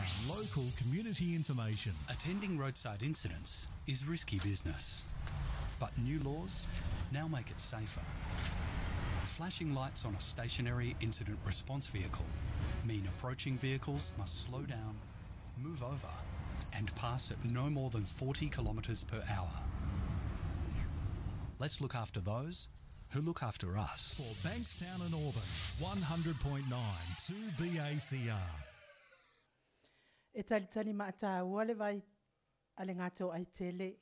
2BACR, local community information. Attending roadside incidents is risky business, but new laws now make it safer. Flashing lights on a stationary incident response vehicle mean approaching vehicles must slow down, move over, and pass at no more than 40 kilometres per hour. Let's look after those who look after us. For Bankstown and Auburn, 100.9 2BACR. E talitali maataua le vai a le gatoaitele,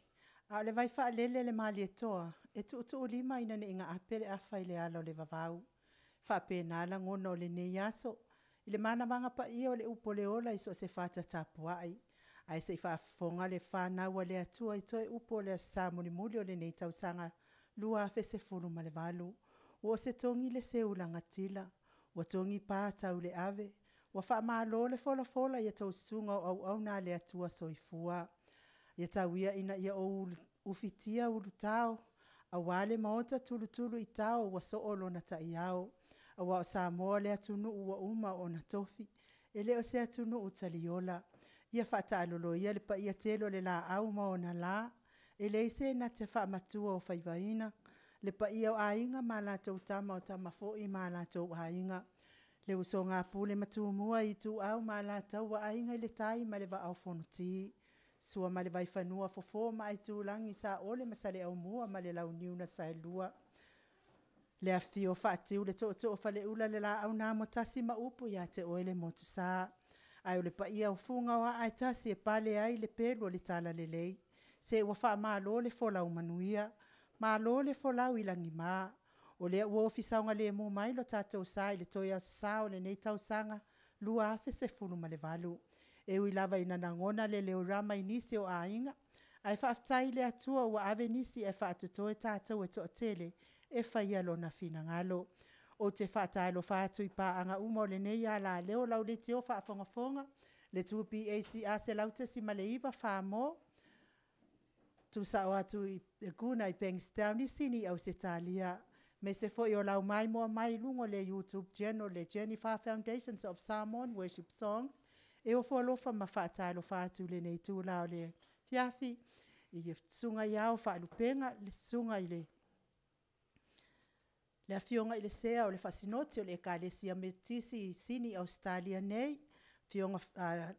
a o le vai faalele le Malietoa, e tuutuulima ina ne i gaape le afa i le ala o le vavau. Faapena lagona o lenei aso, i le manavaga paia o le upu o le ola i so o se fata tapuai. Ae se i faafofoga le fanau a le Atua i toe upu o le Aso Sa mulimuli o lenei tausaga 2018. Ua se togi le seu lagatila, ua togi pa tau le ave, ua faamalo le folafola i a outou susuga o auauna a le Atua Soifua. Ia tau ia ina ia ou ufitia ulutao, aua le maota tulutulu i tao ua soo lona taiao, aua o Samoa o le atunuu ua uma ona tofi, e le o se atunuu taliola. Ia faataalolo ia le paia tele o le laau ma ona la, e leai se na te faamatuaofaivaina, le paia o Aiga ma latou Tama, o Tama foi ma latou Aiga, le usoga a Pule ma Tumua, Ituau ma Alataua, Aiga i le Tai ma le Vaa o Fonoti. Sua ma le Vaifanua, Fofo ma Aitulagi, Saole ma Saleaaumua ma le Launiu na Saelua. Le afifio o Faatiu le Tootoo o Faleula le Laau na Amotasi ma upu ia te oe le Motusa. Ae o le paia o Fuga o aa e tasi e pale ai le pelu o le talalelei. Se ua faamalo le folau manuia, malo le folau i lagima, o lea ua ofi saogalemu mai lo tatou sa i le toe Aso Sa o lenei tausaga 2018. E ui lava ina lagona le leo rama i nisi o aiga, ae faafetai i le Atua ua ave nisi e faatotoe tatou e toatele e faia Lona finagalo. Ou te faatalofa atu i paaga uma o lenei alaleo, lau leitio faafogafoga le 2BACR 100.9 Samoa, tuusao atu i le Guna i Bankstown i Sini Ausetalia, aemaise foi o lau maimoa mai i luga o le YouTube Channel le Jennifer Foundations of Samoan Worship Songs. E ofo alofa ma faatalofa atu i lenei itula o le afiafi i le Susuga i Ao o Faalupega, le Susuga i le Afioga i le Sea o le Faasinoti o le Ekalesia Metotisi i Sini Ausetalia nei, Afioga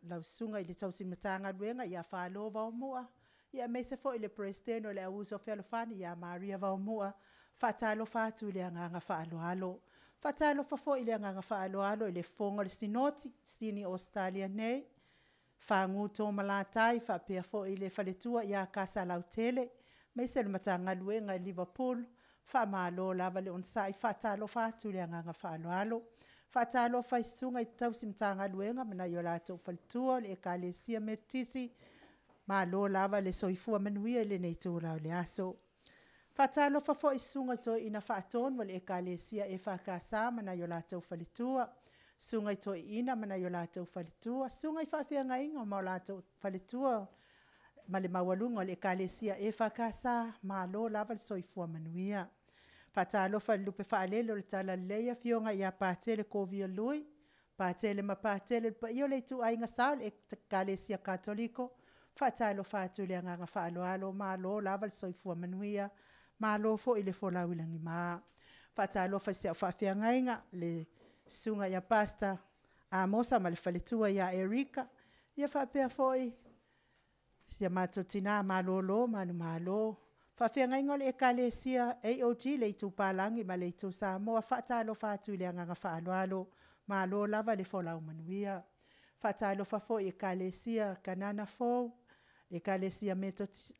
lau Susuga i le Tausi Matagaluega ia Falo Vaomua, aemaise foi le Peresetene o le Auuso Fealofani ia Maria Vaomua. Faatalofa atu i le agaga faaaloalo. Faatalofa foi i le agaga faaaloalo i le Fofoga o le Sinoti i Sini Ausetalia nei, Fagu Tomalatae faapea foi le faletua ia Kasalautele, aemaise le Matagaluega i Liverpool, faamalo lava le onosai, faatalofa atu i le agaga faaaloalo. Faatalofa i Susuga i tausi Matagaluega ma nai o latou faletua o le Ekalesia Metotisi, malo lava le soifua manuia i lenei itula o le aso. Faatalofa foi i Susuga i Toeaina Faatonu o le Ekalesia EFKS ma nai o latou faletua, Susuga i Toeaina ma nai o latou faletua, Susuga i Faafeagaiga ma o latou faletua ma le maualuga o le Ekalesia EFKS, malo lava le soifua manuia. Faatalofa i le lupe faalele o le Talalelei, Afioga ia Patele Kovio Lui, Patele ma Patele, le paia o le Ituaiga Sa o le Ekalesia Katoliko, faatalofa atu i le agaga faaaloalo, malo lava le soifua manuia, malo foi le folau i lagima. Faatalofa i si au faafeagaiga le Susuga ia Pastor Amosa ma le faletua ia Erika, ia faapea foi si a matou tina malolo manumalo. Faafeagaiga o le Ekalesia AOG le Itu Palagi ma le Itu Samoa, faatalofa atu i le agaga faaaloalo, malo lava le folau manuia. Faatalofa foi i Ekalesia Kanana Fou, Ekalesia Metotisi,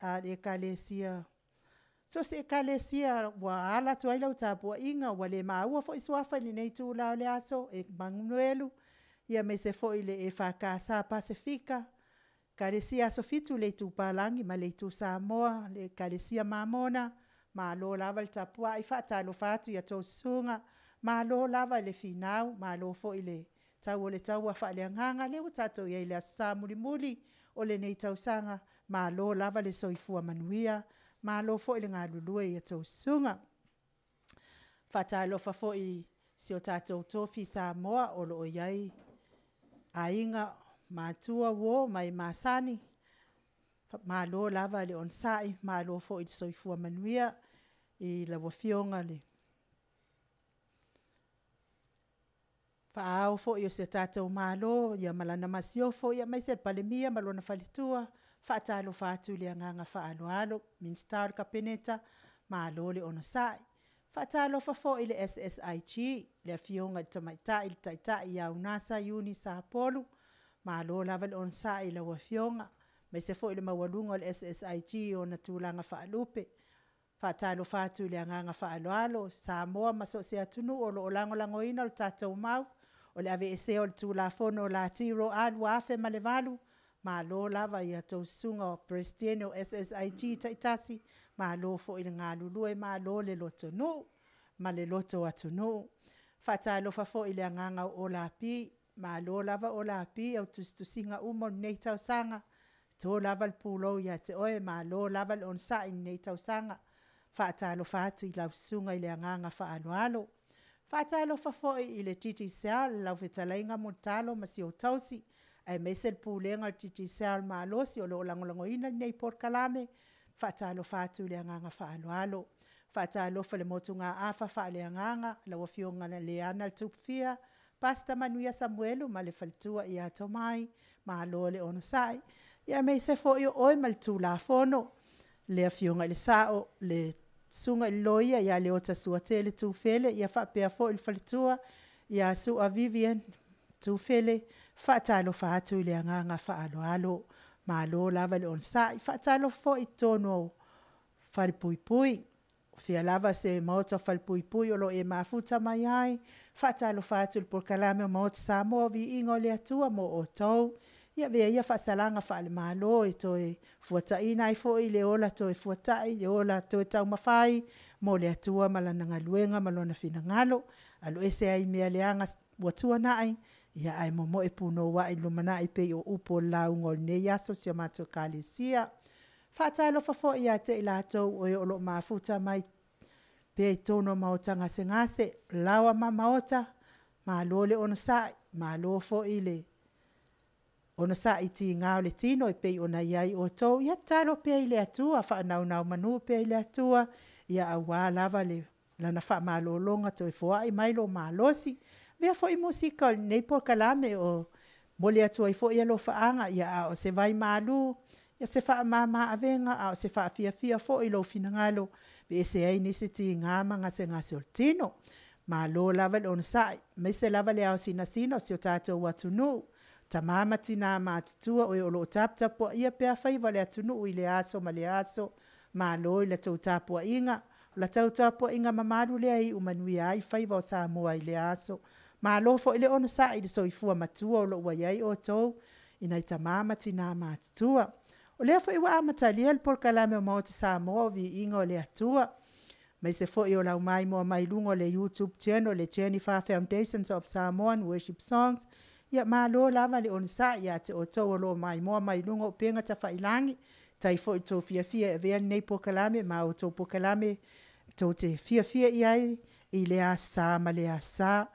so o se Ekalesia ua ala atu ai lau tapuaiga ua le maua foi suafa i lenei itula o le aso, Emanuelu aemaise foi le EFKS Pasefika, Ekalesia Aso Fitu i le Itu Palagi ma le Itu Samoa, le Ekalesia Mamona, malo lava le tapuai, faatalofa atu i a outou susuga, malo lava le finau, malo foi le tau o le taua faaleagaga. O lea ua tatou i ai i le Aso Sa mulimuli o lenei tausaga, malo lava le soifua manuia, malo foi le galulue i a outou susuga. Faatalofa foi i si o tatou tofi Samoa o lo o i ai aiga matua uo ma e masani, malo lava le onosai, malo foi le soifua manuia i lau Afioga i le Faa-ao foi o si o tatou Malo ma lana Masiofo, aemaise le Palemia ma lona faletua, faatalofa atu i le agaga faaaloalo. Minisita o le Kapeneta, malo le onosai. Faatalofa foi i le SSIG le Afioga i le Tamaitai le Taitai ia Unasa Iuni Sapolu, malo lava le onosai i lau Afioga, aemaise foi le maualuga o le SSIG i ona tulaga faalupe. Faatalofa atu i le agaga faaaloalo Samoa ma so o se atunuu o lo o lagolagoina le tatou mau o le aveesea o le Tulafono o le ROA 2008, malo lava i a outou susuga o Peresetene o SSIG taitasi, malo foi le galulue, malo le lotonuu ma le loto atunuu. Faatalofa foi i le agaga o Lapii, malo lava Lapii i au tusitusiga uma o lenei tausaga, e to lava le pulou ia te oe, malo lava le onosai i lenei tausaga. Faatalofa atu i lau susuga i le agaga faaaloalo. Faatalofa foi i le Digicel lau fetalaiga Mulitalo Siotausi, aemaise le Pulega o le Digicel malosi o lo o lagolagoina lenei polokalame, faatalofa atu i le agaga faaaloalo. Faatalofa i le motugaafa faaleagaga lau Afioga Leana Tupu, Pastor Manuia Samuelu ma le faletua ia Tomai, malo le onosai, aemaise foi o oe ma le Tulafono, le Afioga i le Sao le Susuga i le Loia ia Leota Suatele Tufele ia faapea foi le faletua ia Sua Vivian Tufele, faatalofa atu i le agaga faaaloalo. Malo lava le onosai. Faatalofa foi i totonu o falepuipui, o fea lava se maota falepuipui o lo o e mafuta mai ai, faatalofa atu i le polokalame a le Maota Samoa, Viiga i le Atua mo outou. Ia avea ia faasalaga faale-Malo e toe fuataina ai foi le ola toe fuatai, le ola toe taumafai mo le Atua ma Lana galuega ma Lona finagalo. Aloese ai i mea leaga ua tuanai, ia ae momoe punouai i le lumanai e pei o upu o le lauga o lenei aso i si a matou Ekalesia. Faatalofa foi ia te i latou o e o lo o mafuta mai pea i totonu o maota gasegase, laoa ma maota, malo le onosai, malo foi le onosai i tiga o le tino e pei ona i ai outou. Ia tatalo pea i le Atua, faanonomanu pea i le Atua ia aua lava Lana faamalologa toe foai mai lou malosi. Avea foi musika o lenei polokalame e momoli atu ai foi alofaaga a o se vaimalu, se faamama-avega a o se faafiafia foi i lou finagalo e aveese ai nisi tiga ma gasegase o le tino. Malo lava le onosai, aemaise lava le ao sinasina o si o tatou atunuu, tama ma tina matutua o e o lo o taputapuaia pea faiva o le atunuu i lea aso ma lea aso, malo i la outou tapuaiga. O la outou tapuaiga mamalu lea e iu manuia ai faiva o Samoa i lea aso. Malo foi le onosai i le soifua matua o lo o ua i ai outou i nai tama ma tina matutua. O lea foi ua amatalia le polokalame a le Maota Samoa o Viiga o le Atua, aemaise foi o le maimoa mai luga o le YouTube Channel o le Jennifer Foundation of Samoa Worship Songs. Ia malo lava le onosai ia te outou o lo o maimoa mai luga o upega tafailagi. Faafetai foi i le tou fiafia e avea lenei polokalame ma outou polokalame tou te fiafia i ai i lea Aso Sa ma lea Aso Sa.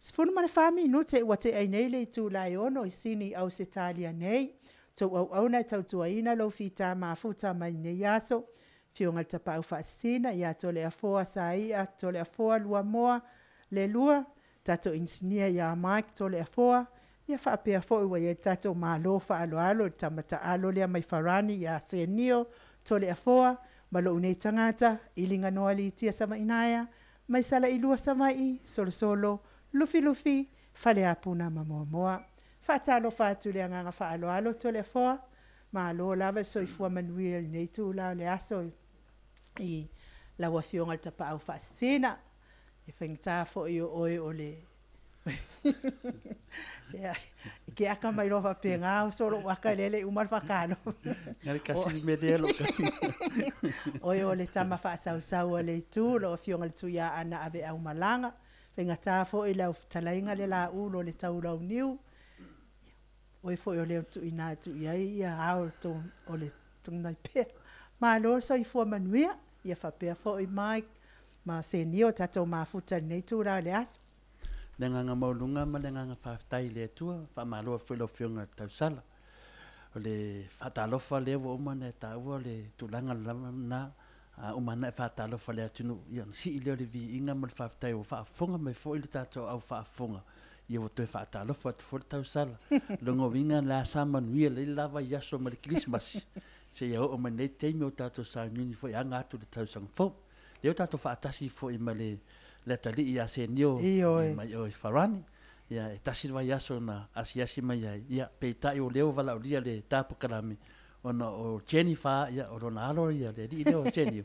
14 minute ua tea nei le itula e 6:00 i Sini i Ausetalia nei, o le tou auauna e tautuaina lou fita mafuta mai lenei aso, Afioga i le Tapaau Faasisina ia Toleafoa Saia Toleafoa Luamoa Leilua, tatou Inisinia ia Mike Toleafoa, ia faapea foi ua i ai le tatou malo faaaloalo i le tama taalo lea mai Farani ia Senio Toleafoa ma lou nei tagata Iliganoa Lee Savaiinaea mai Salailua Savaii, Solosolo Lufilufi Faleapu ma Moamoa. Faatalofa atu i le agaga faaaloalo Toleafoa, malo lava le soifua manuia i lenei itula o le aso i lau Afioga i le Tapaau Faasisina. E faigata foi o oe o le e te ata mai loa faapena oso lou ata lea e le i uma le faatalofa. Oe o le tama faasausau a le Itu, lau Afioga i le Tuiaana Aveaumalaga, faigata foi lau fetalaiga le Lauulu o le Taulauniu, oe foi o le na tuuina atu i ai ao o le Togianaipea. Malo le soifua manuia, ia faapea foi Mike ma Senio tatou mafuta i lenei itula o le aso. Le agaga maualuga ma le agaga faafetai i le Atua, faamalo atu foi i lau Afioga i le tausala. O le faatalofa lea ua uma ona e taua le tulaga lava lena, a uma ana e faatalofa i le atunuu, ia ona sii lea o le viiga ma le faafetai ua faafofoga mai foi le tatou au faafofoga, ia ua toe faatalofa atu foi le tausala. Lona uiga o le a sa manuia lelei le la vaiaso mai le Kerisimasi seia oo mai lenei taimi o tatou sauniuni foi e aga atu i le tausaga fou. Lea ua tatou faatasi foi ma le le atalii ia Senio mai o i Farani. Ia, e tasi le vaiaso na asiasi mai ai, ia, peitai o lea ua valaaulia le ta polokalame, ona o Jennifer, ia, o lona alo ia, le alii lea o Senio,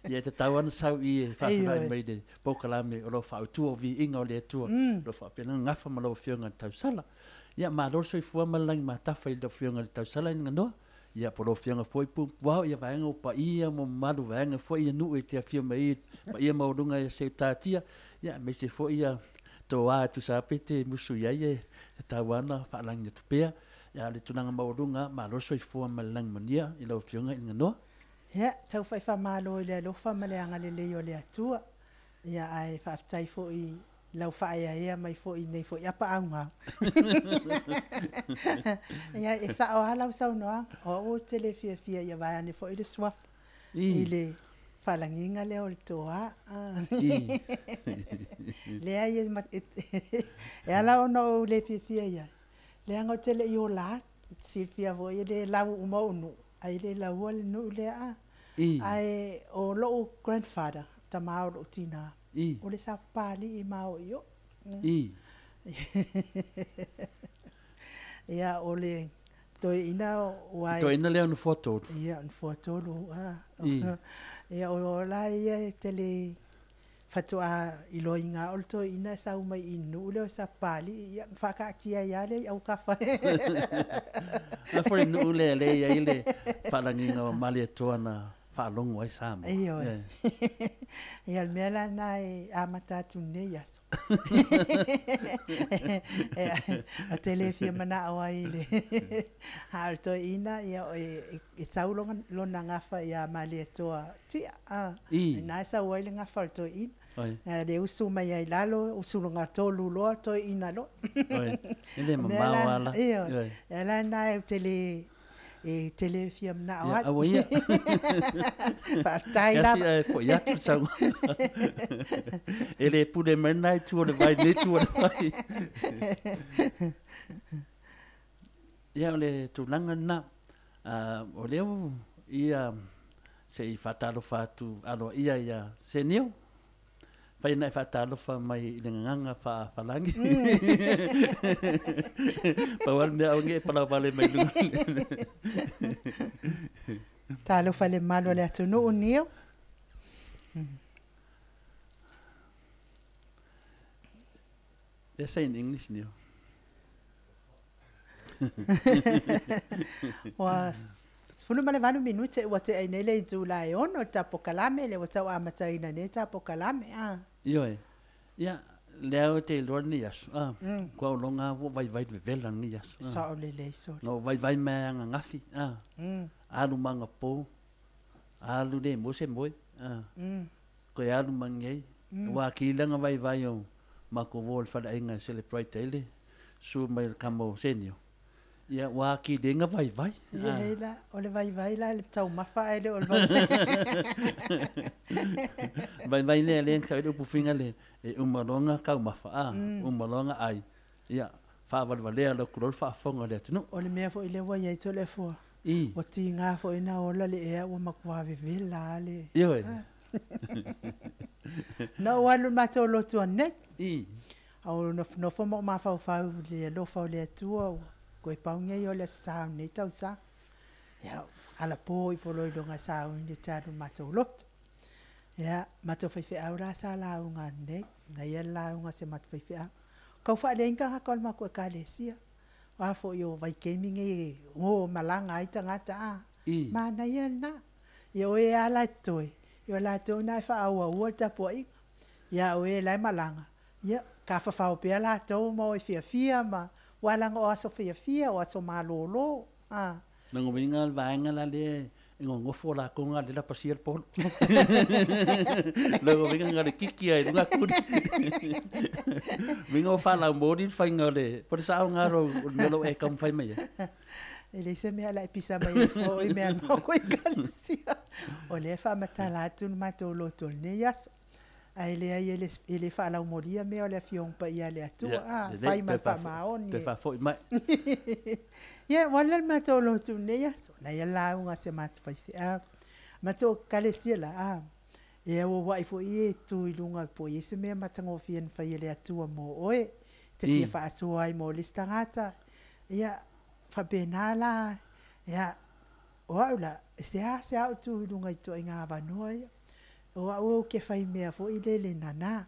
ia, e tatau lava ona sau i i e faafeiloai mai i le polokalame o lo o faautua o viiga o le Atua, o lo o faapena ona gafa ma lau Afioga i le tausala. Ia, malo le soifua ma le lagi matafa i lau Afioga i le tausala Ligonoa. Ia, po o lau Afioga foi Puapuao, ia vaega o paia ma mamalu, vaega foi ia nuu e te afio mai ai, paia maualuga e se taatia, ia, aemaise foi ia toa e tusa lava pe te musu i ai e tatau lava ona faalagi atu pea. Ia, a o le tulaga maualuga, malo le soifua ma le lagi manuia i lau Afioga i Liganoa. Ia, tau fai faamalo i le alofa ma le agalelei o le Atua. Ia, ae faafetai foi i lau faaeaea mai foi i lenei foi apaau. Ia, e sao lava lau saunoaga, o au ou te le fiafia ia vaeane foi le suafa i le faalagiga lea o le toa. Leai, e ala ona ou le fiafia i ai, leaga ou te le i ola atu. E te silafia foi e le lau uma ou nuu, ae le laua le nuu lea. Ae o lou grandfather, tama o lou tina, o le Sapapalii maoioi. Ia, o le toeaina ua... Toeaina lea o Nofoa 3. Ia, o Nofoa 3. Ia, o la ia e tele faatoa iloaina o le toeaina e sau mai i nuu lea o Sapapalii, ia faataatia ai lava lea i autafa. A foi nuu lea lea i ai le faalagiga o Malietoa na faalogo ai Samoa. Ioe. Ia, o le mea la lena e amata atu nei aso. Ou te le fia manao ai i le... A o le toeaina, ia, e sau lona gafa ia Malietoa tia. Lena e sau ai le gafa o le toeaina. Le usu mai ai lalo, usu lona tolu loa, toeaina loa. E le mamao ala. Ioe. E ala lena ou te le e te le fia manao ai. Aua ia. Faafetai lava. Kasi ae foi atu sau. E le pule mai na i tua o le vai, nei tua o le vai. Ia, o le tulaga lena. O lea ia se i faatalofa atu aloaia ia Senio. Fai na e faatalofa mai i le gagaga faafalagi. Pau lava le mea aua ne i e palauvale mai luga. Talofa i le mamalu o le atunuu Niu. Let's say in English, Neil. Ua 18 minute ua tea i nei le itula e 6 le tapokalame, le ua tau amataina nei tapokalame. Ioe. Ia, lea ou te iloa lenei aso, kua ou loga lava ua ou vaivai i le vevela lenei aso. Sao lelei sole. Na ou vaivai mai ananafi, alu ma agapo, alu le moe se moe, toe alu ma nei. Ua atili la vaivai o matou uo i le faleaiga e celebrate ai le susu mai o le tama o Senio. Ia, ua atili ai na vaivai. Ia hei la, o le vaivai la le taumafa ae le o le vaivai. Vaivai lea lea na tau ai le upu figa le e uma loa ona taumafa, uma loa ona ai, ia, faavalevalea loa tulou le faafofoga a le atunuu. O le mea foi lea ua i ai Toleafoa, ua tiga foi na ola le ea ua matua vevela lava le... Ioe. Na ou alu i le matou lotu anei, au nofonofo ma ou mafaufau i le alofa o le Atua ua toe pau nei o le Aso Sa o lenei tausaga. Ia, alapo ifo loa i luga e sauni ou te alu i le matou lotu. Ia, matou faifeau la sa lauga anei, na ia le lauga a si a matou faifeau. Tau faaleai ni tagata o le matou ekalesia. O a foi o vaitaimi nei e o malaga ai tagata, manaia lena. Ia o e lava la e totoe, ia o latou na e faaauaua le tapuaiga. Ia a o e la e malaga, ia tafafao pea latou ma o e fiafia ma aua leaga o aso fiafia, o aso malolo. Lona uiga o le vaega la lea E gogofo lakou ga le la pasia le polo. Lona uiga na o le kiki lava i luga kuli. Uiga ua faalaumoli le faiga o le, po o le sao lena o le mea o lo o e taumafai mai ai? E leai se mea o le a e pisa mai ai fua o oe i mea a le matou ekalesia. O lea e faamatala atu le matou loto i lenei aso. Ae leai e le, e le faalaumolia mea o le Afioga Paia a le Atua, a, fai ma le faamaoni. Toe faafoi mai. Ia, ua ala le matou lotu i lenei aso, na ia lauga a si a matou faifeau. Matou ekalesia la, a, e auauai foi e tu i luga po o i ai se mea matagofie na fai e le Atua mo oe, e te fia faasoa ai mo le isi tagata. Ia, faapena la, ia, o au la, e seasea ou tu i luga i ituaiga avanoa ia. O au ou te fai mea foi lele nana.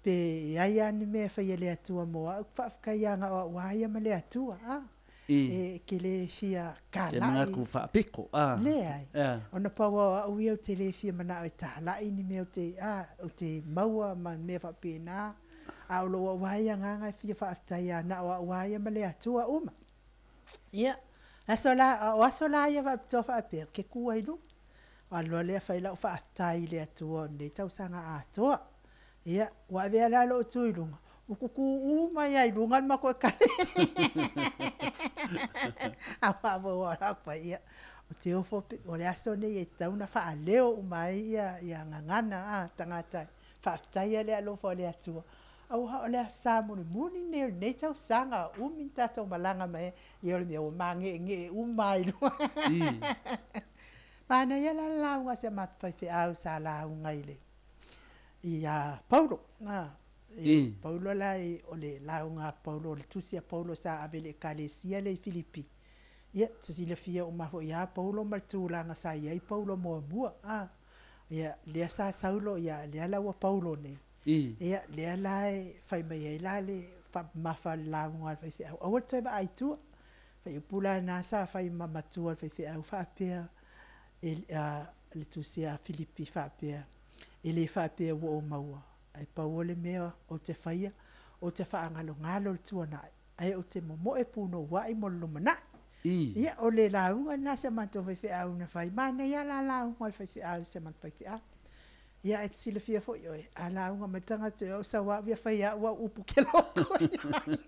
Pe i ai lava ni mea e fai e le Atua mo au, faafetai lava na o au lava ia ma le Atua, a. E te le fia talai. Te manatu faapito, a. Leai. Ona pau lava o au ia ou te le fia manao e talai ni mea ou te, a, ou te maua ma mea faapena. A o lou au lava ia agaga e fia faafetai lava na o au lava ia ma le Atua uma. Ia, aso la, o aso la ia faapitoa faapea, ou te tu ai i luga. Alu loa lea fai lau faafetai i le Atua o lenei tausaga atoa. Ia, ua avea la lou tu i luga, ua tutu uma ai lava i luga le matou ekalesia. Ia, ou te ofo, o le aso lenei e tatau ona faaleo uma ai ia, ia gagana a tagata e faafetaia le alofa o le Atua, aua o le Aso Sa mulimuli lenei o lenei tausaga, umi ona tatou malaga mai ai, ia o le mea ua mageenee uma lava i luga. Manaia la le lauga a si a matou faifeau sa lauga i le ia Paulo. Paulo la o le lauga a Paulo, o le tusi a Paulo sa ave i le ekalesia lea i Filipi. Ia, e silafia uma foi ia Paulo ma le tulaga sa i ai Paulo muamua. Ia, lea sa Saulo, ia lea la ua Paulo nei. Ia, lea la e fai mai ai la le faamamafa o le lauga a le faifeau, aua le toe vaai i tua. Faaiupu la lena sa fai ma matua o le faifeau faapea, le tusi a Filipi faapea, e le faapea ua ou maua, ae pau o le mea ou te faia, ou te faagalogalo i le tuanai, ae ou te momoe punouai mo le lumanai. Ia, o le lauga lena a si a matou faifeau na fai. Manaia lava la lauga a le faifeau, si a matou faifeau. Ia, ae te silafia foi oe, a lauga mai le tagata i au sau lava au ia fai au au upu ou te loto i ai.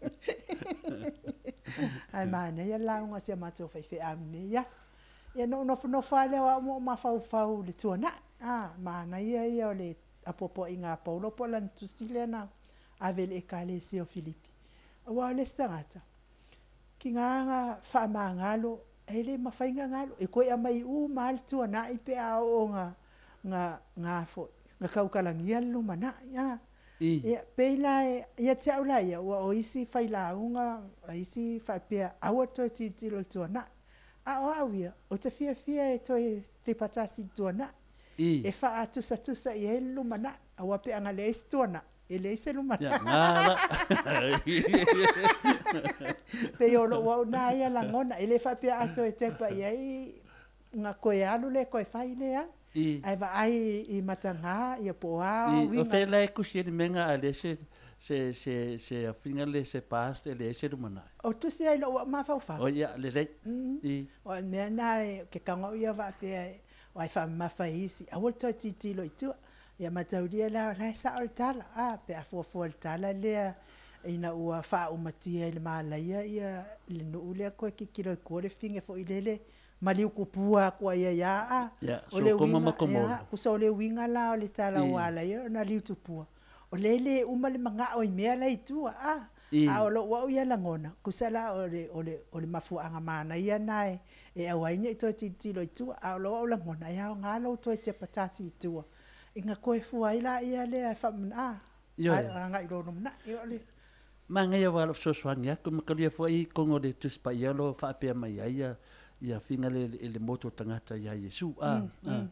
Ae manaia le lauga a si a matou faifeau i lenei aso. Ia na ou nofonofo lava lea o au ma ou mafaufau i le tuanai. A, manaia ia o le apoapoaiga a Paulo po o lana tusi lea na ave i le ekalesia o Filipi. Aua o le isi tagata, tiga na faamagalo, e le mafai ona galo, e toe aumai uma lava le tuanai pe a oo na na na foi, na tautalagia le lumanai. A. Ia, pei la ia te au la ia, aua o isi failauga, o isi faapea, aua le toe tilotilo i le tuanai. A o au ia, ou te fiafia e toe tipatasi i le tuanai, e faatusatusa i ai le lumanai, aua pe ana leai se tuanai, e leai se lumanai. Pei o lou au na ia lagona, e le faapea a toe tepa i ai ona toe alu lea toe fai, leai. Ae vaai i mataga ia po o a uiga. O fea la e tusi ai le mea lena a leai se se se se afiga le se past e leai se lumanai? O tusi ai lou au mafaufau. O ia lelei. O le mea lena e ke tago au ia faapea o ai faamamafa i isi, aua le toe tilotilo i tua. Ia mataulia la, o la e sao le tala, a, pe a fuafua i le tala lea ina ua faaumatia i le malaia ia le nuu lea toe tilotilo i tua le fine foi lele maliu tupua atu ai ai a, a. O le uiga, ia, tusa o le uiga la o le tala ua ala ai ona liu tupua, o lea e le uma le manao i mea la i tua, a. A o lou au ia lagona, tusa la o le, o le, o le mafuaaga manaia lena e, e aua ai ne i toe tilotilo i tua. A o lou au lagona, e aoga lou toe tepa tasi i tua, ina toe fua ai laia lea e faamana, agai i lou lumanai. Ia o le. Manaia aua o lou fesoasoani atu, matalia foi i totonu o le Tusi Paia o lo o faapea mai ai ia, ia figa le, i le motu o tagata ia Iesu, a, a,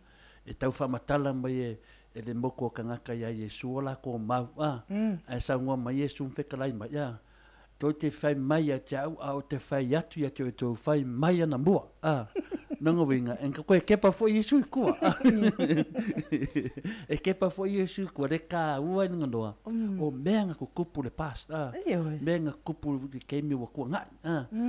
e tau faamatala mai e, e le motu o tagata ia Iesu o latou mau, a, ae saunoa mai Iesu ma fetalai mai, a, Tou te fai mai ia te au, a ou te fai atu ia te outou, fai mai anamua. A, Nonga winga, en ka koe kepa fo Iesu i kua. E kepa fo Iesu i kua, le ka ua i nga noa. O mea nga kukupu le past. Ioe. Mea nga kukupu le keimi ua kua ngai.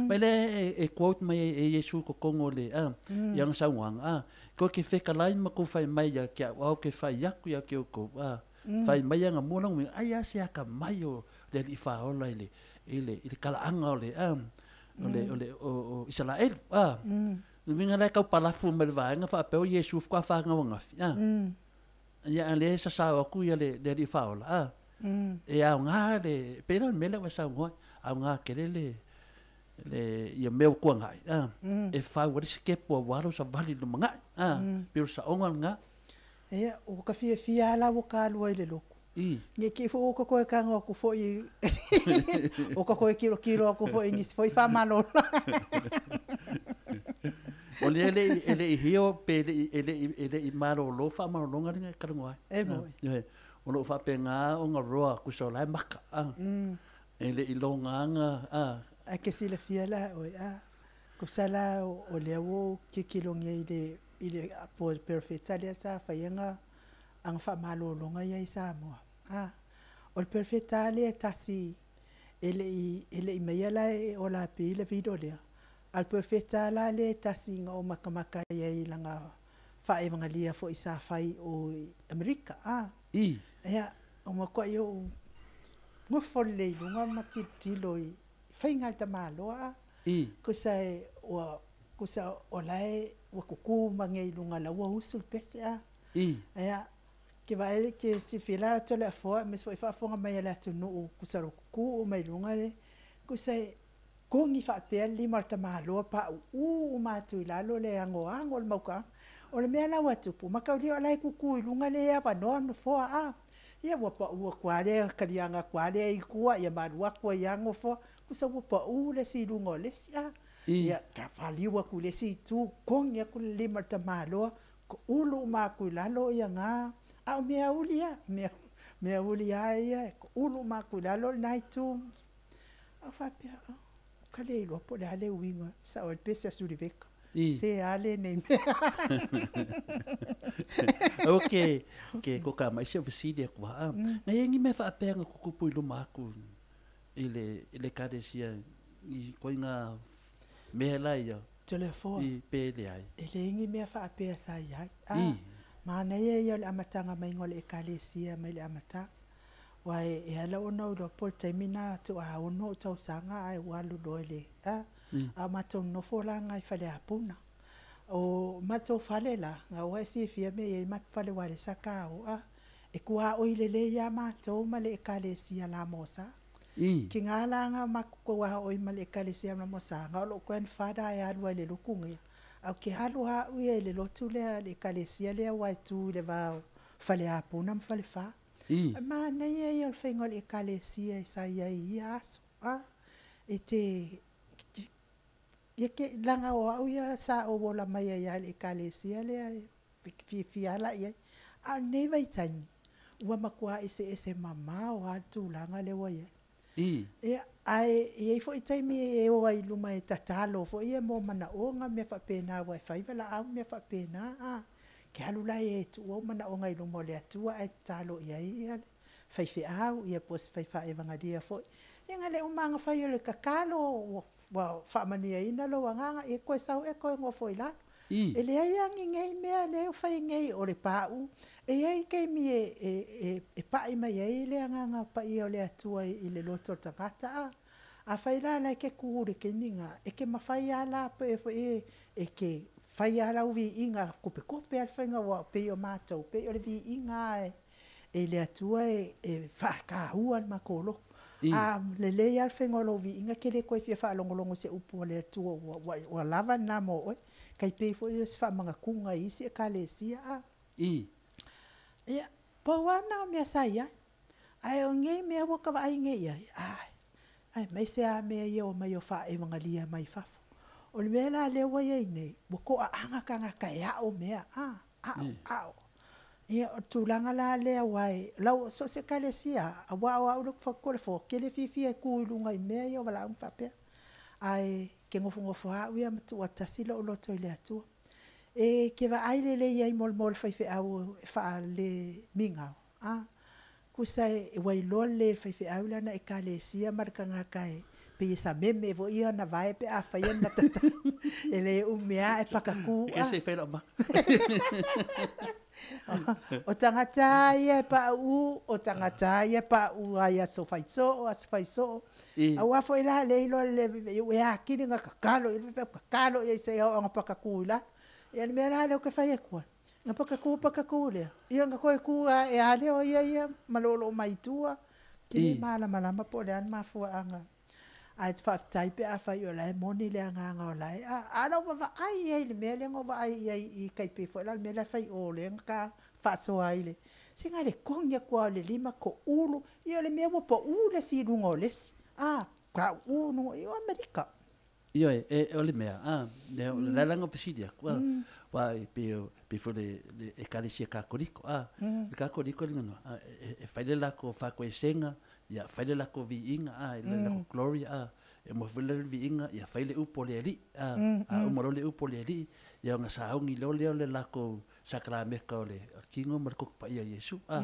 Mai le e quote mai e Iesu ko kongo le ia nga sauanga. Koe ke wheka lai ma ko whai mai ia kia au ke whai aku ia ke o kou. Whai mai anga mua langu ai ase aka mai o le ali whaola i le i le i le kalaanga o le o le o Israel. Winga lai kau palafu mai le vaega faapea o Iesu faatoa fagau agafi ia lea e sasao aku ia le le alii faaola e aoga le pei la o le mea lea ua e saunoa ai aoga tele le le ia mea ua tuagai e fau ai le sitepu auā lou savali i le lumanai pei o le saoga lena. Ia, ua ka fiafia lava la ua ka alu ai i le lotu. Ne i te i foi ua ta toe tago atu foi ua ta toe tilotilo atu foi i nisi foi faamalolo. O lea e le i hio pe e le i malolo faamalologa lea e talanoa ai. E moi. Ioe. O lo o faapena ona roa tusa o la e maka. E le i logaga. Ae ke silafia la oe, a, tusa la o lea ua ou tilotilo nei i le perofeta lea sa faia ana faamalologa ia i Samoa. A, o le perofeta lava lea e tasi e le i maia la e Ola Bi le video lea, a o le perofeta la lea e tasi na ou matamata i ai i lana faaevagalia foi sa fai i o i Amerika. A, ia, ua matuai ou nofo lelei i luga ma tilotilo i faiga a le tamaloa. A, tusa e ua tusa o la e ua tutu uma nei i luga o la ua usu le pese. A, ia, ke vaai ke silafia la Toleafoa aemaise foi faafofoga mai a le atunuu, tusa o le tutu uma i luga le tusa e kogi faapea le lima o le tamaloa pauu uma atu i lalo le agoago o le mautaaga. O le mea la ua tupu, mataulia o la e tutu i luga le avanoa nofoa. A, ia ua pau atu lava lea, kaliaga atu lava lea i tua ia ma alu atu ai lava nofoa, tusa ua pau le isi i luga o le isi. A, ia faliu atu i le isi itu, kogi atu le lima o le tamaloa, ulu uma atu i lalo ia na, a o meauli lava, meauli lava ia e ulu uma atu i lalo lena itu. Ou faapea, oh, ka le iloa po o le a le uiga, sao ai le pese a Suliveka, se a lenei mea. Aua ke ke ko ka mai se fesili atu a. Na i ai ni mea faapea na tutupu i luma atu i le i le ekalesia i koina mea la ia. Toleafoa. I pe leai. E leai ni mea faapea sa i ai. A, manaia ia o le amataga maiga o le ekalesia mai le amataga. Aua e ala ona ou iloa po o le taimi lena faatoa 6 ou tausaga ae ua alu loa i le, a, a o matou nonofo la na i Faleapuna. O matou fale la, na ua e silafia mea e i ai le matou fale aua o lea sa ta o, a, e tuaoi lelei lava matou ma le ekalesia La Mosa. Tiga la ona matou tuaoi ma le ekalesia La Mosa, na o lou grandfather e alu ai i le lotu lea, ae ou te alu lava au ia i le lotu lea, le ekalesia lea aua e tu i le va o Faleapuna ma Falefa. E manaia ia o le faiga o le ekalesia sa i ai i ia aso. A, e te, ia ke, leaga o au ia sa ou ola mai ai lava i le ekalesia lea e fiafia lava la i ai. A o lenei vaitaimi, ua matua eseese mamao lava le tulaga lea ua i ai. Ia, ae i ai foi taimi e o ai i luma e tatalo foi ia mo manaoga ma mea faapena aua e fai valaau ma mea faapena. A, ke alu la e tuu ou manaoga i luma o le Atua ae tatalo i ai le faifeau ia po o se fai faaevagalia foi. Ia na le uma lava ona fai o le tatalo ua faamanuiaina lou agaga, ia toe sau ea toe nofo i lalo. E leai lava ni nei mea lea ua fai nei o le pauu. E i ai taimi e pai mai ai le Agaga Paia o le Atua i le loto o le tagata. A, afai la o la e te tu i le taimi lena, e te mafai lava la pe foi e te fai lava lau viiga, kopekope lava le faiga aua pei o matou, pei o le viiga lava e le Atua e faataua le matou loto. A lelei lava le faiga o lou viiga, e te le toe fia faalogologo i se upu a le Atua ua lava lena mo oe. Tai pei foi o se faamanatuga i isi ekalesia. A, ia, pau lava lena o mea sa i ai. Ae o nei mea ua ta vaai nei i ai, ai, aemaise lava mea ia o omai o faaevagalia mai fafo. O le mea la lea ua i ai nei, ua toaaga tagata e ao mea, a, ao, ao. Ia, o le tulaga la lea aua e lau so o se ekalesia lava, aua o au lea ou te fai atu Toleafoa, ou te le fiafia e tu i luga i mea ia o valaau ma faapea. Ae ke nofonofo lava au ia ma tuuatasi lou loto i le Atua. E ke vaai lelei ai mo le mo le faifeau e faale migao, a. Kusa e ua iloa lelei e le faifeau lana ekalesia ma le tagata e pei e sameme foi ia ona vae pe a faia lana tatalo. E le umi lava ae pakaku. Ke se i fai lau maka. O tagata lava ia e pauu, o tagata lava ia e pauu lava i aso fai soo, aso fai soo. Aua foi la le iloa lelei e atili ona tatalo i ai le faifeau, tatalo i ai seia oo ina pakaku i lalo. Ia o le mea la lea ou te fai atu ai, na pakaku pakaku lea, ia ona toe tu ae lava lea o ia ia ma le loo mai i tua. Ou te le malamalama po o le a le mafuaaga, ae faafetai pe afai o la e moni le agaga o la e a. A o lau vaavaai i ai i le mea lea na ou vaai i ai i i tai pei foi la o le mea la e fai i o lea na ta faasoa ai i le, se na o le togi atu lava o le lima toulu, ia o le mea ua pau le isi i luga o le isi, a, pauu i luga, ia o Amerika. Ioe, e, o le mea, a, lea, o le ala na ou fesili atu, a, aua e pei o, pei foi o le, le Ekalesia Katoliko, a, le Katoliko le a, e, e fai le latou faatoesega, ia fai le latou viiga, a, le latou glory, a, e uma foi le viiga, ia fai le upu a le Alii, a, a uma loa le upu a le Alii, ia ona sauni loa lea o le latou sakalameta o le Tino ma le Toto Paia o Iesu, a.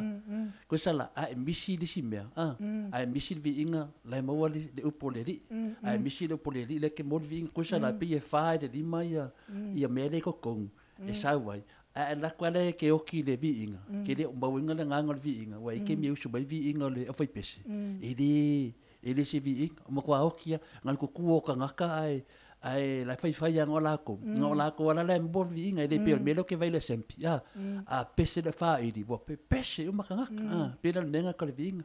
Koe la, a e misi le isi mea, a, a e misi le viiga, la e maua le upu a le Alii, a e misi le upu a le Alii, la e te maua le viiga. Koe la, pei e fa i le lima ia, ia mea lea i totonu, e sau ai, ae alu atu lava e ke oti i le viiga, ke le o mauaina le agaga o le viiga, ua i ai taimi e usu mai ai viiga o le aufaipese, e le, e le se viiga, ua matua oti lava, na o le tutu o tagata ae, ae la e faifai lava noa latou, na o latou lava la e maua le viiga, e le pei o le mea lea ou te vaai i le Assembly, a, a pese le faili, ua pepese uma tagata, a, pei la o le mea lena tau le viiga.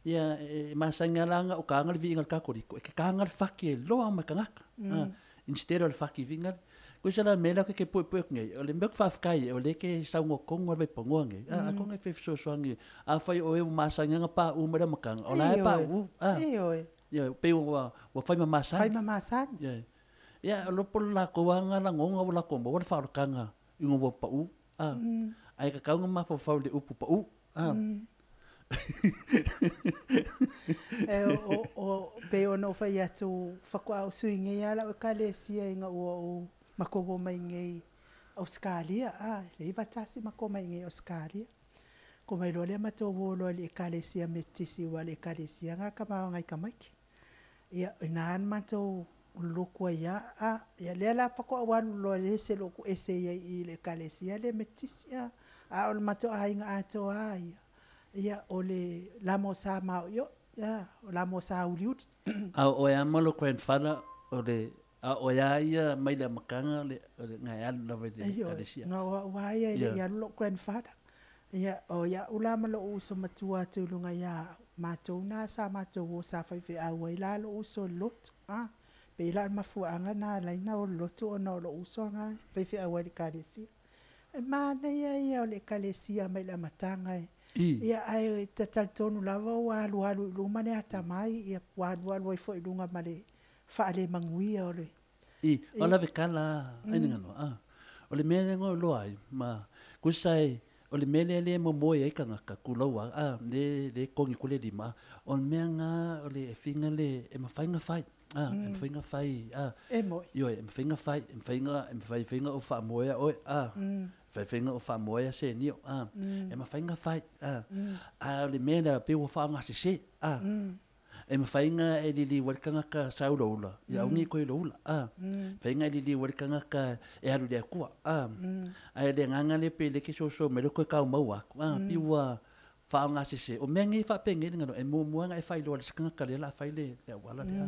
Ia, e masani lava la ona ou taga le viiga o le Katoliko, e te taga le faki e loa ma tagata, a, instead o le faki foi lea. Koe la le mea lea ke puepue atu nei, o le mea ou te faafetai ai, o lea e te saunoa tonu lava i Vaipanoa nei, a, atonu e fia fesoasoani, afai o oe ua masani lava ona pauu mai le amataga, o la e pauu, a. Ioe. Ioe, pei ua fai ma masani. Fai ma masani. Ioe. Ia, o lopo le latou lava na lagona ua latou maua le faaolataga ina ua pau, a. Ae tatau ona mafaufau i le upu pau, a. E o pei ona ou fai atu, faatoa ou sui nei lava lau ekalesia ina ua ou matou omai nei Ausetalia, a, le 91 matou omai i inei Ausetalia. Ko mai loa lea matou o loa i le ekalesia Metotisi aua o le ekalesia lena a tama o nai tamaiti. Ia, o ina na matou lotu ai lava, a, ia lea la faatoa ou alu loa e ese lotu ese ai i i le ekalesia lea Metotisi, a. A o le matou aiga atoa lava ia, ia o le lama o sa maoio'i, a, o lama o sa uliuli. A o oe lava ma lou grandfather, o le, a o oe lava ia mai le amataga o le, o le, na e alu lava i le ekalesia? Ioe, na o au lava ia e le i alu lou grandfather. Ia, o au la ma lou uso matua atu i luga ia au, matou na sa matou o sa faifeau ai la lou uso i le lotu, a. Pei la o le mafuaaga lena na ala ai ona o i le lotu ona o lou uso lena e faifeau ai i le ekalesia. E manaia ia o le ekalesia mai le amataga e ia ae e talitonu lava ua alualu i luma le atamai, ia ua alualu ai foi i luga ma le faalemanuia o le I, o lave tala a ai le a. O le mea lea na ou iloa ai, ma kusa e, o le mea lea lea e momoe ai tagata, tulou lava, a, le, le togi atu le lima, a, o le mea lena o le finga le, e mafai ona fai, a, e mafai ona fai, a. E moi. Ioe, e mafai ona fai, e mafai ona, e mafai foi ona ou faamoea oe, a, e mafai foi ona ou faamoea se nio, a, e mafai ona fai, a, a o le mea lea pei ua faaaogasese, a. E mafai ona e liliu ai le tagata sa ulaula, ia aua ne i toe ulaula, a. Mafai ona e liliu ai le tagata e alu i le Atua, a. Ae o le agaga lea pei o lea e te soso mai lea toe kaumau atu, a, pei ua faaaogasese. O mea nei faapenei le galuega, e muamua ona e faailoa i le isi tagata o lea o le a fai le auala lea.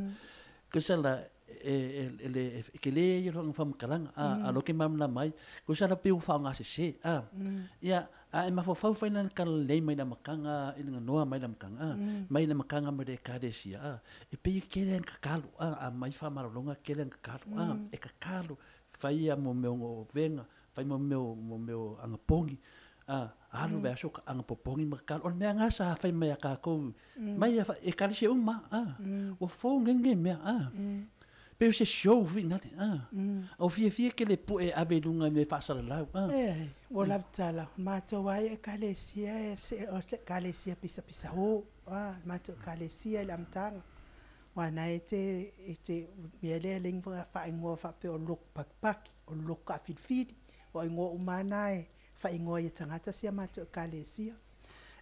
Tusa la, e tele ia o lana faamatalaga, a, a o lea ou te malamalama ai. Tusa la pei ua faaaogasese, a. Ia, a e mafaufau foi la i le talalelei mai le amataga i le ganoa mai le amataga, a, mai le amataga mai le Ekalesia, a, e pei e tele lava ina tatalo, a, a aumai faamalologa e tele lava ina tatalo, a, e tatalo, fai lava mo mea o avega, fai mo mea o, mo mea o anapogi, a, alu le vaiaso anapopogi ma tatalo. O le mea lena sa fai mai a tatou, mai lava Ekalesia uma lava, a, ua fou nei lenei mea, a. Pei o se show foi lale, a. Ua fiafia ke le pue e ave i luga i mea e faasalalau, a. E, ua lava tala, o matou lava ia ekalesia e se o se ekalesia pisapisa o, a, matou ekalesia i le amataga. Aua na e te, e te, mea lea e ala ai ona faaigoa faapea o le lotu pakipaki, o le lotu taafilifili. O igoa uma lava na e faaigoa ai e tagata si a matou ekalesia.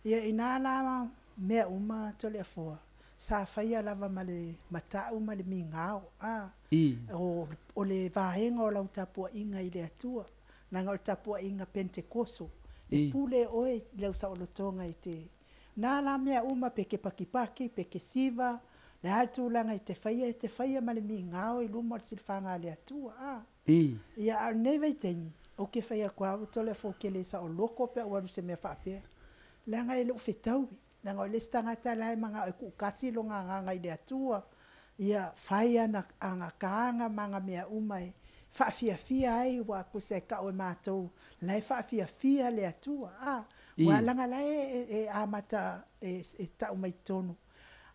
Ia ina la mea uma Toleafoa, sa faia lava ma le matau ma le migao, a o le vaega o lau tapuaiga i le Atua, leaga o le tapuaiga Penetekoso, e pule oe i lau saolotoga e te, na la mea uma pe e pakipaki, pe e siva, le a le tulaga e te faia, e te faia ma le migao i luma o le silafaga a le Atua, a. Ia a o lenei vaitaimi, ou te fai atu lava au Toleafoa ou te le saoloko pe a ou alu i se mea faapea, leaga e le o fetaui, leaga o le isi tagata la e manao e tuutasi lona agaga i le Atua, ia fai ana taga ma ana mea uma e faafiafia ai aua tusa e tau e matou la e faafiafia le Atua, a. Aua leaga o la e amata e tau mai totonu,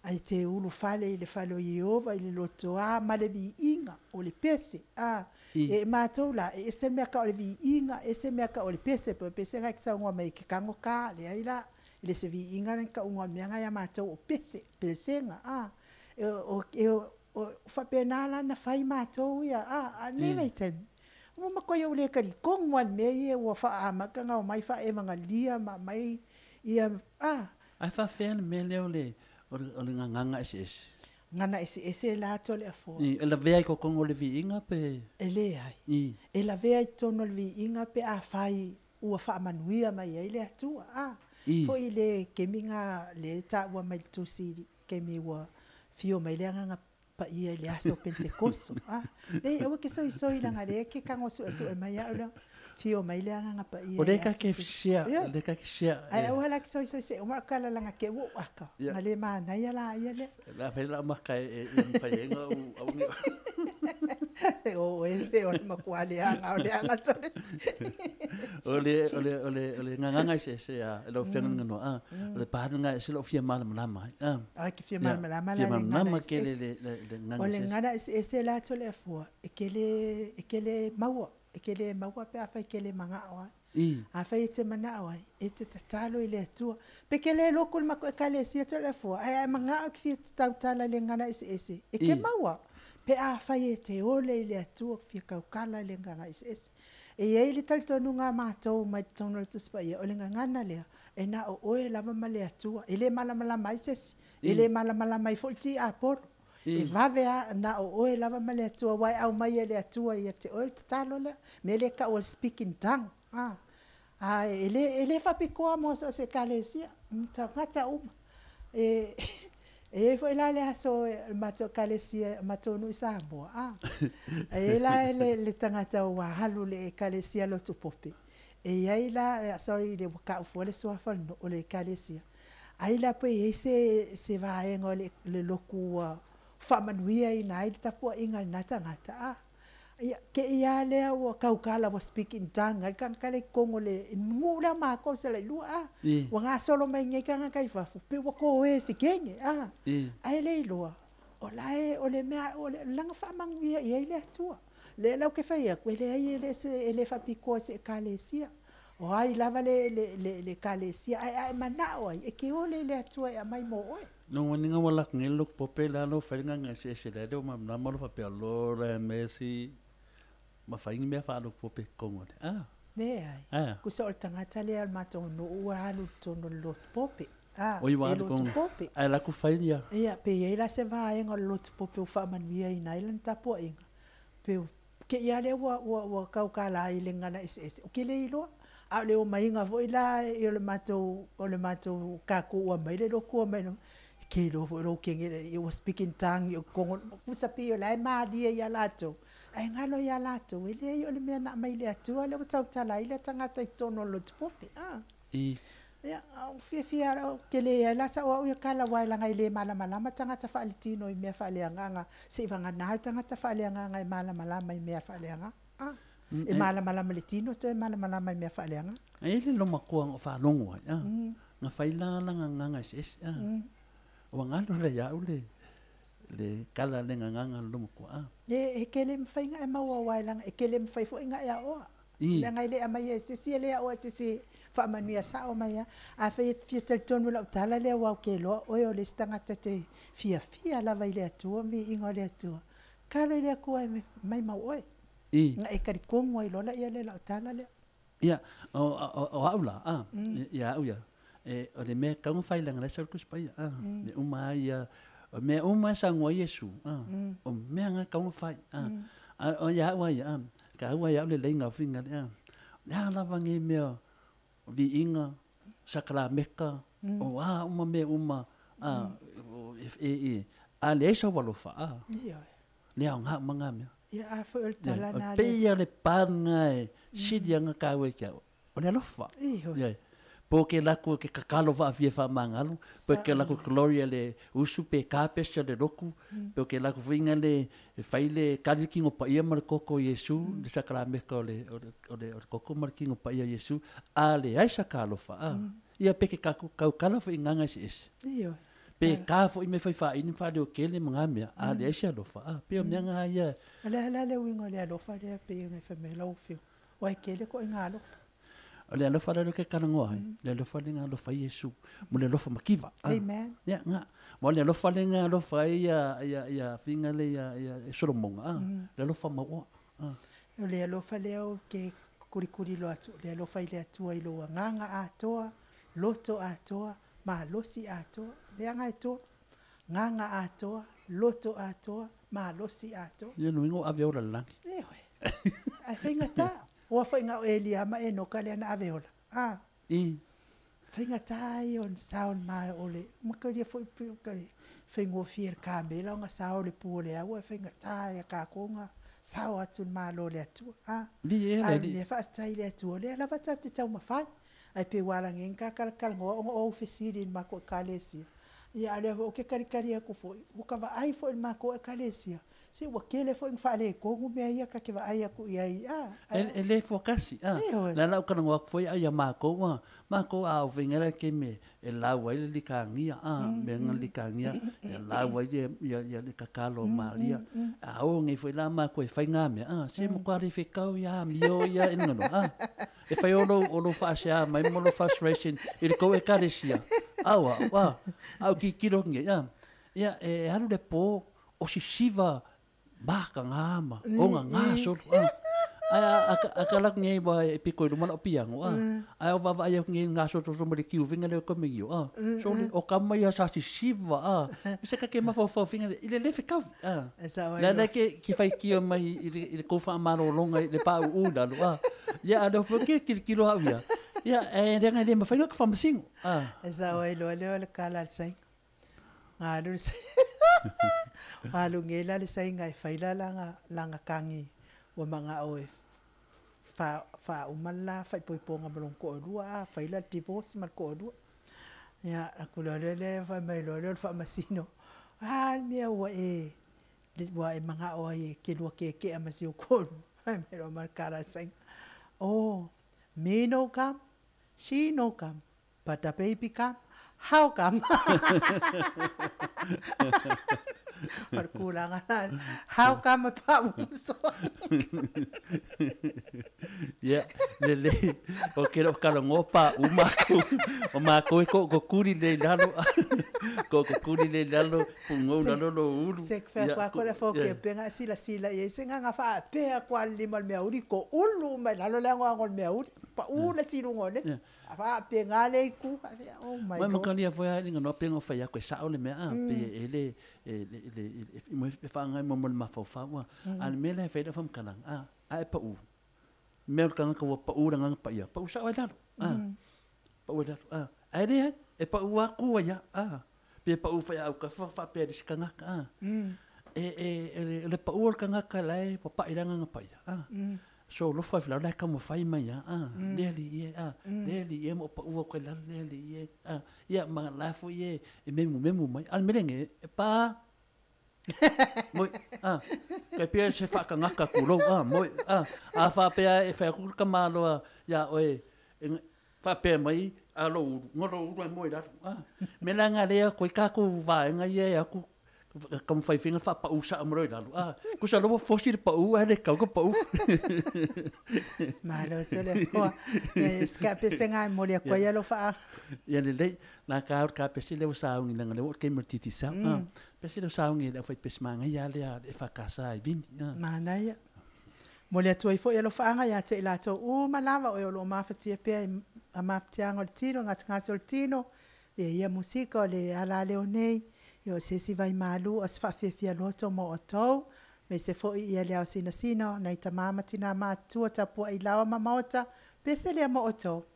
e te ulufale i le fale o Ieova i le lotoa ma le viiga o le pese, a. E matou la, e ese le mea e tau o le viiga, ese le mea e tau o le pese. Pei o le pese lena e te saunoa mai ai e te tago ta, leai la, e le o se viiga lena e te tauina o le mea lena ia matou o pese, pesega, a. E faapena la ona fai matou ia, a o lenei vaitaimi, ua matuai ou le talitonu lava i mea ia ua amata ona omai faa-evagalia ma aumai ia, a. Ae faapefea le mea lea o le gagana eseese? Gagana eseese la Toleafoa. E lavea i totonu o le viiga pe? E leai. E lavea i totonu o le viiga pe afai ua faamanuia mai ai le Atua, a. Foi le taimi lena lea e taua mai i le tusi i le taimi ua afio mai le Agaga Paia i le aso o Penetekoso, a. Leai aua e te soisoi leaga o lea e te tago suesue mai au lea. Afio mai le Agaga Paia O lea ta te share, o lea ta te share. Ae aua la e te soisoi se i uma lau tala leaga te i ua ou ata, ona le manaia laia lea. O le a fai lau maka e mafai ai ona ou aua ne i O oe se o le matua leaga o leaga sole. O le o le o le o le gagana eseese a lau Afioga Leaganua a, o le pa lena e ese lou fia malamalama ai. A e te fia malamalama la i le gagana eseese. O le gagana eseese la Toleafoa, e te le e te le maua, e te le maua pe afai e te le manao ai. Afai e te manao ai, e te tatalo i le Atua. Pe e te le lotu i le matou ekalesia Toleafoa, ae a e manao e te fia tautala i le gagana eseese, e te maua. Pe afai e te ole i le Atua e te fia tautala i le gagana eseese. E i ai le talitonuga a matou mai totonu o le Tusi Paia, o le gagana lea, e na o oe lava ma le Atua, e le malamalama ai se isi, e le malamalama ai foi le tiapolo. E vave lava, na o oe lava ma le Atua, aua e aumai e le Atua ia te oe le tatalo lea. O le mea lea e tau o le speak in tongue. A e le faapitoa mo so o se ekalesia, o tagata uma. E i ai foi la le aso o le matou ekalesia, le matou nuu i Samoa, a, e i ai la le tagata ua alu i le ekalesia lotu Pope, e i ai la, sorry ua tau fua le suafa o le ekalesia, ai la pe i ai se vaega o le lotu ua faamanuiaina ai le tapuaiga a lena tagata, a. Ia, te i lava lea ua tautala ua speak in tongue ai le tagata lea i totonu o le nuu lea o matou i Salailua, a. Ua gasolo mai nei tagata i fafo, pei ua toe sikege, a. Ae le iloa, o la e, o le mea, o le lana faamanuia i ai le Atua. Lea la ou te fai atu, e leai e le faapitoa i se ekalesia. O ai lava le ekalesia, ae a e manao ai, e te ole i le Atua e aumai mo oe. No wani nga wala ngi lok pope la lo fai nga nga se se le o ma na ma lo fa pe lo le mesi ma fai ngi mea fa lo pope kongo le. Ah. Leai. Ah. Kusa o le tagata lea o le matou nuu ua alu i totonu o le lotu pope. Ah, Oi wa e lotu kongo. pope. Ai la ku fai ia. Ia, pe i ai la se vaega o le lotu pope ua faamanuiaina ai lana tapuaiga. Pe ke ia lea ua kaukala ai i le gagana eseese, ou te le iloa. A o le omaiga foi la i o le matou, o le matou kaku ua mai le lotu omai ke iloa foi lou kege ua speak in tongue i kongo kusa pei o la e malie ia latou, ae galo ia latou, e leai o le mea na aumai le Atua lea ua tautala ai le tagata i totonu o le lotu pope. Ah. Ia, au fiafia ou te leai la sau au ia tala aua leaga e le malamalama tagata faaletino i mea faaleagaga, seivagana le tagata faaleagaga e malamalama i mea faaleagaga. Ah. E malamalama i le tino toe malamalama i mea faaleagaga. Ai le loma koa o whalongo ai. Ah. Nga fai la la nga nga eseese. Ah. O ngalo le ia le le kala le nga nga loma koa. Ah. E kele mawhai nga e maua wai langa, e kele mawhai fo inga ia oa. Langa i le amai e sisi e lea oa sisi faamanuia sao mai a. A fai e fia talitonu lau tala lea wau ke loa oe o le isi tagata te fiafia lava i le Atua, viiga o le Atua. Kalo i le Atua e mai mau oe. I. Na e kalikogu ai loa laia le lau tala lea. Ia, o au la, a, ia au ia. E, o le mea kaunga whai langa lesa o le kuspaia, a. Me uma ia, o mea uma sa ngua Iesu, a. O mea nga kaunga whai, a. A, o ia au ia, a. Ka au ia au le leinga finga le, a. Le lava nge mea, vi inga, sakrameka, o a uma mea uma, a, e, a le esa walofa, a. Ia. Le au ngā manga mea. Ia a foi o le tala na le. Pe ia le pānga e, sili anga kāwe kia, o le alofa. Ia. Po ke lako ke kakalo wa fia fa mangalu, po ke lako gloria le usu pe kapes le roku, po ke lako vinga le faile kali kingo pa ia mar koko Yesu, le sakrameka o le o le koko mar kingo pa ia Yesu, a le aisa kalofa a. Ia pe ke kaku kau kala fo inganga ese ese. Ia. Pe ka fo i me fai fa ini fa le o kele mga mea, a le aisa alofa a. Pe o mea ngā ia. Le le le wingo le alofa le pe ngai fa me lau fio. Wai kele ko inga alofa. O le alofa le ke kalangoa ai. Le alofa le ngā alofa Yesu. Mo le alofa makiva. Amen. Ia ngā. Mo le alofa le ngā alofa ia ia ia finga le ia ia Solomonga. Le alofa maua. O le alofa le o ke kurikuri lo atu. Le alofa i le atua i lo nganga atoa, loto atoa, malosi atoa. Le anga e tō. Nganga atoa, loto atoa, malosi atoa. Ia nuingo ave ora langi. E oe. Ai whaingata. Oa whainga o Elia ma e no ka lea na ave ola. Ah. I. Whaingata ai on sound mai o le. Makaria fo i kare. Whaingo fia ka mela nga sao le pu le aua. Whaingata ai a ka konga. Sao atu malo le atua. Ah. Li e le. Le whaatai le atua. Le lava tau te tau mawhai. Ai pe walangi nga kalakala ngoa onga o fesiri ma ko kalesia. Ia ale o ke karikari aku foi. O ka vaai foi ma ko kalesia. Se ua kele foi ngwhaale kongu mea ia ka ke vaai aku ia i. Ah. E le fokasi. Ah. La lau kana ngoa foi ai a mako wa. Mako a o vingera ke me e lau ai le likangia. Ah, me nga likangia. E lau ai ia ia le kakalo malia. A o ngai foi la mako e whai ngā mea. Ah, se mo kwa riwhe kau ia mio ia e ngano. Ah. E whai olo whaasea mai molo frustration i le kau e kalesia. Aua, wa. Au ki kilo nge. Ia, ia e haru le pō o sisiva maka ngā ma. O ngā ngā solo. Ai a ka lak ngai wa e piko i lumana o piango. Ai o wawa ai ngai ngā solo so mare kiu vinga leo komi io. So le o ka mai a sa sisiva. Se ka ke mawhawhau vinga le i le lefe kau. La la ke ki whai kia mai i le kouwha marolonga i le pā u lalo. Ia a leo fo ke kilo hau ia. Ia e renga le mawhai ka whamasingo. E sa oi loa leo le kala le sainga. Ngā lu le sainga. Ngā lu ngela le sainga e whaila langa kangi. Wa manga o e wha umala, whai poiponga malong ko orua, whaila divorce mal ko orua. Ia, aku loa leo le whai mai loa leo le whamasino. Ah, mea ua e, ua e manga o ai e ke lua ke ke amasi o koru. Ai me loa mal kala le sainga. Oh, me no come, she no come, but the baby come, how come? Or kulanga na, how come a pa uso? Yeah, le o ke ro kala ngopa u mako, o mako e ko kuri le lalo. Ko kuri le lalo, pungo lalo lo ulu. Se kwe kwa ko le fo ke penga sila sila ye se nga fa pe kwa le mal me uri ko ulu mai lalo le ngo me uri. Pa u le silu ngo le. Fa pe nga le ku. Oh my God. Mai makalia fo ya linga no penga fa ya ko sa o le me a pe ele le e fa ngai mo mo ma fa fa wa. Al me le fa fa mkalang a a e pa u. Me ka nga ko pa u nga pa ya. Pa u sa wa lalo. A. Pa u lalo. A. A le e pa u a ku ya a. Pe pa u fa ya ka fa fa pe ri ka nga a. E le pa u ka nga ka lai pa pa ila nga pa ya. A. So lo fa la la ka mo fai mai a le li ye a le li ye mo pa u ko la le li ye a ya ma la fu ye e memu memu mai al melenge e pa moi a ka pe se fa ka ngaka ku lo a moi a a fa pe e fa ku ka ma lo ya o e fa pe mai a lo ngoro u moi la a me la nga le ko ka ku va nga ye ya ku ka mo fai finga fa pa u sa amro lalo a ku sa lo fosi pa u a le ka ko pa u ma lo tole ko e ska pe se ngai mo le ko ya lo fa ya le le na ka ka pe se le sa ngi le o ke mo titi sa pe se le sa ngi le fa pe se manga ya le e fa ka sa i bindi ma na ya Mo le atu ai foi alofaaga ia te i latou uma lava o e o loo mafatia pea i mafatiaga o le tino gasegase o le tino, ia ia musika o le ala lea o nei, ia o se isi vaimalu o se faafiafia loto mo outou, aemaise foi ia le ao sinasina o nai tama ma tina matutua tapuai i laoa ma maota, pese lea mo outou.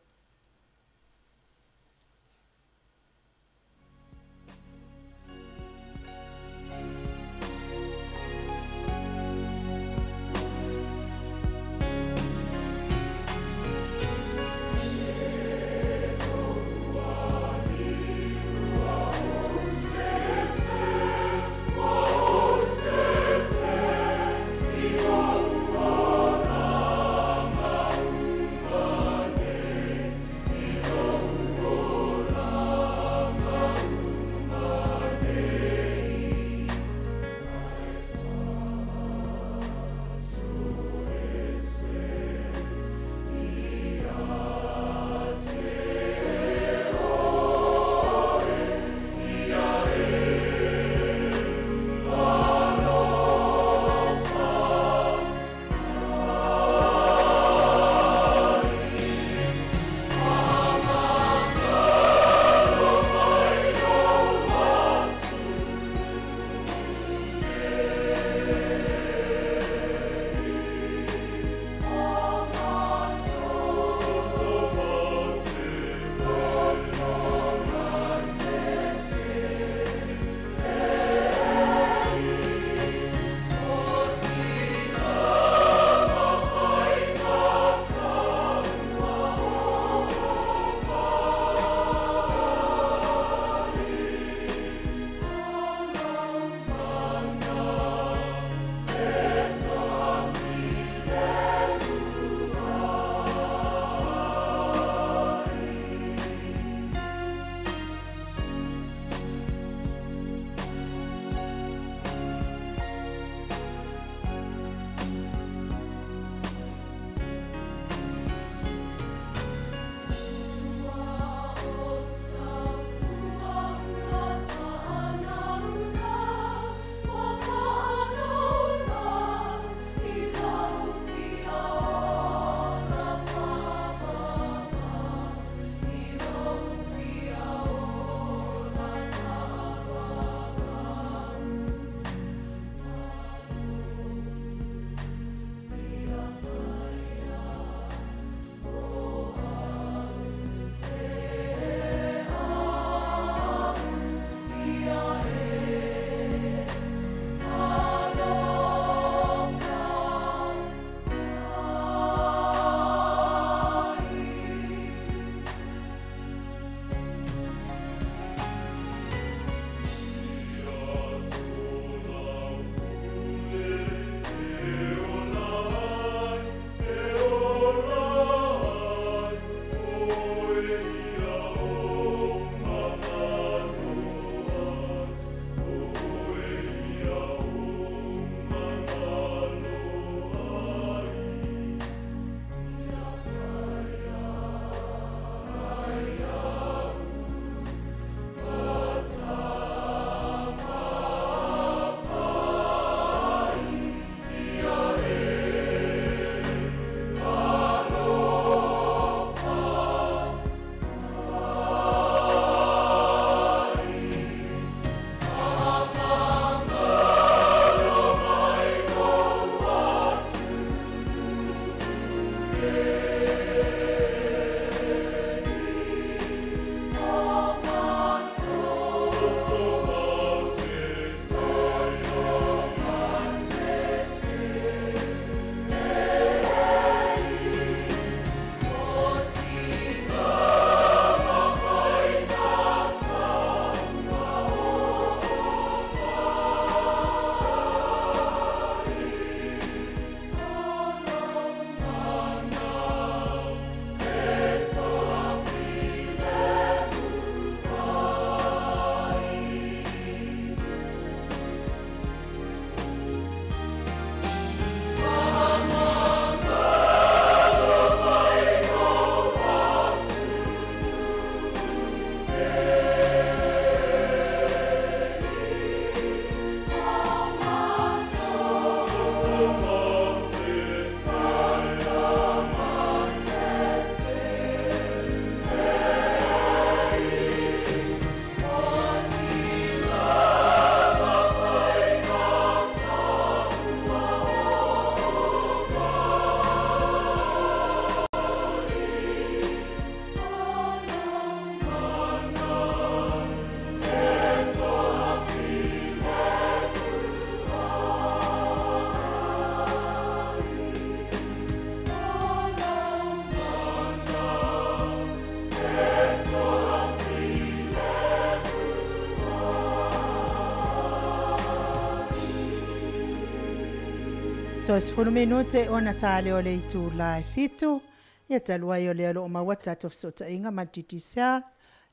Toe 10 minute ona tale o le itula e 7. Ia talu ai o lea o lo o maua tatou fesootaiga ma le Digicel,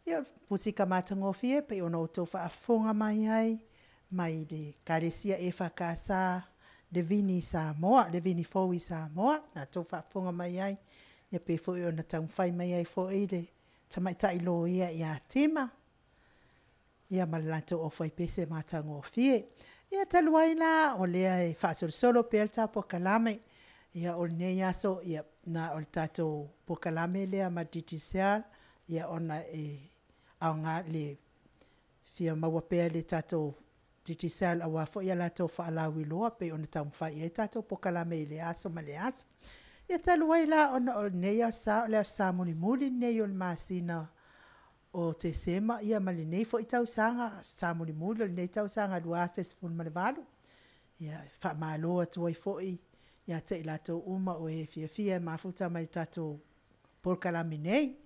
ia o musika matagofie e pei ona outou faafofoga mai ai mai le Ekalesia EFKS Levini Samoa, Levini fou i Samoa na outou faafofoga mai ai, e pei foi ona taumafai mai ai foi le tamaitai loia ia Tima ia ma le latou aufaipese matagofie. Ia talu ai la o lea e faasolosolo pea le tatou polokalame, ia o lenei aso na o le tatou polokalame lea ma le Digicel ona e aoga le fia maua pea e le tatou Digicel aua foi a latou faalauiloa e pei ona taumafai i ai tatou polokalame i lea aso ma lea aso. Ia talu ai la ona o lenei aso Sa o le aso Sa mulimuli lenei o le masina o Tesema ma lenei foi tausaga, Aso Sa mulimuli o lenei tausaga 2018. E faamalo atu ai foi ia te i latou uma o e fiafia e mafuta mai i le tatou polokalame nei.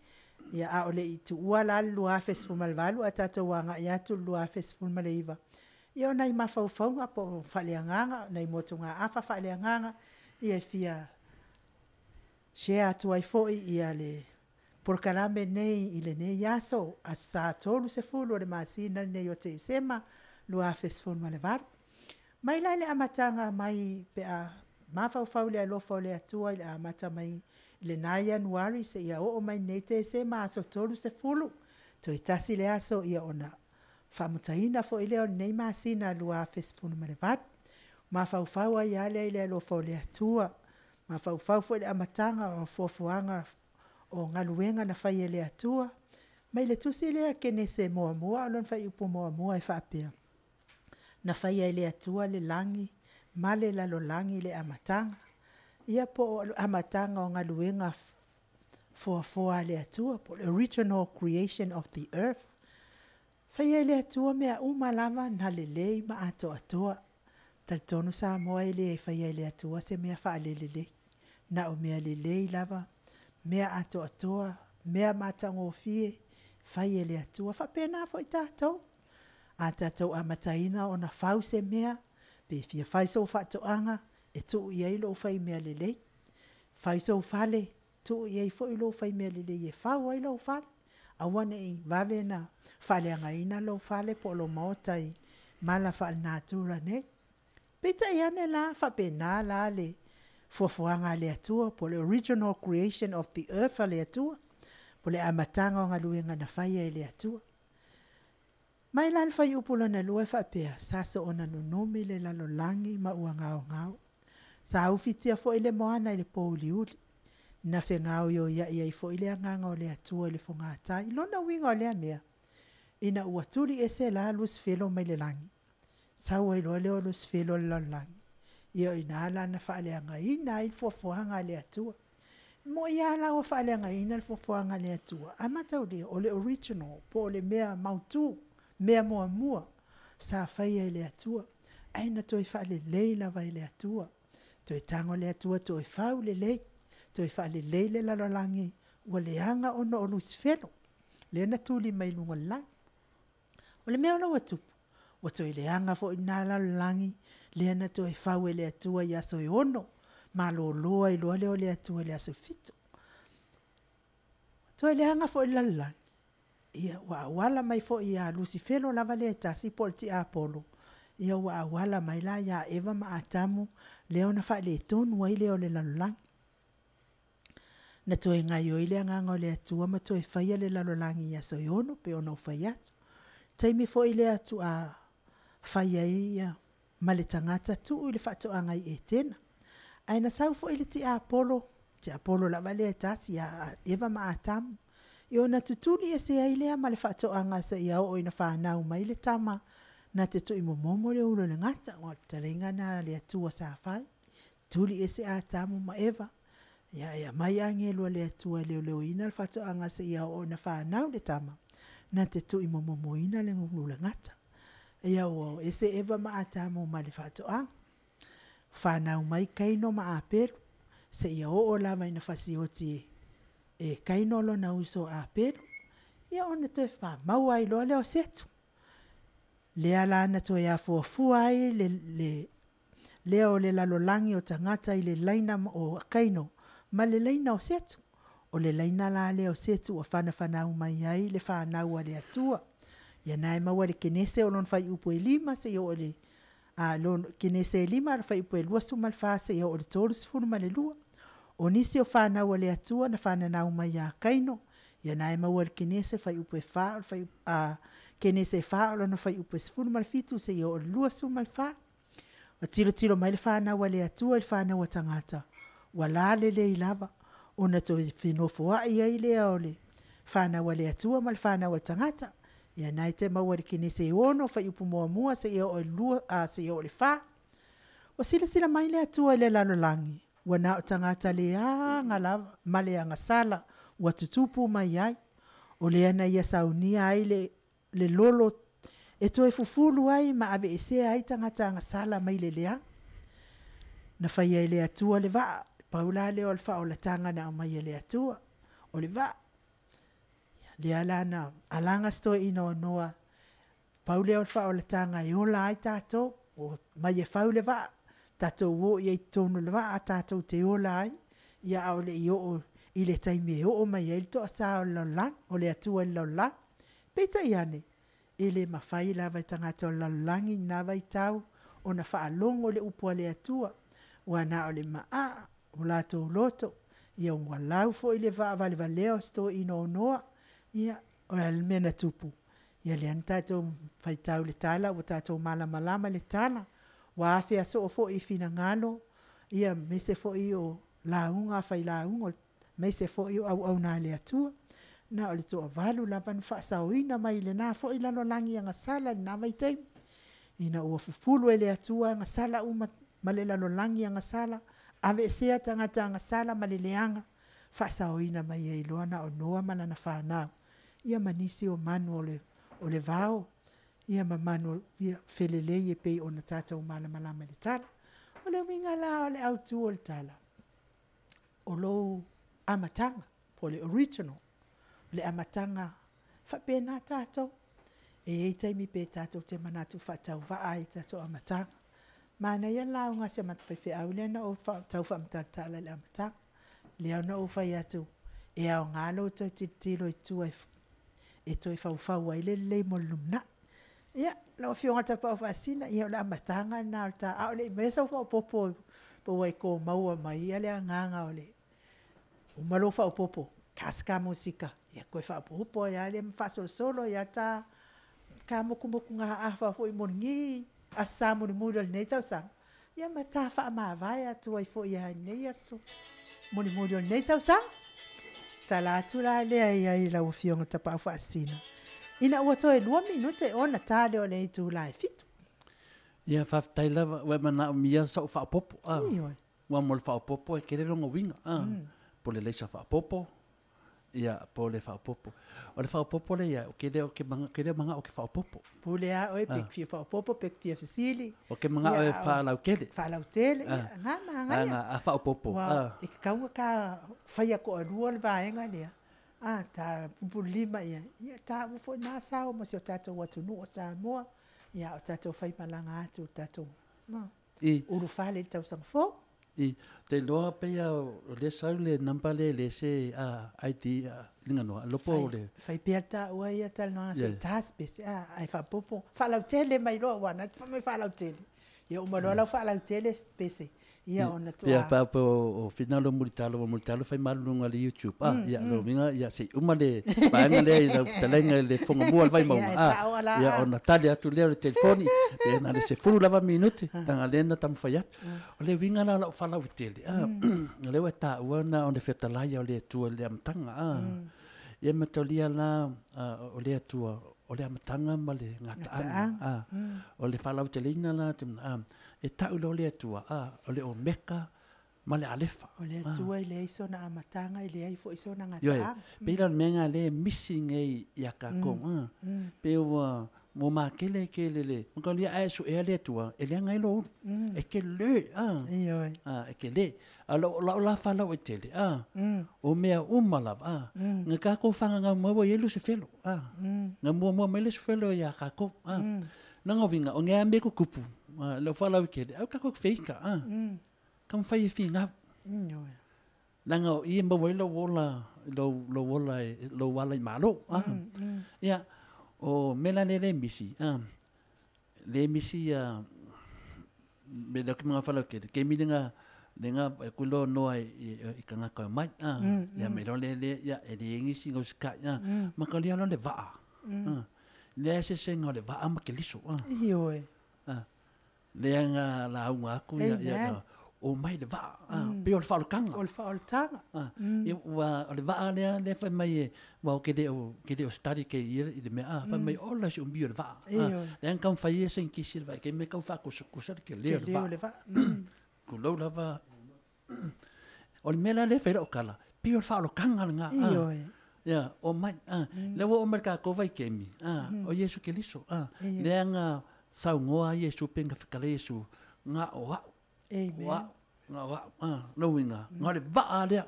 A o le i tuua la le 2018 ae tatou agai atu i le 2019, ia o nai mafaufauga po o faaleagaga nai motugaafa faaleagaga e fia share atu ai foi le polokalame lenei i lenei aso, Aso Sa 30 o le masina lenei o Tesema 2018. Mai la i le amataga mai pe a mafaufau i le alofa o le Atua i le amata mai lena Ianuari seia oo mai nei Tesema aso 30, toe tasi le aso ona faamutaina foi lea o lenei masina 2018. Mafaufau ai lava lea i le alofa o le Atua, mafaufau foi i le amataga o foafoaga o galuega na fai e le Atua. Mai le tusi lea Kenese 1 lona fuaiupu 1 e faapea; “Na faia e le Atua le lagi ma le lalolagi i le amataga.” Ia po o le amataga o galuega foafoa a le Atua po o le original creation of the earth. Faia e le Atua mea uma lava na lelei ma atoatoa. E talitonu Samoa e le faia e le Atua se mea faale-lelei, na o mea lelei lava, mea atoatoa, mea matagofie fai e le Atua. E faapena foi tatou, a tatou amataina ona fau se mea, pe fia fai sou faatoaga, e tuu i ai lou fai mea lelei. Fai sou fale, tuu i ai foi lou fai mea lelei e fau ai lou fale, aua ne i vave ona faaleagaina lou fale po o lou maota i mala faalenatura nei. Peitai ane la, e faapena la le foafoaga a le Atua po o le original creation of the earth a le Atua, o le amataga o galuega na faia e le Atua. Mai la le fuaiupu lona 2 e faapea, sa soona nunumi le lalolagi ma ua gaogao. Sa ufitia foi le moana i le pouliuli, na fegaoioiai ai foi le agaga o le Atua i le fogatai. Lona uiga o lea mea, ina ua tuliese la Lusifelo mai le lagi, sau ai loa lea o Lusifelo i le lalolagi, ia o i ina la na faaleagaina ai foafoaga a le Atua. E moi lava la ua faaleagaina le foafoaga a le Atua, ae mataulia, o le original po o le mea mautu, mea muamua sa faia e le Atua, ae na toe faalelei lava e le Atua. Toe tago le Atua toe fau lelei, toe faalelei le lalolagi ua leaga ona o Lusifelo, lea na tuli mai luga o le lagi. O le mea la ua tupu, ua toe leaga foi lena lalolagi lea na toe fau e le Atua i aso e 6, malolo ai loa lea o le Atua i le aso e 7. Toe leaga foi le lalolagi, ia ua auala mai foi ia Lusifelo lava lea e tasi po o le tiapolo, ia ua auala mai la ia Eva ma Atamu lea na faaletonu ai le lalolagi. Na toe gaoioi le agaga o le Atua ma toe faia le lalolagi i aso e 6 e pei ona ou fai atu. O le taimi foi lea faatoa fai ai ma le tagata tuu le faatoaga i Etena. Ae na sau foi le tiapolo, tiapolo lava lea e tasi ia Eva ma Atamu, ia ona tutuli ese ai lea ma le faatoaga seia oo ina fanau mai le tama na te tuuimomomo le ulu o le gata. Aua o le fetalaiga lena a le Atua sa fai, tuli ese Atamu ma Eva, ia e aumai agelu a le Atua e leoleoina le faatoaga seia oo ina fanau le tama, na te tuuimomomoina le ulu o le gata. Ia ua o ese Eva ma Atamu ma le faatoaga, fanau mai Kaino ma Apelu, seia oo lava ina fasioti e Kaino lona uso ia Apelu, ia ona toe maua ai loa lea o Setu. Lea la na toe afuafua ai le Lea o le lalolagi o tagata i le laina o Kaino ma le laina o Setu. O le laina la lea o Setu ua fanafanau mai ai le fanau a le Atua. Ia na e maua i le Kenese o lona fuaiupu e 5 seia oo i le Kenese e 5 fuaiupu e 24 seia oo i le 32. O nisi o fanau a le Atua na fananau mai ia Kaino, ia na e maua i le Kenese fuaiupu e 4, Kenese 4 o lona fuaiupu e 17 seia oo i le 24. Ua tilotilo mai le fanau a le Atua i le fanau a tagata, ua lalelei lava, ona toe fenofoai ai lea o le fanau a le Atua ma le fanau a le tagata. Ia na e te maua i le Kenese 6 fuaiupu 1 seia oo i le 4. Ua silasila mai le Atua i le lalolagi, ua na o tagata leaga lava ma le agasala ua tutupu mai ai. O lea na ia saunia ai le lolo e toe fufulu ai ma aveesea ai tagata agasala mai le leaga. Na faia e le Atua le vaa, pau la lea o le faaolataga na aumai e le Atua, o le vaa. Lea la na alaga si toeaina o Noa, pau lea o le faaolataga e ola ai tatou, omai e fau le vaa, tatou o i ai i totonu o le vaa tatou te ola ai, ia a o le i oo i le taimi e oo mai ai le toasa o le lalolagi, o le Atua i le lalolagi. Peitai ane, e le mafai lava e tagata o le lalolagi i lena vaitau ona faalogo i le upu a le Atua, ua na o le maa o latou loto, ia ua lau foi le vaavalevalea o si toeaina o Noa. Ia, o le a le mea na tupu? Ia lea na tatou faitau i le tala ua tatou malamalama i le tala, ua afea soo foi i finagalo, aemaise foi o lauga failauga, aemaise foi o auauna a le Atua. Na o le toavalu lava na faasaoina mai lena foi lalolagi agasala i lena vaitaimi, ina ua fufulu e le Atua agasala uma ma le lalolagi agasala, aveesea tagata agasala ma le leaga, faasaoina mai ai loa na o Noa ma lana fanau, ia ma nisi o manu o le vao, ia ma manu felelei e pei ona tatou malamalama i le tala. O le uiga la o le autu o le tala, o lou amataga po o le original, le amataga, e faapena tatou. E i ai taimi pe tatou te manatu faatauvaa ai i le tatou amataga. Manaia le lauga a si o matou faifeau lea na ou tau faamatalatala i le amataga, lea na ou fai atu, e aoga lou toe tilotilo i tua e toe faufau ai le lelei mo le lumanai. Ia, lau Afioga i le Tapaau Faasisina, ia o le amataga lena o le ta, a o le i faia sau faaopoopo po ua e to maua mai le agaga o le uma lou faaopoopo, ta se ta musika, ia toe faaopoopo ai lava lea ma faasolosolo ai lava le ta motumotugaafa foi mo lenei Aso Sa mulimuli o lenei tausaga, ia ma ta faamavae atu ai foi lava i lenei aso mulimuli o lenei tausaga. Tala atu la lea i ai i lau Afioga i le Tapaau Faasisina, ina ua toe 2 minute ona ta lea o le itula e 7. Ia, faafetai lava, ua e manaomia sau faaopoopo. Ioe. Ua mo le faaopoopo e tele lona uiga, po o le laisa faaopoopo, ia, po o le faaopoopo. O le faaopoopo lea ia, ou te le o manao ou te faaopoopo. Pule lava oe pe e te fia faaopoopo pe e te fia fesili. Ou te manao e faalautele. Faalautele, ia, na manaia. A faaopoopo. Aua e tatau ona ta faia toalua le vaega lea, ta pulupululima i ai, ia taua foi lena sao mo si o tatou atunuu o Samoa, a o tatou faimalaga atu i le tatou ulufale i le tausaga fou. Ou te iloa pei lava o lea e sau le number lea e leai se ID le po o le... Fai pea le taua ia talanoaga se i ta se pese, ae faaopoopo, faalautele mai loa aua o lena e te fai mai faalautele. Ia uma loa lau faalautele pese, ia ona toa... Ia, pe a faapea o Finau Mulitalo, aua o Mulitalo e fai malologa i le YouTube, ia o lona uiga, ia se i uma le vaega lea i lau fetalaiga i le Fono Mua o le Vaimauga, ia ona tali atu lea o le telefoni, pe na o le 10 lava minute, leaga o lea na taumafai atu. O le uiga la o lau faalauaitele, o lea ua e taua na o le fetalai lava o le Atua i le amataga. Ia mataulia la o le Atua, o le amataga ma le gataaga. O le faalauteleina la, e tau loa le Atua, o le Omeka ma le Alefa. O le Atua e leai sona amataga, e leai foi sona gataaga. Ioe, pei la o le mea lena o lea e misi nei ia tatou, pei ua matele tele le, mataulia a e suea le Atua, e leaga ai lou ulu, e tele, Ioe. e tele. A o lau la faalauaitele, o mea uma lava, na tatou fagagau mai ua i ai Lusifelo, na muamua mai Lusifelo ia tatou. Lona uiga, o ni a mea e tutupu, Lau whalau ke le, au kako feika, Ka mwhai e whingau. Nanga o ia maua ai lou ola, lou ola, lou ala i malo. Ia, o mea la lea le misi, le misi ia, me leo ki mga whalau ke, ke mi lenga, lenga e kulo noa i kangaka o mai, ia me lo le le, ia, e le ingisi ngau sika, ia, ma ka lia lo le vaa, le se se ngau le vaa ma ke liso, Ioe. Le nga la unga aku, ia, ia, o mai le vaa, pe o le whaolokanga. O le whaolotanga. Ia, ua, o le vaa lea, lea whai mai e, ua o ke leo study ke ia i le mea, whai mai o la si umbi o le vaa. Lea nga kau whai e se ngisi le vaa, ke me kau whakosakosa le ke leo le vaa. Ke leo le vaa. Ku lau lava, o le mea la lea whai la o kala, pe o le whaolokanga le ngā. Ioe. Ia, o mai, lea ua o mai ka kōwai kemi, o Yesu ke liso, lea nga saungoa Yesu penga whakale Yesu, ngā o au. Amen. Wa, ngā wa, no winga, ngā le vaa lea,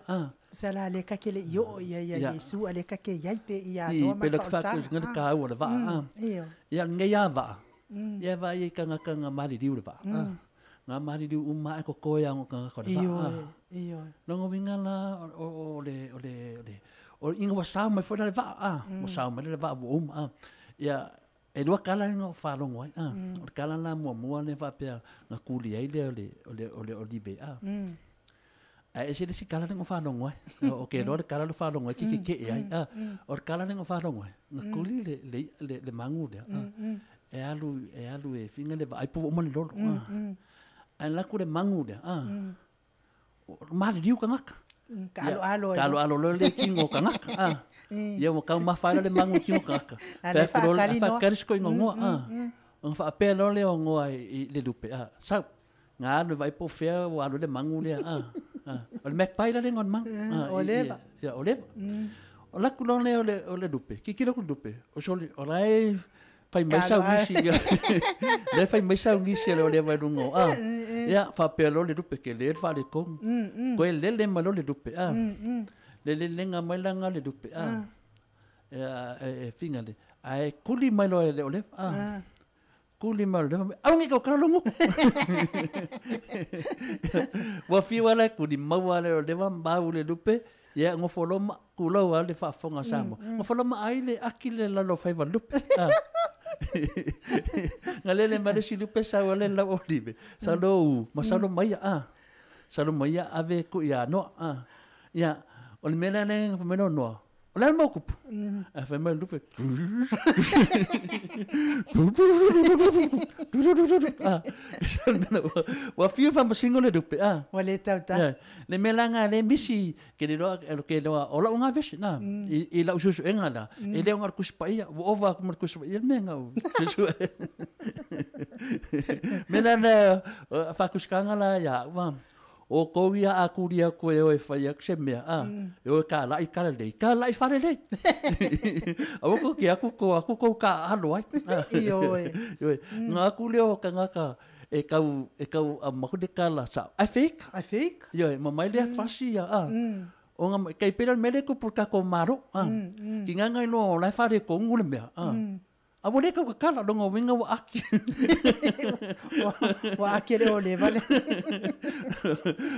Sa la le ka ke le io ia ia Yesu, a le ka ke iai pe ia I noa ma pe le whaolotanga. whaku, ngā le ka au o le vaa, Io. Ia, ngei a vaa. Ia vaa ia ka ngā ka ngā mari riu le vaa, Ngā mari riu uma e ko koe a ngā ka ngā ka le vaa, Io, io. Longo winga la, o le, o le, o le, o inga wa sao mai fo le vaa, Wa sao mai le vaa wa uma, Ia, e lua kala ngā whalongo ai, O le kala la mua mua le whapea ngā kuli ai le o le, o le, o le olive, A e se le si kala ngā whalongo ai. O ke loa le kala le whalongo ai, ki ke ke e ai, O le kala ngā whalongo ai, ngā kuli le, le, le, le mangu le, E alu, e alu e whinga le wa, ai pu oma le lolo, Ai la ku le mangu le, O mari riu ka ngaka. Ka alo alo ai. Ka alo alo lo le ki ngō ka ngaka, Ia mo kau mawhaira le mangu ki ngō ka ngaka. A le Whai ku whaakari lo, a noa. whaakari siko i ngō ngoa, Nga whaapea lo le o ngoa i le lupe, Sau, ngā alo vai po whea o alo le mangu le, O le magpie la le ngon mangu, O leva. Ia, o leva. O laku lo le o le lupe, ki ki laku lupe. O soli, o lai whai mai sau ngisi, ia. Le whai mai sau ngisi le o le vai rungo, Ia, whapea lo le lupe ke le wha le kongu. Koe le le mai lo le lupe, Le le le ngā mai la ngā le lupe, Ia, e whinga le. Ai, kuli mai lo le o le, Kuli mai lo le, au ngi kau kara longo. Wa whiwa le, kuli maua le o lewa, mau le lupe, ia, ngofolo ma, kulau a le whaafonga sa mo. Ngofolo ma ai le aki le lalo whaiwa lupe, Ngā lele mai le si lupe sau le lau olive. Sa lo u, ma sa lo maia, Sa lo maia ave ku ia noa, Ia, o le mea lea ngā whameno noa. O le mau kupu. A whai mai lupe. Wa whiu wha masingo le lupe, Wa le tau ta. Ia, le mea la ngā le misi, ke le roa, ke le roa, o lau ngā vesi, nā. I lau susu e ngā la. E leo ngā kusipa ia, wa ova aku mar kusipa ia, mea ngā u susu. Mea la le, whakusikanga la, ia, wa, o kou ia a kuria koe o e whai aku se mea, E o e ka lai kara lei, ka lai whare lei. A wako ki aku ko, aku kou ka alo ai. Ioe. Ioe. Ngā aku leo ka ngā ka, e kau, e kau a maku de ka la sa. Ai fake. Ai fake. Ioe, ma mai lea fasi ia, O ngā, kei pera mele ko pur ka ko maro, Ki ngā ngai loa o lai whare ko ngule mea, A wale kau ka kala, longa winga wa aki. Wa aki le o leva le.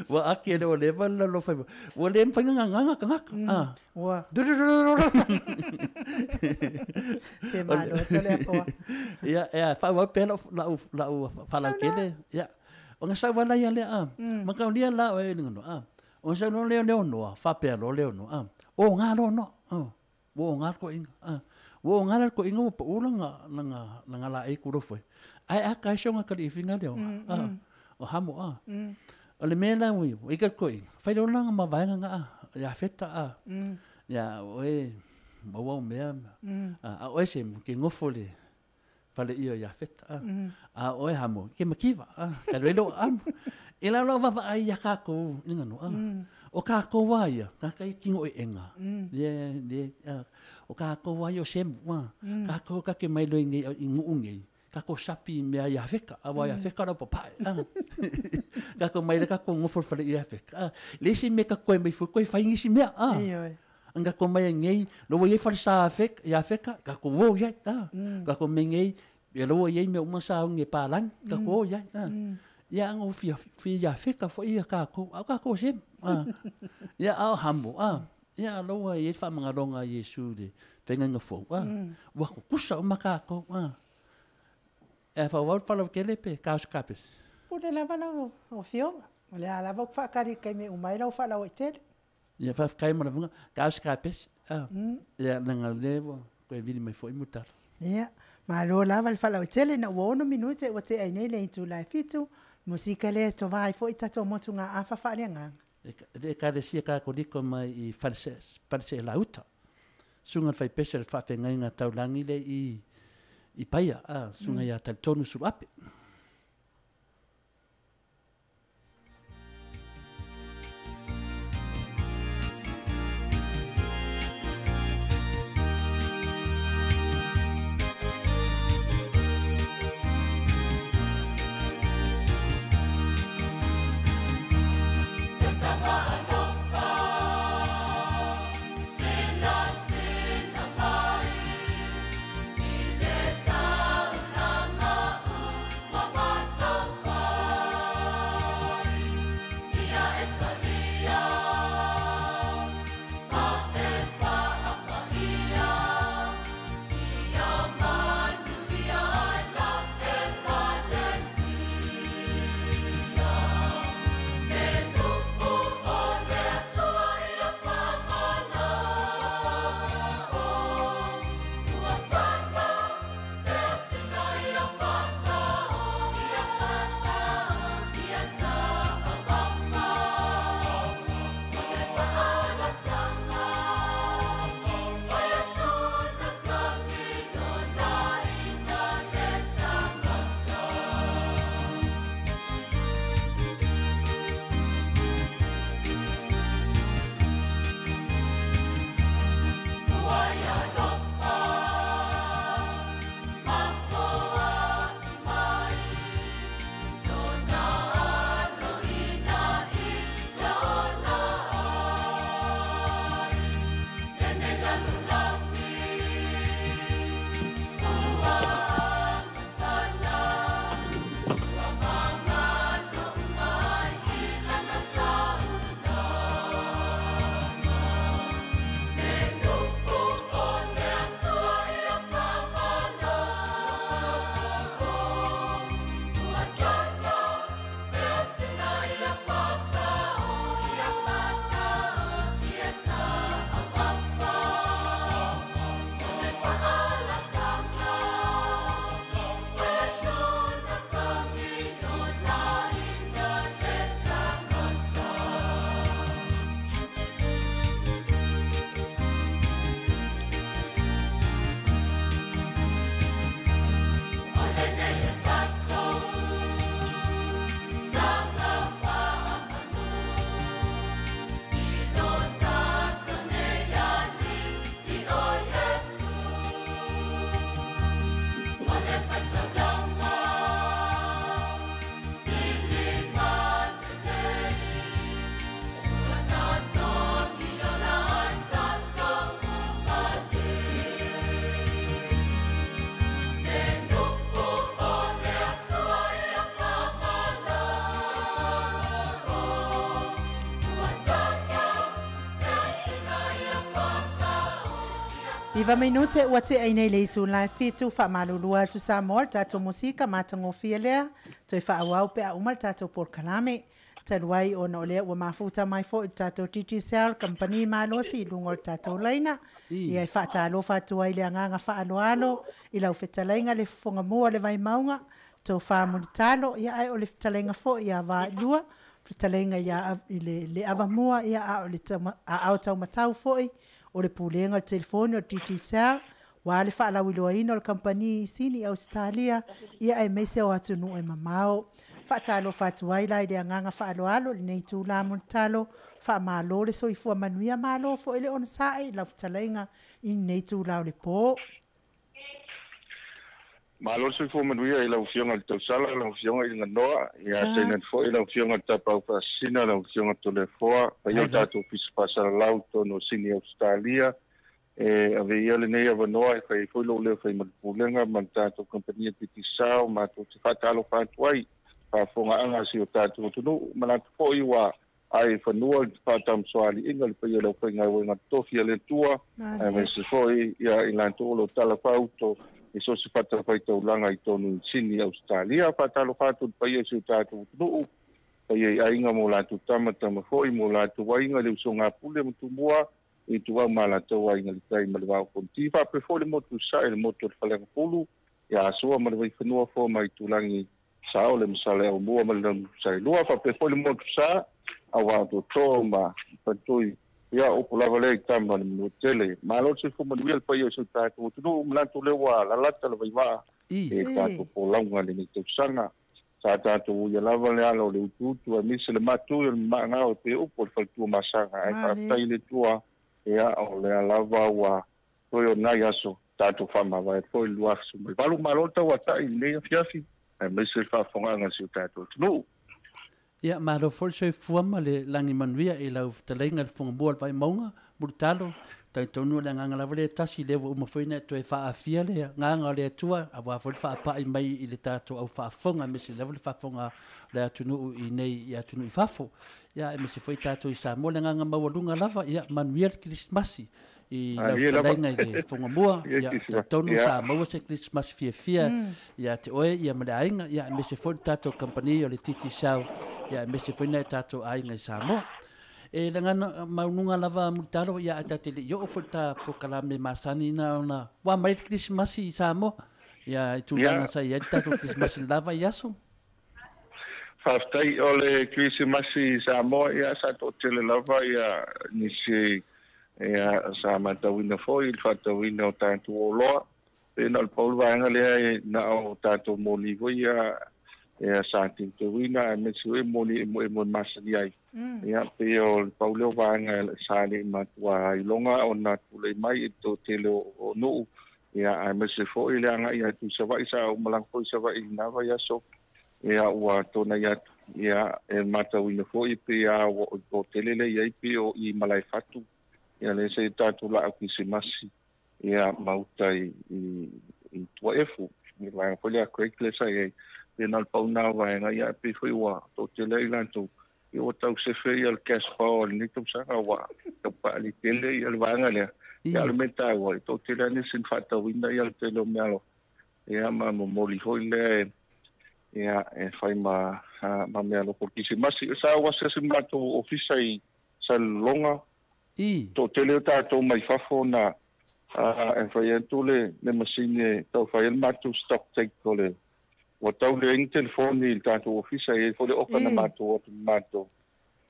Wa aki le o leva la lo whai. Wa le mwhai ngā ngā ngā ngā. Wa. Du du du du du. Se malo, to le afoa. Ia, ia, whai wau pēla lau, lau whalau kele. Ia. O ngā sau wala ia le, Maka o lia la o e linga no, O ngā sau no leo leo noa, whapea lo leo noa, O ngā lo noa, Wo o ngā ko inga, Wo ngā la ko inga wo pa ula ngā, ngā, ngā la e kuro fwe. Ai a kai shonga kari i whinga leo, O hamo, O le mea la ui, i ka ko inga. Whai rona ngā mawaenga ngā, ia wheta, Ia, o e, maua o mea, a o e se, ke ngofo le, whale ia ia wheta, A o e hamo, ke makiwa, Ka relo, amo. E la loa wawa ai ia kākou, inga no, O kākou wā ia, kā kai kingo e enga. Le, le, o kākou wā ia o semu, Kākou ka ke mai loe ngei, i nguu ngei. Kākou sapi mea ia wheka, a wā ia wheka rau papai, Kākou mai le kākou ngofo whale ia wheka, Le isi mea ka koe mai fue, koe whai ngisi mea, Ioe. Anga ko mai ngei, lo ia whale sa wheka, ia wheka, kākou wō ia, Kākou me ngei, Ia laua iai mea uma sa augi e palagi tatou o iai a. Ia aga ua fia fia feka foi ia tatou a o tatou sema a. Ia a o hamo a. Ia a laua e iai le faamagaloga a Iesu i le faigaiga fou a. Ua tutusa uma tatou a. E faaauau le faalauaitele pe tao se kapesi? Pule lava lau afioga, o le a lava ou te faatali i le taimi e uma ai lau faalauaitele. Ia faafetai mo le avanoa. Tao se kapesi. Ia leaga o lea ua toe vili mai foi Mutala. Ia, malo lava le faalauaitele ina ua 6 minute ua tea ai nei le itula e 7, musika lea e tova ai foi tatou motugaafa faaleagaga. Le Ekalesia Katoliko mai i Faleseelauta, susuga i le faipese o le faafeagaiga taulagi lea i Paia, susuga ia Talitonu Suluape. 9 minute ua tea ai nei le itula e 7, faamalulu atu Samoa, le tatou musika matagofie lea, toe faaauau pe a uma le tatou polokalame. Talu ai ona o lea ua mafuta mai foi le tatou Digicel kamupani malosi i luga o le tatou laina. Ia e faatalofa atu ai le agaga faaaloalo i lau fetalaiga le fofogamua o le Vaimauga, Tofa Mulitalo, ia ae o le fetalaiga foi ia Vailua, fetalaiga ia i le Avamua, ia a o le aao taumatau foi o le pulega o le telefoni o le Digicel, ua le faalauiloaina o le kamupani i Sini, Ausetalia, ia aemaise o atunuu e mamao. Faatalofa atu ai la i le agaga faaaloalo i lenei itula mulitalo, faamalo le soifua manuia, malo foi le onosai i lau fetalaiga i lenei itula o le po. Malo le soifua manuia i lau Afioga i le Tausala, lau Afioga i le Ganoa, ia tainane foi lau Afioga i le Tapaau Faasisina, lau Afioga Toleafoa, paia o le tatou Ofisa Faasalalau i totonu o Sini Ausetalia, E ave ia lenei avanoa e fai foi lou leo fai ma le pulega ma le tatou kamupani Digicel matou te faatalofa atu ai faafofogaaga a si o tatou atunuu manatu foi ua ae i fanua le faatamasoaliiga le paia o le aufaigaluega totofi a le Atua aemaise foi ia i latou o lo o talafauto i so o se fatafaitaulaga i tonu i Sini Ausetalia. Faatalofa atu i le paia o si o tatou atunuu, paia i aiga ma o latou tama, tama foi ma o latou aiga, le usoga a Pule ma Tumua, i Ituau ma latou aiga i le tai ma le vao Fonoti, faapea foi le motu i Sasae, le motu o le Faleagafulu, ia Asoa ma le Vaifanua, Foa ma Aitulagi, Sao le Masaleaumua ma le Lanusailua, faapea foi le motu Sa, aua Atoatoa ma Fatui, ia upu lava lea i tama le Manuatele. Malo le soifua manuia le paia o si o tatou atunuu, manatu lea ua lalata le vaivaa e tatou folauga i lenei tausaga. Sa tatou uia lava le ala o le utuutu aemaise le matui o le mamaagao e pei upu o le faletua masaga. Ae faafetai i le Atua, ia o lea lava ua toe o nai aso tatou faamavae atu foi i le 2018. Malo le tauatai i lenei afiafi aemaise le faafofogaaga a si o tatou atunuu. Ia, malo foi le soifua ma le lagi manuia i lau fetalaiga i le Fofoga Mua o le Vaimauga, Mulitalo, talitonu o le agaga lava lea e tasi, lea ua uma foi ona e toe faaafia le agaga o le Atua aua foi le faapai mai i le tatou au faafofoga, aemaise lava le faafofoga o le atunuu i inei i atunuu i fafo, ia aemaise foi tatou i Samoa. Le agaga maualuga lava, ia manuia le Kerisimasi i lau fetalaiga i le Fofoga Mua, ia talitonu sa maua se Kerisimasi fiafia ia te oe ia ma le aiga, ia aemaise foi le tatou kamupani o le Digicel, ia aemaise foi nai o tatou aiga i Samoa. E lagana maunuga lava Mulitalo, ia ae ta te le i oo foi i le ta polokalame masani na ona ua mai le Kerisimasi i Samoa, ia i tulaga sa i ai le tatou Kerisimasi i le la vaiaso. Faafetai o le Kerisimasi i Samoa, ia sa toatele lava ia nisi ia sa matauina foi i le faatauina o tatou oloa. Pei na o le pau le vaega lea e na o tatou moni foi ia ia sa teuteuina aemaise foi moni emoemo e masani ai. Ia pei o le pau lea o vaega sa le i matua iloga ona tulai mai i le toatele o nuu. Ia aemaise foi le agai atu i Savaii, sa ou malaga foi i Savaii i lena vaiaso. Ia ua tonai atu, ia e matauina foi pei lava ua o le toatele lea i ai pei o i Malaefatu. Ia lea sa i tatou laau kerisimasi ia ma uta i Tuaefu, i le vaega foi lea a Craig lea sa i ai. Pei na o le pau lena o vaega, ia pei foi ua toatele ai latou, ia ua tau sefe ia le cash power o lenei tausaga, ua tau paali tele ia le vaega lea. Ia a o le mea taua, e toatele lava nisi na faatauina ia le tele o meaalofa, ia ma momoli foi lea ia e fai ma meaalofa o le Kerisimasi. Sa ou asiasi i le matou ofisa i Salelologa, toatele o tatou mai fafo na e fai atu le masini e tau fai ai le matou stock take o le ua tau leai ni telefoni i le tatou ofisa, e i ai foi le oka na matou o atu ma matou.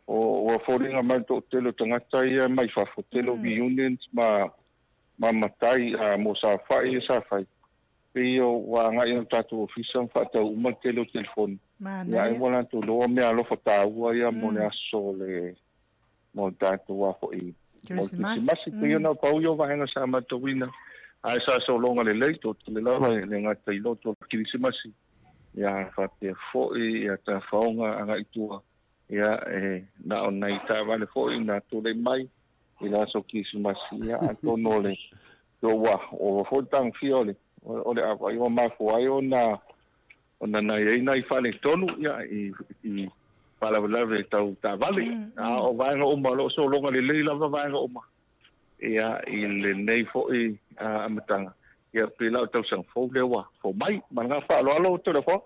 O ua foliga mai le toatele o tagata ia mai fafo, tele o reunions ma matai mo saofai ia sa fai. Pei ua agai i le tatou ofisa ma faatau uma le tele o telefoni. Ia ai ua latou iloa meaalofa taua ia mo le aso o le mo le tatou a foi mo le Kerisimasi. Pei ona pau ia o vaega sa matauina, ae sa sologa lelei toatele lava e le gata i loto o le Kerisimasi, ia faapea foi ia tafaoga agai i tua, ia e na o nai taavale foi na tulai mai i le aso Kerisimasi, ia atonu o le ua ova foi le tagofia o le o le ava, ua mafua ai ona ona nai ai nai faaletonu ia i faalavelave tau taavale. A o vaega uma o lo o sologa lelei lava vaega uma ia i lenei foi amataga, ia pei la o tausaga fou lea ua fou mai. Ma le agaga faaaloalo Toleafoa.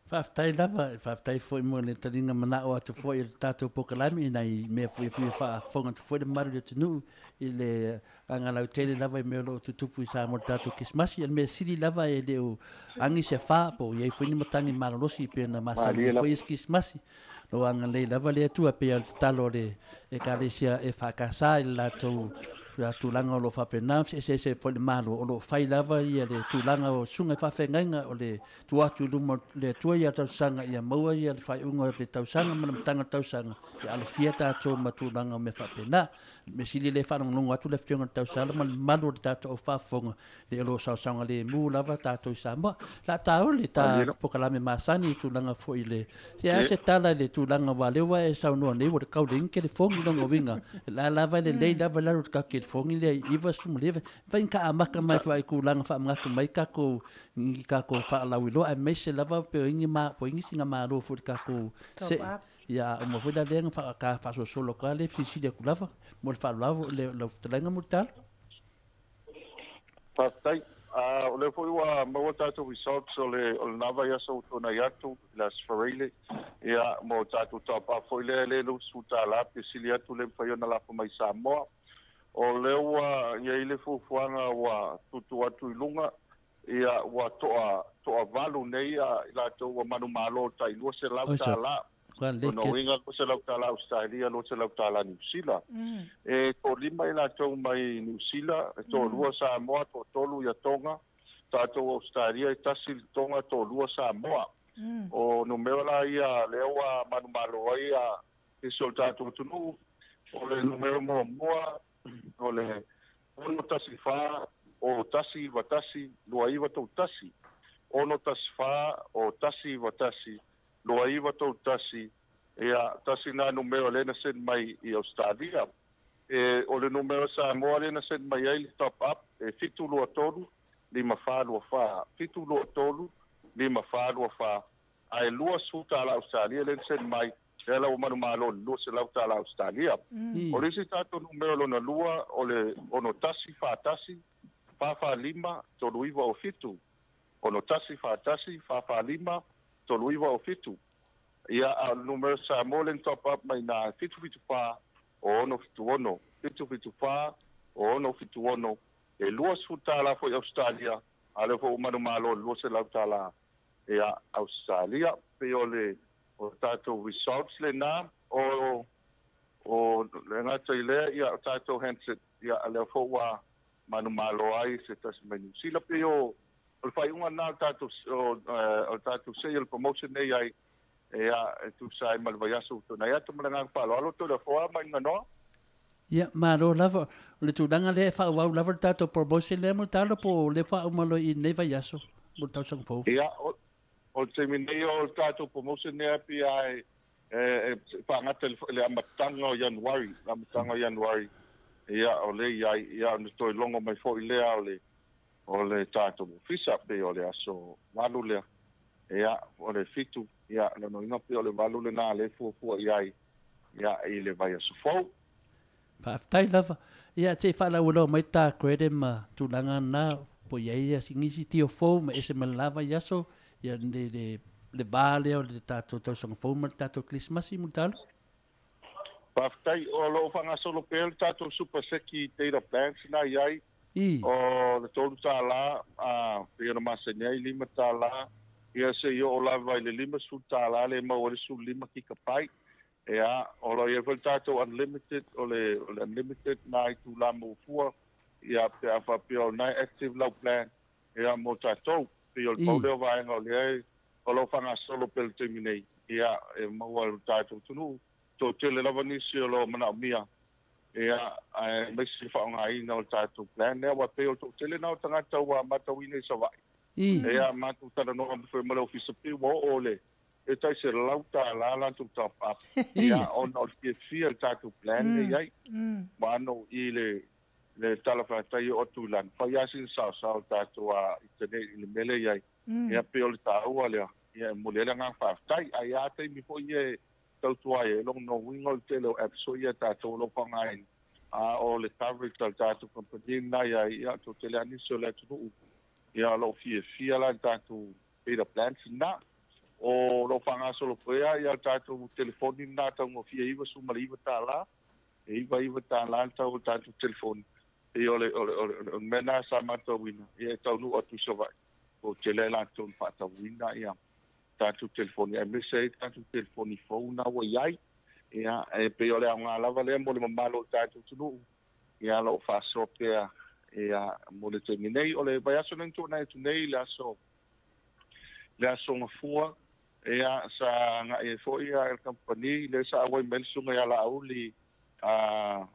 Faafetai lava, faafetai foi mo le taliga manao atu foi o le tatou polokalame i nai mea foi e fia faafofoga atu foi le mamalu i le atunuu i le agaga lautele lava i mea o lo o tutupu i Samoa i le tatou Kerisimasi. O le mea sili lava e le o agi se afa po o i ai foi ni matagi malolosi pei ona masani ai foi isi Kerisimasi. O lo o agalelei lava le Atua pei o le tatalo a le Ekalesia EFKS i le latou tulaga o lo o faapena ona feeseese ai foi le Malo, o lo o fai lava ia le tulaga o susuga i faafeagaiga o le tuu atu i luma o le Atua ia tausaga ia maua ia le faaiuga o le tausaga ma le amataga o le tausaga, ia alofia tatou ma tulaga o mea faapena. Mea sili lea e faalogologo atu le Afioga i le Tausala ma le mamalu o le tatou au faafofoga, le o lo o saosaogalemu lava tatou i Samoa. La taua le ta polokalame masani i tulaga foi i le se a se tala i le tulaga aua lea ua e saunoa nei ua tau leai ni telefoni lona uiga la lava e lelei lava i lalo o le tatou telefoni lea i 99. Mafai ona taamata mai foi i tulaga faamanatu mai tatou i tatou faalauiloa aemaise lava pe o ai ni ma po o ai nisi na malo foi i le tatou Top se up. Ia a uma foi la lea na faa faasolosolo atu lava lea fesilisili atu lava mo le faaaloalo lau fetalaiga Mulitalo. Faafetai. O lea foi ua maua tatou results o le o lena vaiaso ua tuanai atu i le Aso Faraile, ia mo tatou top up foi lea e le $20 pe sili atu le mafai ona lafo mai i Samoa. O lea ua i ai le fuafuaga ua tuutuu atu i luga, ia ua toa toavalu nei i latou ua manumalo tai $200. Lona uiga $200 Ausetalia, $200 Niu Sila. E toalima i latou mai Niu Sila, e toalua Samoa, toatolu ia Toga, tatou Ausetalia e tasi le Toga, toalua Samoa. O numera la ia lea ua manumalo ai nisi o le tatou atunuu, o le numera muamua o le 614 o 191 2931, 614 o 191 2931, ia, tasi lena numera lea na send mai i Ausetalia. E, o le numera Samoa lea na send mai ai le top up, e 723 5424, 723 5424, ae $20 Ausetalia lea na send mai, lea la ua manumalo i le $200 Ausetalia. O le isi tatou numera lona lua, o le 6141 445 3907, 6141 445 3907. Ia, a o le numera Samoa lea na top up mai i ina e 774 o 676, 774 o 676, e $20 foi Ausetalia, a o lea foi ua manumalo i le $200 ia Ausetalia. Pei o le o tatou results lena, o o le gata i lea, ia o tatou handset, ia lea foi ua manumalo ai se tasi mai Niu Sila. Pei o le faaiuga lena o le tatou o le tatou sale promotion nei ai ia e tusa ai ma le vaiaso ua tuanai atu. Ma le agaga faaaloalo Toleafoa mai Ganoa. Ia, malo lava. O le tulaga lea e faaauau lava le tatou promotion lea Mulitalo po o lea faauma loa i lenei vaiaso mo le tausaga fou? Ia, o le taimi nei o le tatou promotion lea pei lava e faagata i le amataga o Ianuari, le amataga o Ianuari, ia o lea i ai, ia ona toe logo mai foi lea o le tatou ofisa pei o le aso 8 lea, ia o le 7, ia lona uiga pei o le 8 lena lea e fuafua i ai ia i le vaiaso fou. Faafetai lava. Ia, se i faalauiloa mai ta credit ma tulaga na po i ai nisi tio fou ma ese ma le la vaiaso, ia le va lea o le tatou tausaga fou ma le tatou Kerisimasi, Mulitalo. Faafetai. O lo o faagasolo pea le tatou Super Seki Data Plans na i ai. O le $3, a pei ona masani ai $5, ia se i oo lava i le $50 le maua ai le 15 kikapai. Ia, o lo o i ai foi le tatou unlimited, o le unlimited na itula muafua, ia pe a faapea o lena e active lau plan, ia mo tatou. Pei o le pau lea o vaega o lea o lo o faagasolo pea i le taimi nei, ia e maua e le tatou atunuu. Toatele lava nisi o lo o manaomia, ia, aemaise le faaaogaina o le tatou plan lea, aua pei o le toatele lena o tagata ua matauina i Savaii. Ia, matou talanoa foi ma le Ofisa, pei ua oo le e tai $100 latou top up, ia, ona o le fiafia i le tatou plan lea i ai. Ua ano i le tala fatai o atu i lalo, fai lava sina saosao o tatou internet i le mea lea i ai. Ia, pei o le taua lea, ia, e momoli ai le agaga faafetai. Ae a taimi foi ia e tautua ai, e lona uiga o le tele o apps foi ia tatou o lo o faaaogaina, a o le coverage a le tatou kamupani lena i ai, ia, toatele lava nisi o le atunuu, ia, o lo o fiafia la i le tatou data plans lena. O lo o faagasolo pea ia le tatou telefoni lena taugofie e $99, e $99 le tau o le tatou telefoni. Pei o le o le o le mea lena sa matauina, ia e taunuu atu i Savaii, po o tele ai latou na faatauina ia tatou telefoni, aemaise ai tatou telefoni fou na ua i ai. Ia, e pei o le aoga lava lea mo le mamalu o le tatou atunuu, ia o lo o faasoa pea ia mo le taimi nei. O le vaiaso lea na tuanai atu nei, le aso le aso Gafua, ia, sa agai ai foi le kamupani lea sa auai mai le susuga ia Laauli a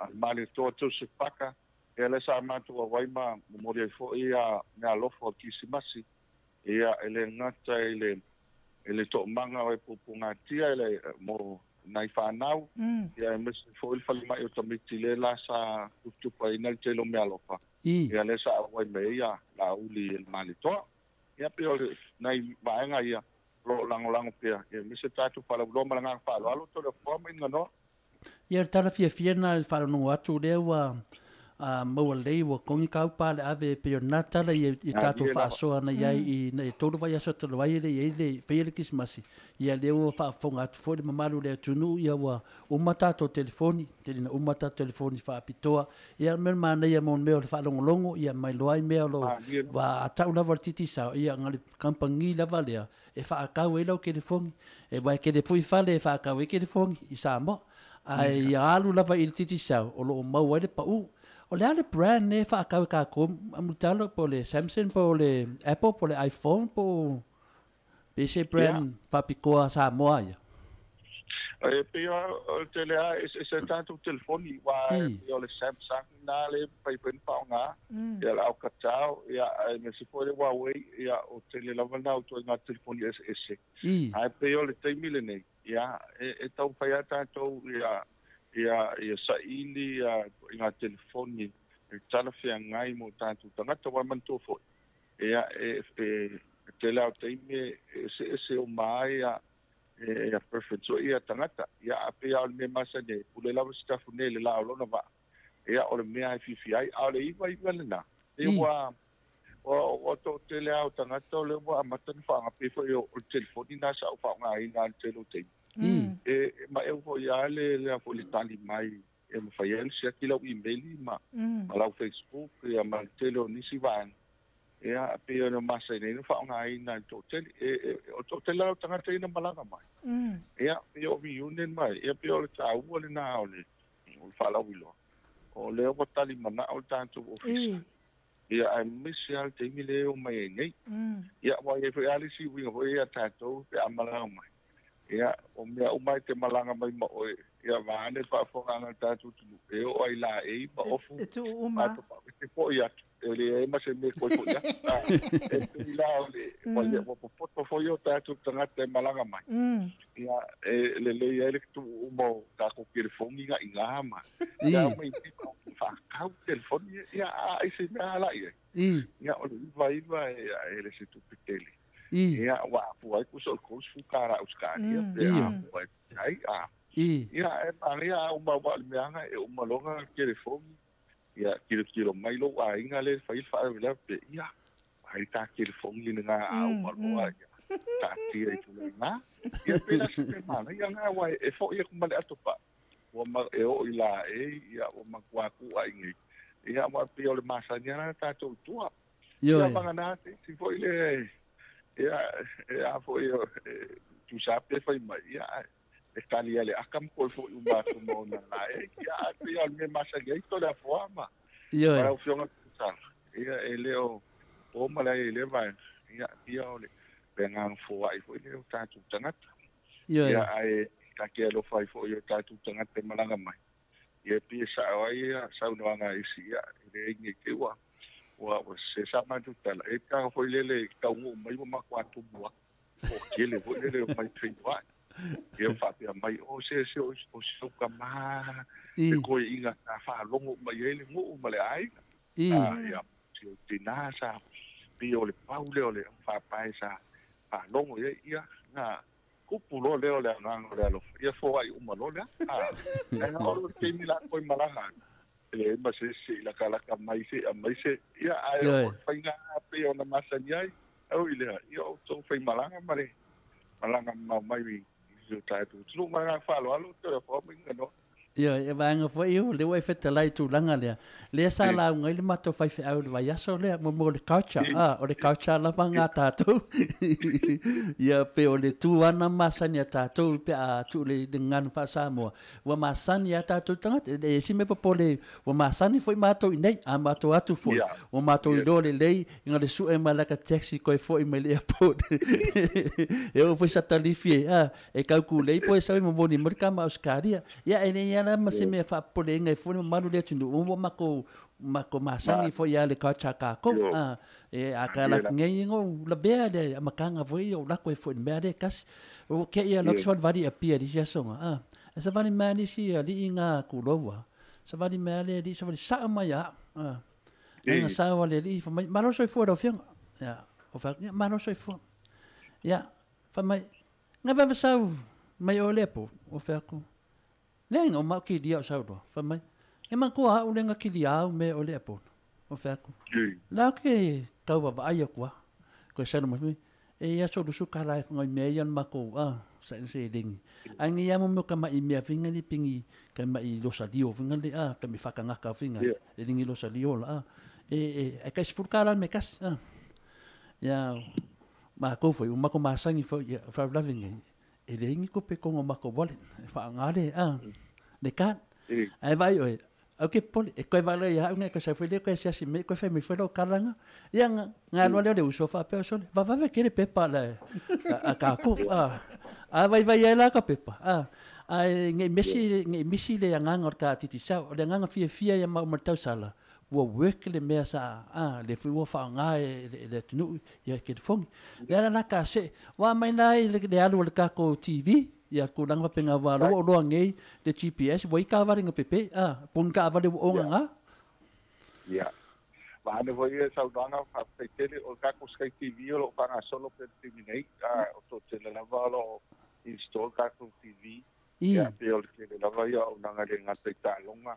le Malietoa Joseph Paka, ia lea sa matou auai ma momoli ai foi meaalofa o le Kerisimasi, ia, e le gata i le toomaga o e puapuagatia i le mo nai whanau, ia e mese fo il fale mai o tamiti le la sa tutupa ina le tele o mealofa. Ia le sa awai me ia la uli el malitoa. Ia pe o le nai vaenga ia lo lango lango pea. Ia mese tātou whalau ma langa whalau alo tole fua mai ngā noa. Ia tala fia fia na whalau nungu atu lea ua maua lei ua kongi kaupa le ave pe o nā tala i tātou whaasoa na iai i tolu vai aso tolu ai le i le whaia le kismasi. Ia lea ua whaafonga atu foi le mamalu le atunu ia ua uma tātou telefoni, te lina uma tātou telefoni whaapitoa. Ia mea mana ia mo mea o le whaalongolongo, ia mai loai mea lo wa atau lava le titi sao, ia ngā le kampangi lava lea e whaakau e lau telefoni. E wai kele fui whale e whaakau e telefoni i Samoa. Ai ia alu lava i le titi sao, o lo o mau ai le pau. O le ale brand ne whaakau ka ko amutalo po le Samsung po le Apple po le iPhone po PC brand whapikoa Samoa ia. E pia o te lea e se tātou telefoni wa e o le Samsung nā le paipen paonga ia la Alcatel ia me se foi le Huawei ia o te le lava nā o toi ngā telefoni ese. Ai pia o le teimi le nei ia e tau whai a tātou ia ia saili ia i ngā telefoni e talawhia ngai mō tātou tangata wa mantua foi. Ia e te leo teime e se o mai ia e preference o ia tangata. Ia a pea o le mea masa nei, pule lava sitafu nei le la o lona va. Ia o le mea e fifi ai, a o le iwa iwa le nā. E ua o tō te leo tangata o le ua amata ni whaangape foi o le telefoni nā sa o whaonga ai nā le tele o teime. E ma eu foi a le le foi le tali mai e ma fai ele se aquilo email ma ma lau Facebook e ma tele o nisi van e a pe no masa nei no fa ngai na to tele e o to tele o tangata ina malanga mai e a pe o vi unen mai e pe o le tau le na o le fa lau ilo o le o tali mana o tanto office ia a misi al te mile o mai nei ia wa e foi ali si wi o ia tato pe amalanga mai ia o mea umai te malanga mai ma oe ia vaane whaafonga tātou tunu e o ai la e ma ofu e tu uma e po ia e le e ma se me koi po ia e te la o le o le o poto fo yo tātou tangata e malanga mai ia e le le ia le tu uma o tākou telefoni nga i ngā ma ia mai te whakau telefoni ia a i se mea ala ia ia o le iwa iwa e le se tupe tele. Ia wa fu ai ku so ko fu kara uskari ia fu ai a ia e maria o ma wa me anga e o malonga telefoni ia kilo kilo mai lo a inga le fai fa le pe ia ai ta telefoni ni nga a o maloa ia ta ti e tu na ia pe la se ma ia nga wa e fo ia ku male atopa o ma e o ila e ia o ma kwa ku ai ngi ia wa pe o le masanya na ta to tua ia mangana si fo ile ia e a foi tu sabe foi mai ia e tali ale akam ko foi uma mo na la e ia ia me masa ia to la forma ia para o fionga sa ia ele o o mala ele vai ia ia o le penga fo ai foi le ta tu tangata ia ai ta ke lo fai foi o ta tu tangata malanga mai ia pi sa ai sa no anga isi ia le ngi ke wa wa se sa ma tu tala e ka foi lele tau mai ma kwa tu bua o kele foi lele mai tui wa e fa pe mai o se se o se ka ma e ko inga ka fa longo mai ele mo ma le ai ia se te na sa pi o le paule o le fa pa sa fa longo ia ia na kupu lo le o le nganga le alo ia fo ai uma lo le a na o te mi la ko malanga e ma se se la kala ka mai se a mai se ia ai o fainga pe o na masa ni ai au ile ia o to fai malanga mare malanga ma mai i o tai tu tu ma fa lo alo te fo mi no Ia e vaanga foi o le wai fetalai tulaga lea. Lea sa lauga ai le matou faifeau le vaiaso lea mo le culture. A o le culture lava ngā tātou. Ia pe o le tūana masani a tātou pe a tuu le nganu whaasamoa. Ua masani a tātou tangata. E si me popole ua masani foi mātou i nei. A mātou atu foi. Ua mātou i le lei. Inga le sue mai laka taxi koe foi mai le airport. E o foi sa talifi e. E kauku lei po e sawi momoni mo le kama Auskaria. Ia e nei le ala ma se mea faapopoleina ai fua le mamalu o le atunuu ua matou matou masani foi ia le culture a tatou. A e a ka ala atu nei na ou lavea le amataga foi ou lako ai foi i le mea lea e tasi. Ua tea ia lau savalivali i Apia i le isi aso na, a e savali mai lava nisi alii na tulou lava, savali mai lava le alii savali sao mai ia au. A ai na sao a le alii fai mai, malo le soifua i lau afioga. Ia, ou fai atu, ia malo le soifua. Ia, fai mai, na vavasau mai oe le apo? Ou fai atu, Leai, na uma au kilia o sau loa. Fai mai, E manatua au lea na kilia au me o le apo. Ou fai atu, La ou te tau vaavaai atu lava. Toe sau mai, e i aso lusu tala e whangai mea ia le matou a sa se lengi. Ai ngi ia mo mo ka mai mea finga li pingi ka mai losa lio finga le a ka mi whakangaka finga le lingi losa lio la a. E e e kai sifuru kala me kasi a. Ia matou foi o matou masangi foi ia faalavelave nei e leai ni tupe tonu o matou wallet e faaaoga le a le card. Ae vaai oe, au ke popole, e toe vaai ia au nai toe sau foi lea toe asiasi mai toe fai mai foi lau tala na. Ia na na alu lea o le uso faapea o sole, vavave tele pepa a a tatou a. A vaivai ai la ka pepa a. Ae nei mesi nei misi le agaga o le ta Digicel, o le agaga fiafia ia maua ma le tausala, ua work le mea sa a le foi ua faaaoga e le atunuu ia telefoni. Le ala la ta see, ua mai la i le alu o le tatou TV, ia tulaga faapena aua o lea ua oloa nei le GPS ua i taavale na pepe a, puni taavale ua ogaga. Ia. Vaeane foi ia saunoaga faafetai tele o le tatou Sky TV o lo o faagasolo pea i le taimi nei, o toatele lava o lo o install tatou TV, ia pei o le tele lava ia o auaunaga e le gata i taaloga,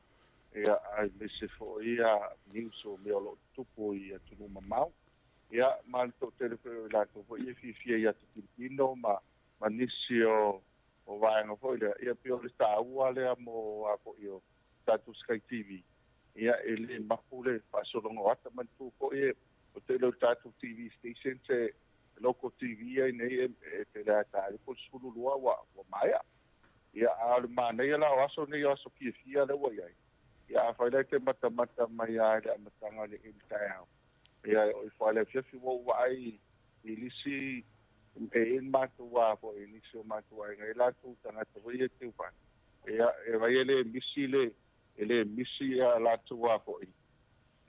ia aemaise foi ia news o mea o lo o tutupu i atunuu mamao. Ia ma le toatele foi o i latou foi ia e fiafia i ata Filipino ma ma nisi o o vaega foi lea, ia pei o le taua lea mo a foi o tatou Sky TV, ia e le mapu le faasologa o ata manatua foi e o tele o tatou TV stations e local TV ai nei e tele lava e talia po o le 12 ua ua maea. Ia, a o le manaia la o aso nei o aso fiafia lea ua i ai, ia afai la e te matamata mai lava i le amataga o le elu taeao, ia e oo ifo lava i le afiafi ua ou vaai i nisi e i ai le matou a foi i nisi o matou aiga e latou tagata foi ia e teuvai, ia e vai e le misi le e le misi a latou a foi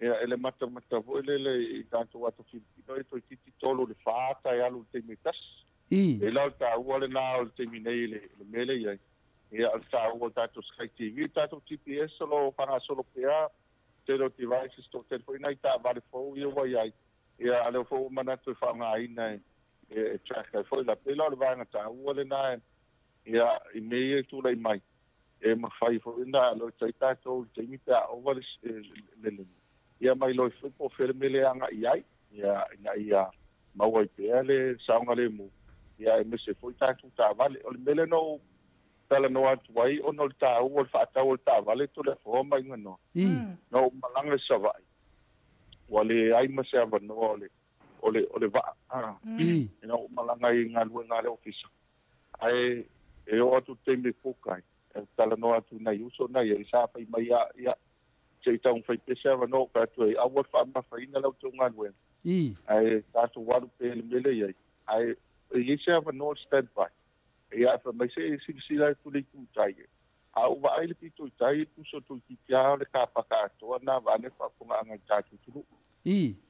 ia e le matamata foi lele i tatou ata filifili e toeitiiti 3 i le 4 ata e alu i le taimi e tasi. E la o le taua lena o le taimi nei i le mea lea e i ai. Ia o le taua o le tatou Sky TV, le tatou GPS o lo o faagasolo pea, tele o devices toatele foi nai taavale fou ia ua i ai. Ia a o lea foi ua manatu e faaaogaina e track ai foi la. Pei la o le vaega taua lena ia i mea ia e tulai mai, e mafai foi ona alert ai tatou i le taimi pe a ova le le ia ma iloa foi po o fea le mea lea e agai i ai, ia ina ia maua ai pea le saogalemu, ia aemaise foi tatou taavale. O le mea lea na ou talanoa atu ai ona o le taua o le faatau o le taavale Toleafoa ma Iganoa. Na ou malaga i Savaii, ua leai ma se avanoa o le o le o le vaa. Ina ua malaga i galuega a le ofisa, ae e oo atu i le taimi e book ai, e talanoa atu i nai uso na i ai, sa fai mai lava, ia, se i taumafai pea se avanoa ou fai atu ai, aua le faamamafaina la outou galuega, ae tatou alu pea i le mea lea e i ai, ae e i ai se avanoa o le stand by. Ia, ae fai mai se i silasila atu i le itu tai. A ou vaai i le pito i tai, e tusa o toeitiiti lava o le kapaka atoa lena vaeane le faafofogaaga i le tatou atunuu.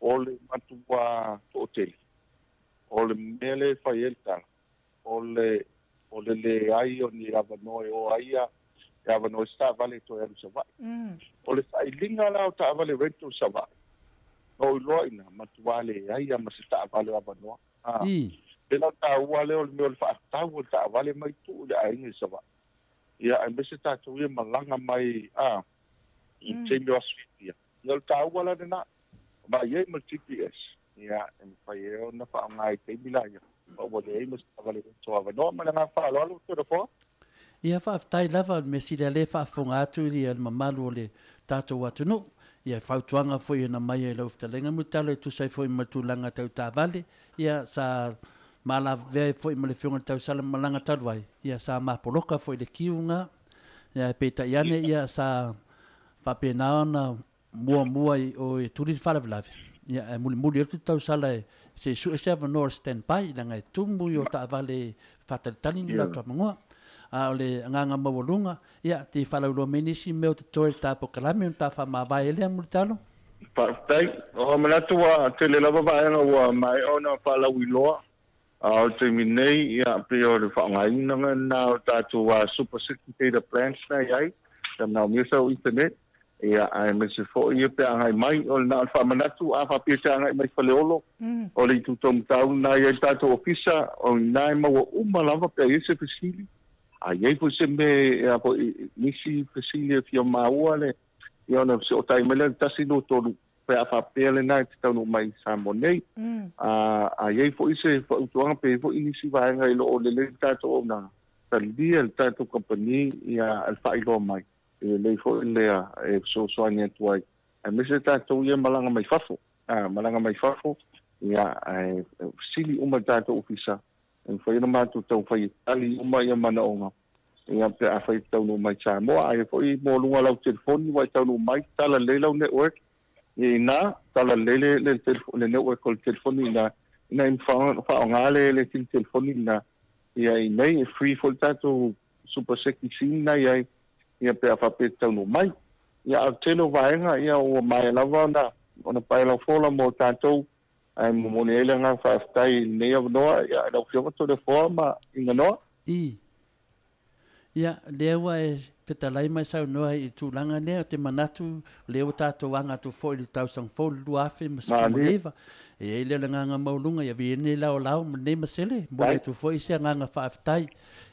O le matua toatele, o le mea lea e fai ai le tala, o le o le leai o ni avanoa e o ai ia e avanoa ai se taavale e toe alu i Savaii. O le sailiga la o taavale rental i Savaii, na ou iloa i ina, matua leai lava ma se taavale o avanoa. Pei la o le taua lea o le mea o le faatau o le taavale mai tuu i le aiga i Savaii. Ia, aemaise tatou ia malaga mai a i le taimi o aso fiafia. Ia, o le taua la lena. Vaai ai ma le GPS, ia, e mafai ai ona faaaoga i taimi la ia, ma ua leai ma se taavale o avanoa. Ma le agaga faaaloalo, Toleafoa. Ia, faafetai lava, le mea sili lea e faafofoga atu le mamalu o le tatou atunuu. Ia, fautuaga foi e na mai ai lau fetalaiga Mulitalo e tusa ai foi ma le tulaga tau taavale. Ia, sa malavevea ai foi ma le Afioga i le Tausala malaga talu ai. Ia, sa mapoloka foi le kiuga. Ia, peitai ane, ia, sa faapena ona muamua i o e tuli le faalavelave, ia, ae mulimuli atu le tausala e se i sue se avanoa o le stand by, leaga e tumu i o taavale faatalitali ni latou avanoa. A o le agaga maualuga, ia, te i faalauiloa mai nisi mea o totoe i le ta polokalame ona ta faamavae ai lea Mulitalo. Faafetai. O manatu ua tele lava vaega ua maea ona faalauiloa. A o le taimi nei, ia, pei o le faaaogaina lena o tatou super 60 data plans na i ai, sa manaomia sau internet, ia, aemaise foi ia pe agai mai, o le na o le faamanatu, a faapea se agai mai Faleolo, o le itu taumatau lena e i ai le tatou ofisa, o i ina e maua uma lava pe a i ai se fesili, a i ai foi se mea, a foi nisi fesili e fia maua le, ia ona fesoatai mai lea i le 1 2 3 pe a faapea lena e te taunuu mai i Samoa nei. A i ai foi se fautuaga pe i ai foi nisi vaega i lo o lelei le tatou auaunaga, talia le tatou kamupani ia le faailoa mai, e lelei foi lea e fesoasoani atu ai, aemaise tatou ia malaga mai fafo, malaga mai fafo, ia, ae fesili uma i le tatou ofisa, e mafai ona matou taumafai e tali uma ia manaoga, ia pe afai e taunuu mai i Samoa. Aia foi mo luga o lau telefoni ua e taunuu mai, tala lelei lau network, ia ina, tala lelei le, le, le network o le telefoni ina, ina ia faaaoga le, le tini telefoni ina, ia i nei, e free foi le tatou super sexy scene na i ai, ia pe a faapea e taunuu mai. Ia a o le tele o vaega, ia ua maea lava ona, ona pae lau fola mo tatou, ae momoli ai le agaga faafetai i lenei avanoa, ia, lau Afioga Toleafoa ma Iganoa. I. Ia, lea ua e fetalai ma e saunoa i le tulaga lea, ou te manatu o lea ua tatou aga atu foi i le tausaga fou i le 2019. E i ai lea o le agaga maualuga, ia avea nei laolao ma lenei masele, momoli atu foi se agaga faafetai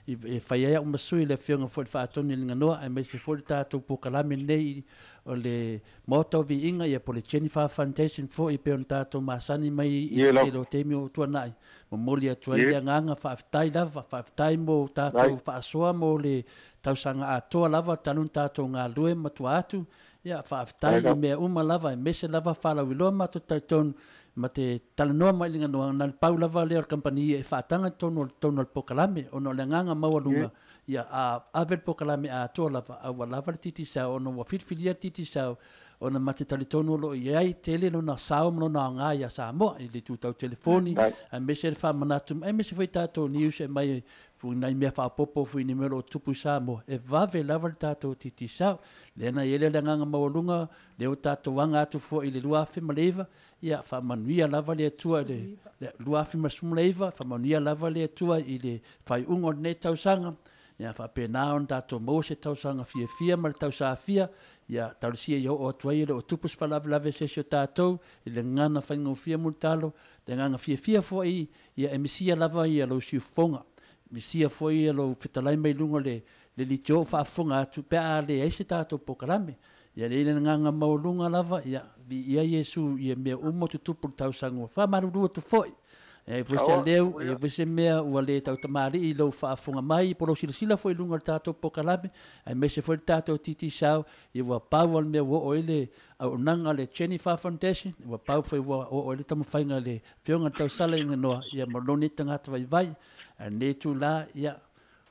e fai ai au ma sui i le Afioga foi i le Faatonu i Liganoa, aemaise foi le tatou polokalame lenei o le Maota o Viiga, ia po o le Jennifer Foundation foi e pei ona tatou masani mai i le tele o taimi o tuanai. Momoli atu ai le agaga faafetai lava, faafetai mo tatou faasoa mo le tausaga atoa lava talu ona tatou galulue ma tua atu. Ia, faafetai i mea uma lava, aemaise lava faalauiloa matou talitonu ma te talanoa mai i Liganoa, na o le pau lava lea o le kamupani e faataga i totonu o totonu o le polokalame, ona o le agaga maualuga, ia a ave le polokalame atoa lava, a ua lava le Digicel, ona ua filifilia le Digicel ona ma te talitonu o lo o i ai tele lona sao ma lona aoga iā Samoa i le itu tau telefoni, aemaise le faamanatu, aemaise foi tatou news e aumai foi nai mea faaopoopo foi i mea o lo o tupu i Samoa, e vave lava le tatou Digicel. Lea na i ai lea le agaga maualuga, lea ua tatou aga atu foi i le 2009, ia faamanuia lava le Atua i le 2019, faamanuia lava le Atua i le faaiuga o lenei tausaga, ia faapena ona tatou maua se tausaga fiafia ma le tausafia, ia talosia ia oo atu ai e le o tupu se faalavelave se isi o tatou, i le gagana faigofie mulitalo, le agaga fiafia foi, ia e misia lava ia lou siufofoga, misia foi ia lou fetalai mai luga o le leitio o faafofoga atu pe a leai se tatou polokalame. Ia lea i le agaga maualuga lava, ia viia Iesu i mea uma o tutupu i le tausaga ua faamalulu atu foi. E ai foi se aleu, e ai foi se mea ua le tautamalii i lou faafofoga mai po o lou silasila foi i luga o le tatou polokalame, aemaise foi le tatou Digicel, ia ua pau lava le mea ua oo ai le auaunaga a le Jennifer Foundation, ua pau foi ua oo ai le taumafaiga a le Afioga i le Tausala i Ganoa, ia ma lou nei tagata vaivai. A o lenei itula, ia,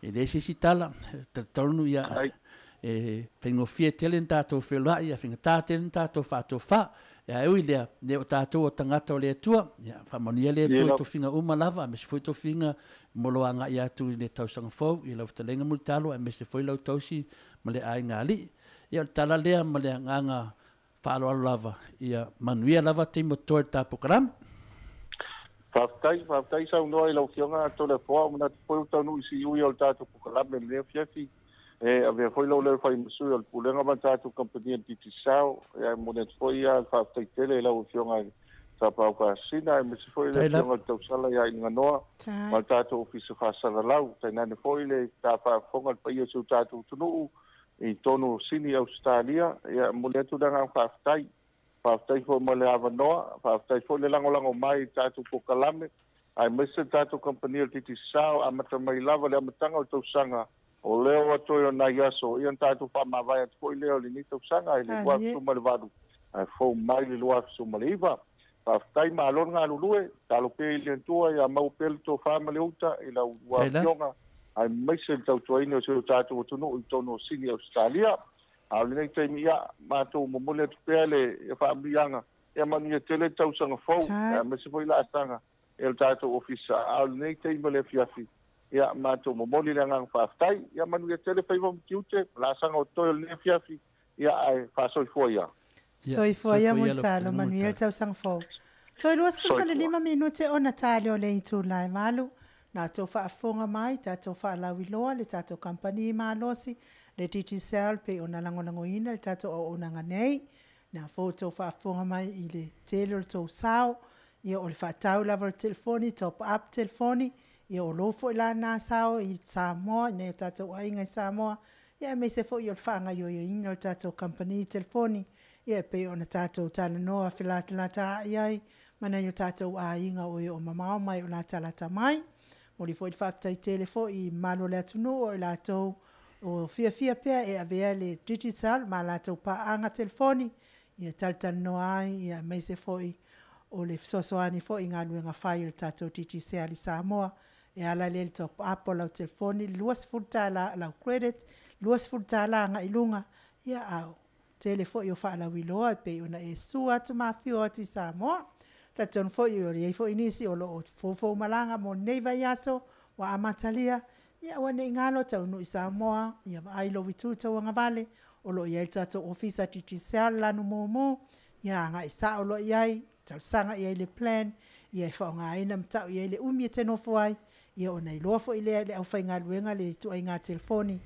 e leai se isi tala, e talitonu ia, e faigofie tele na tatou feiloai, ia faigata tele na tatou faatofa. Ae ui lea, le o tatou o tagata o le Atua, ia faamanuia le Atua i tofiga uma lava, aemaise foi tofiga mo lo agai atu i le tausaga fou, i lau fetalaiga mulitalo, aemaise foi lau tausi ma le aiga alii. Ia o le tala lea ma le agaga faaaloalo lava, ia manuia lava taimi o totoe i le ta polokalame. Faafetai, faafetai saunoa i lau Afioga Toleafoa, ua manatu foi ua taunuu i siui o le tatou polokalame i lenei afiafi. E avea foi lou leo e fai ma sui o le Pulega ma le tatou kamupani a le Digicel. E momoli atu foi le faafetai tele i lau Afioga i le Tapaau Kasina, aemaise foi le Afioga i le Tausala ia Iliganoa ma le tatou Ofisa Faasalalau. Tainane foi le ta faafofoga i le paia o si o tatou atunuu i totonu o Sini, Ausetalia. Ia, e momoli atu le agaga faafetai. Faafetai foi mo le avanoa, faafetai foi le lagolago mai i le tatou polokalame, aemaise le tatou kamupani o le Digicel, amata mai lava le amataga o le tausaga, o lea ua toe o nai aso, ia ona tatou faamavae atu foi lea o lenei tausaga i le 2018, ae fou mai le 2019. Faafetai, malo le galulue, tatalo pea i le Atua ia maua pea le tofa ma le uta i lau afioga, aemaise le tautuaina o si o tatou atunuu i totonu o Sini, Ausetalia. A o lenei taimi, ia, matou momoli atu pea le faamanuiaga, ia manuia tele le tausaga fou, aemaise foi laasaga e le tatou ofisa. A o lenei taimi o le afiafi, Ia matou momoli le agaga faafetai. Ia manuia tele faiva ma tiute, laasaga o totoe o lenei afiafi, ia ae faasoifua ia. Soifua ia Mulitalo, manuia le tausaga fou. Toe 25 minute ona tali o le itula e 8, na tou faafofoga mai tatou faalauiloa le tatou kamupani malosi le Digicel pei ona lagolagoina le tatou auaunaga nei. Na fou tou faafofoga mai i le tele o le tou sao, ia o le faatau lava o le telefoni, top up telefoni, ia o lou foi la lena sao i Samoa, i nai o tatou aiga i Samoa, ia aemaise foi o le faagaoioiina o le tatou kamupani telefoni, ia e pei ona tatou talanoa felatalataa'i ai ma nai o tatou aiga o e o mamao ma e o latalata mai. Momoli foi le faafetai tele foi i mamalu o le atunuu o i latou o fiafia pea e avea le Digicel ma latou paaga telefoni e talatalanoa ai, aemaise foi o le fesoasoani foi i galuega fai a le tatou Digicel i Samoa e ala lea i le top up o lau telefoni, e $20 lau credit, $20 agai i luga, a o le tele foi o faalauiloa e pei ona e susu atu ma afifio atu i Samoa. E talitonu foi o i ai foi nisi o lo o fofoumalaga mo lenei vaiaso ua amatalia, ia aua ne i galo taunuu i Samoa, ia vaai lou itu tauagavale o lo o i ai le tatou Ofisa Digicel i Lanumomo, ia agai sao loa i ai, talosaga i ai i le plan e faaaogaina ma tau i ai le umi e te nofo ai, ia ona iloa foi lea e le aufaigaluega le ituaiga telefoni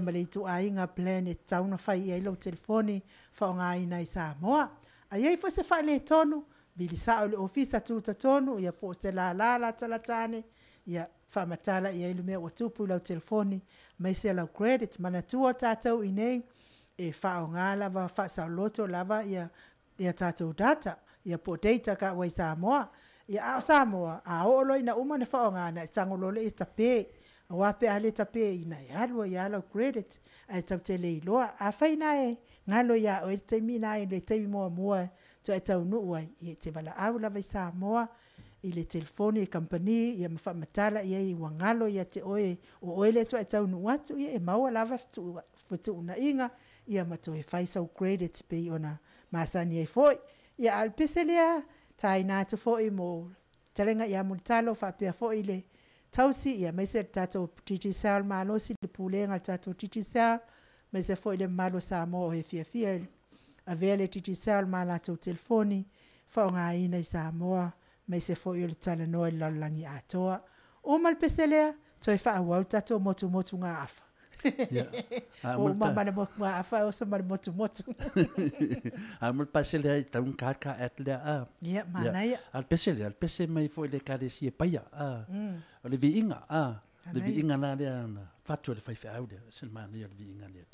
ma le ituaiga plan e tatau ona fai i ai lau telefoni e faaaogaina i Samoa. A i ai foi se faaletonu, vili sao i le Ofisa Tutotonu ia po o se lala latalata ane, ia faamatala i ai le mea ua tupu i lau telefoni aemaise lau credit. Manatua tatou i inei, e faaaoga lava faasaoloto lava ia tatou data ia po o data i Samoa. A o Samoa, a oo loa ina uma ona faaaoga, ona e tago loa lea e tape, aua pe a le tapeina, e alu ai lava lau credit ae tatou te le iloa. Afai la e galo ia oe le taimi lena i le taimi muamua faatoa e taunuu ai, ia e te valaau lava i Samoa i le telefoni i le kamupani ma faamatala i ai ua galo ia te oe o oe lea faatoa e taunuu atu, ia e maua lava fetuunaiga ma toe fai sou credit e pei ona masani ai foi. Ia, a o le pese lea e taina atu foi i le fetalaiga ia Mulitalo faapea foi le tausi aemaise le tatou Digicel malosi, le Pulega a le tatou Digicel, aemaise foi le mamalu o Samoa o e fiafia e avea le Digicel ma latou telefoni e faaaogaina i Samoa, aemaise foi o le talanoa i le lalolagi atoa. Uma le pese lea, toe faaauau le tatou motumotugaafa. Ua uma ma le motugaafa ae oso ma le motumotu. A mo le pese lea i taun ka ka at lea a. Ia, manaia. A le pese lea, le pese mai foi le ekalesia paia a. O le viiga a. Le viiga la lea na fatu e le faifeau lea. Se le manaia o le viiga lea.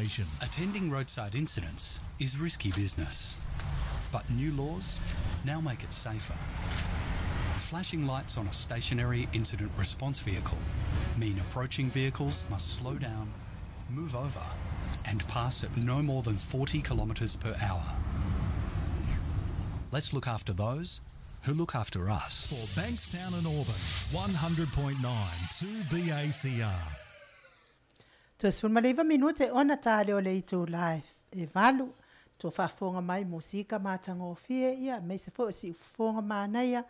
information. Attending roadside incidents is risky business, but new laws now make it safer. Flashing lights on a stationary incident response vehicle mean approaching vehicles must slow down, move over, and pass at no more than 40 kilometres per hour. Let's look after those who look after us. For Bankstown and Auburn, 100.9 2BACR. 39 minute ona tā leo le itu live e valu to faafofoga mai musika matagofie ia aemaise foi o siufofoga manaia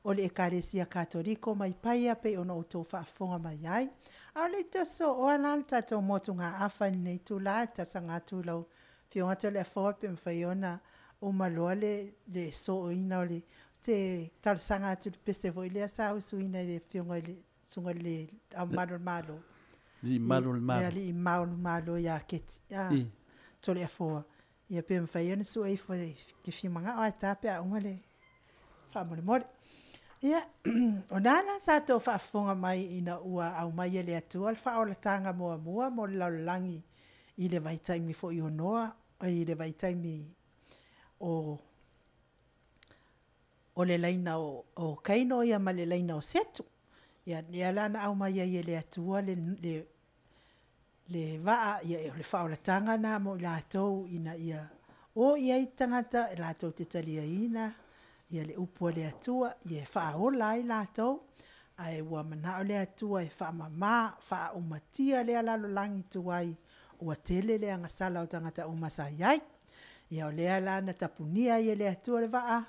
o le ekalesia katoliko mai paia pei ona outou faafofoga mai ai. A o le itoso oa la le tatou motugaafa i lenei itulā e talosaga atu i lau afioga Toleafoa pe mafai ona uma loa le le sooina o le te talosaga atu i le pese foi lea sa usuina i le afioga i le susuga i le Ao Mamalu o le Malo. Alii Mamalu o le Malo. Le Alii Mamalu o le Malo ia Keti, ia Toleafoa. Ia pe mafai ona sue ifo e te fia manao lava e ta pe a uma le faamolemole. Ia, o na la sa tou faafofoga mai ina ua aumai e le Atua le faaolataga muamua mo le lalolagi i le vaitaimi foi o Noa, i le vaitaimi o o le laina o, o Kaino ia ma le laina o Setu. Ia, lea la na aumai ai e le Atua le, le, le vaa, ia o le faaolataga lena mo i latou ina ia o i ai tagata e latou te taliaina ia le upu a le Atua, ia e faaola ai latou, ae ua manao le Atua e faamama, faaaumatia lea lalolagi tuai ua tele le agasala o tagata uma sa i ai. Ia o lea la na tapunia ai e le Atua le vaa,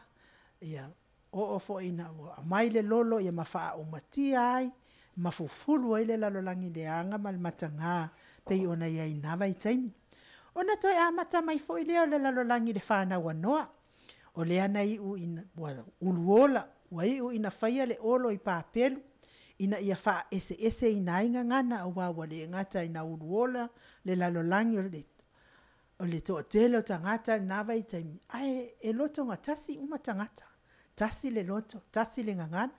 ia oo foi ina ua aumai le lolo ia ma faaaumatia ai ma fufulu ai le lalolagi leaga ma le mataga pei ona i ai i na vaitaimi. Ona toe amata mai foi lea o le lalolagi i le fanau a Noa, o lea na iu ina ua uluola, ua iu ina faia le olo i papelu ina ia faaeseeseina ai gagana aua ua le gata ina uluola le lalolagi o le o le toatele o tagata i lena vaitaimi, ae e lotogatasi uma tagata. Tasi le loto, tasi le gagana.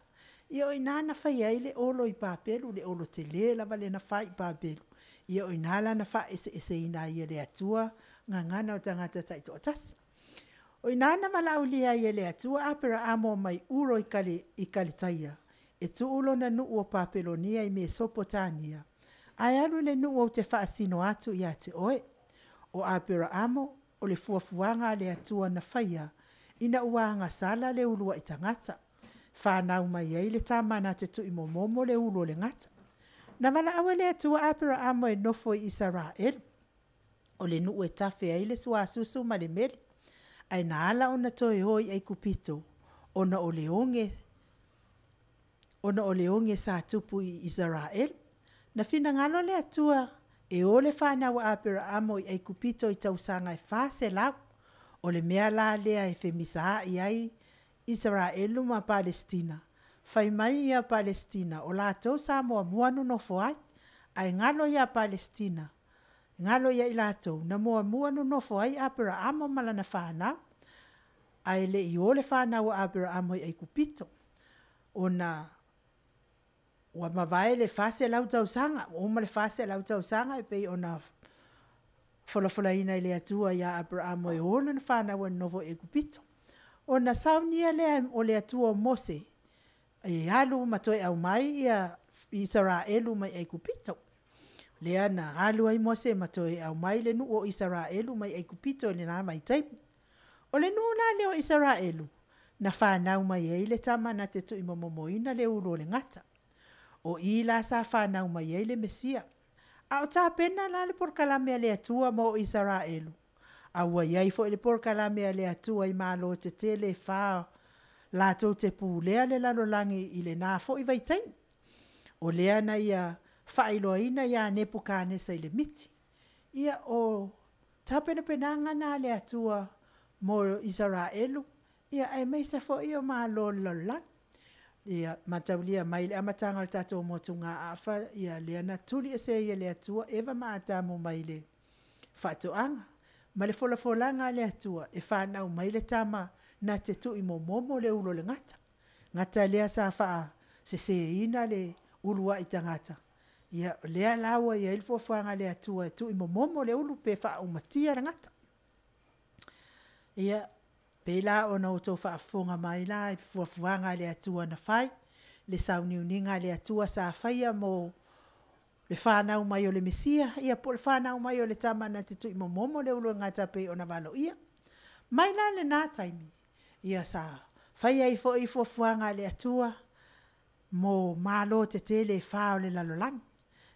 Ia o i ina na fai ai le olo i Papelu, le olo tele lava lea na fai i Papelu. Ia o i ina la na faaeseeseina ai e le Atua gagana o tagata taitoatasi. O i ina na valaaulia ai e le Atua Aperaamo mai Uro i Kale, i Kaletaia, e tuu lona nuu o Papelonia i Mesopotania, ae alu i le nuu ou te faasino atu ia te oe. O Aperaamo, o le fuafuaga a le Atua na faia, ina ua agasala le uluai tagata. Fanau mai ai le tama na te tuimomomo le ulu o le gata. Na valaau e le Atua Aperaamo e nofo i Isaraelu, o le nuu e tafe ai le suasusu ma le meli, ae na ala ona toe o i Aikupito, ona o le oge, ona o le oge sa tupu i Isaraelu. Na finagalo le Atua e o le fanau a Aperaamo i Aikupito i tausaga e 400, o le mea la lea e femisaai ai Isaraelu ma Palesitina. Fai mai ia Palesitina o latou sa muamua nonofo ai, ae galo ia Palesitina, galo ia i latou na muamua nonofo ai Aperaamo ma lana fanau, ae le i o le fanau a Aperaamo i Aikupito. Ona ua mavae le 400 tausaga, ua uma le 400 tausaga e pei ona folafolaina e le Atua ia Aperaamo e o lana fanau e nonofo i Aikupito. Ona saunia lea o le Atua o Mose e alu ma toe aumai ia Isaraelu mai Aikupito. Lea na alu ai Mose ma toe aumai le nuu o Isaraelu mai Aikupito i lena vaitaimi. O le nuu la lea o Isaraelu, na fanau mai ai le tama na te tuimomomoina le ulu o le gata. O i la sa fanau mai ai le Mesia. A o tapena la le polokalame a le Atua mo Isaraelu, a ua i ai foi le polokalame a le Atua i malo tetele e fa latou te pulea le lalolagi i lena foi vaitaimi. O lea na ia faailoaina ia Nepukanesa i le miti. Ia o tapenapenaga na a le Atua mo Isaraelu, ia aemaise foi o malo o le lalolagi. Ia mataulia mai le amataga o le tatou motugaafa, ia lea na tuli ese ai e le Atua Eva ma Atamu mai le faatoaga. Ma le folafolaga a le Atua, e fanau mai le tama na te tuimomomo le ulu o le gata. Gata lea sa faaseseina le uluai tagata. Ia, o lea la ua i ai le fuafuaga a le Atua e tuuimomomo le ulu pe faaumatia le gata. Ia, pei la ona outou faafofoga mai la i fuafuaga a le Atua na fai, le sauniuniga a le Atua sa faia mo le fanau mai o le Mesia, ia po o le fanau mai o le tama na te tuuimomomo le ulu o le gata e pei ona valoia. Mai la lena taimi, ia sa fai ai foi fuafuaga a le Atua mo malo tetele e fa o le lalolagi,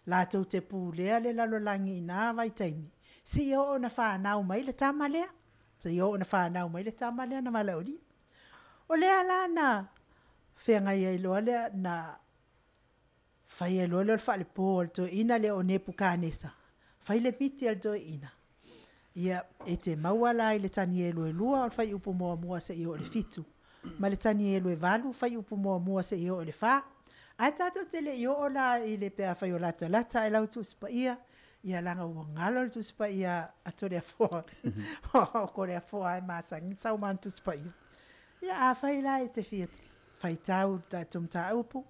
latou te pulea le lalolagi i na vaitaimi, seia oo ina fanau mai le tama lea, seia oo ina fanau mai le tama lea na valaaulia. O lea la na feagai ai loa le, na fai ai loa lea o le faalepo a le toeaina lea o Nepukakanesa, fai le miti a le toeaina, ia e te maua la i le Tanielu e 2 o le fuaiupu 1 seia oo i le 7, ma le Tanielu e 8 fuaiupu 1 seia oo i le 4. Ae tatou te le i oo la i le pe afai o latalata ae lau Tusi Paia, ia leaga ua galo le Tusi Paia a Toleafoa o Toleafoa lava e masani ona sau ma ana Tusi Paia. Ia afai la e te fia faitau i le tatou mataupu,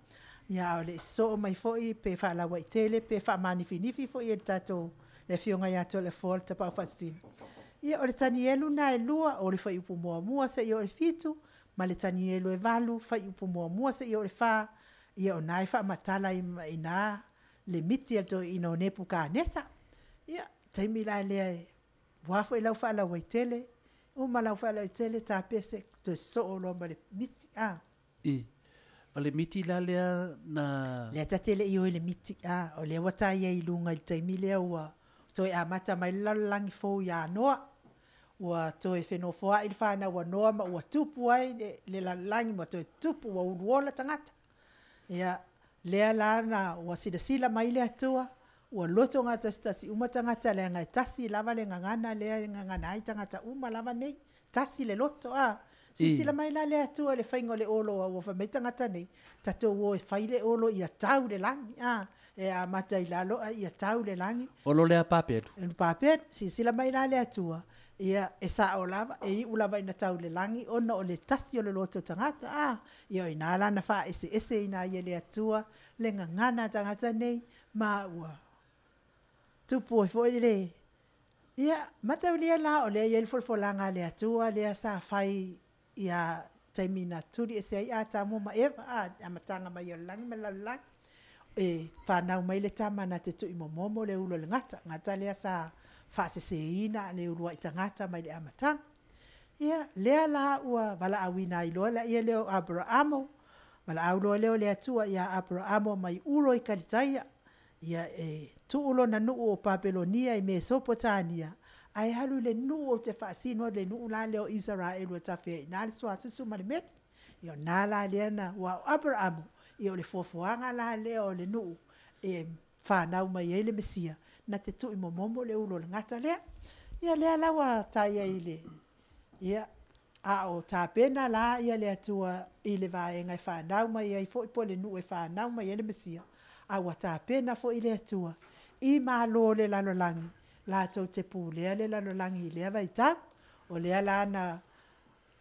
ia a o le i sosoo mai foi pe faalauaitele pe faamanifinifi foi e le tatou le Afioga ia Toleafoa le Tapaau Faasisina, ia o le Tanielu lena e 2 o le fuaiupu 1 seia oo i le 7, ma le Tanielu e 8 fuaiupu 1 seia oo i le 4, ia o lena e faamatala ai i ina le miti a le toeaina o Nepukakanesa. Ia, o le taimi la lea aua foi lau faalauaitele, uma lau faalauaitele tapese, toe sosoo loa ma le miti. O le miti la lea na... Lea ta te le i o i le miti, o lea ua ta i ai i luga i le taimi lea ua toe amata mai le lalolagi fou ia Noa. Ua toe fenofoai le fanau a Noa ma ua tupu ai le lalolagi ma toe tupu ua uluola tagata. Ia, lea la na ua silasila mai le Atua, ua loto gatasitasi uma tagata leaga e tasi lava le gagana lea e gagana ai tagata uma lava nei, tasi le loto. Silasila mai la le Atua i le faiga o le olo ua fai mai tagata nei, tatou o e fai le olo ia tau le lagi, e amata i lalo a ia tau le lagi. Olo lea papelu. Papelu. Silasila mai la le Atua, ia e sao lava, e iu lava ina tau le lagi ona o le tasi o le loto tagata. Ia o ina la na faaeseeseina ai e le Atua le gagana a tagata nei, ma ua tupu ai foi le... Ia, mataulia la o lea e i ai le folafolaga a le Atua lea sa fai ia taimi na tuli ese ai Atamu ma Eva, le amataga mai o le lagi ma le lalolagi, e fanau mai le tama na te tuuimomomo le ulu o le gata, gata lea sa faaseseina le uluai tagata mai le amataga. Ia, lea la ua valaauina ai loa lea o Aperamo, valaau loa lea o le Atua ia Aperamo mai Uro i Kalitaia, ia e tuu lona nuu o Papelonia i Mesopotania, ae alu i le nuu ou te faasino, le nuu la lea o Isaraelu e tafe ai i ina le suasusu ma le meli. Ia o ina la lea na, aua o Aperamo, ia o le foafoaga la lea o le nuu e fanau mai ai le Mesia, na te tuuimomomo le ulu o le gata lea. Ia lea la ua tai ai i le, ia, a o tapena la ia le Atua i le vaega e fanau mai ai foi po o le nuu e fanau mai ai le Mesia, a ua tapena foi le Atua i malo o le lalolagi, latou te pulea le lalolagi i lea vaitau. O lea la na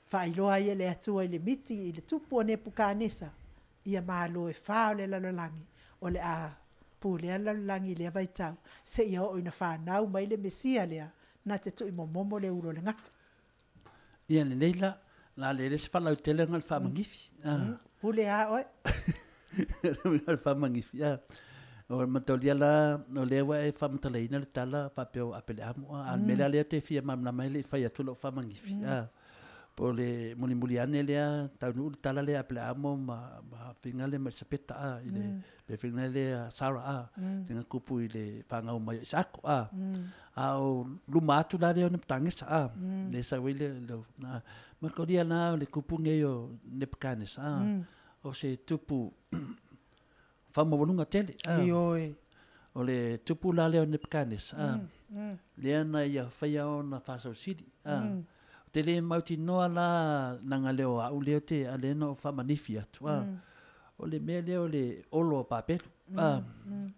faailoa ai e le Atua i le miti i le tupu o Nepukanesa, ia malo e fa o le lalolagi, o le a pulea le lalolagi i lea vaitau, seia oo ina fanau mai le Mesia lea, na te tuuimomomo le ulu o le gata. Ia lenei la, la le le se faalautele ona o le faamagifi. Pule a oe. O le faamagifi. O le mataulia la, o lea ua e faamatalaina le tala faapea o Apeleamo, a o le mea la lea ou te fia malamalama ai le i fai atu lau faamagifi. Po o le mulimuli ane lea taunuu le tala lea Apeleamo ma faiga lea ma Elisapeta i le pe faiga lea Sara faiga kupu i le fanau mai o Isako a o luma atu la lea o Nepukanesa le sau ai le mataulia la o le kupu nei o Nepukanesa o se tupu faamaualuga tele. Ioe. O le tupu la lea o Nepukanesa lea na ia faia ona faasausili. O te le mautinoa la naga leo au lea te a lea na o faamanifi atu. O le mea lea o le olo a papelu.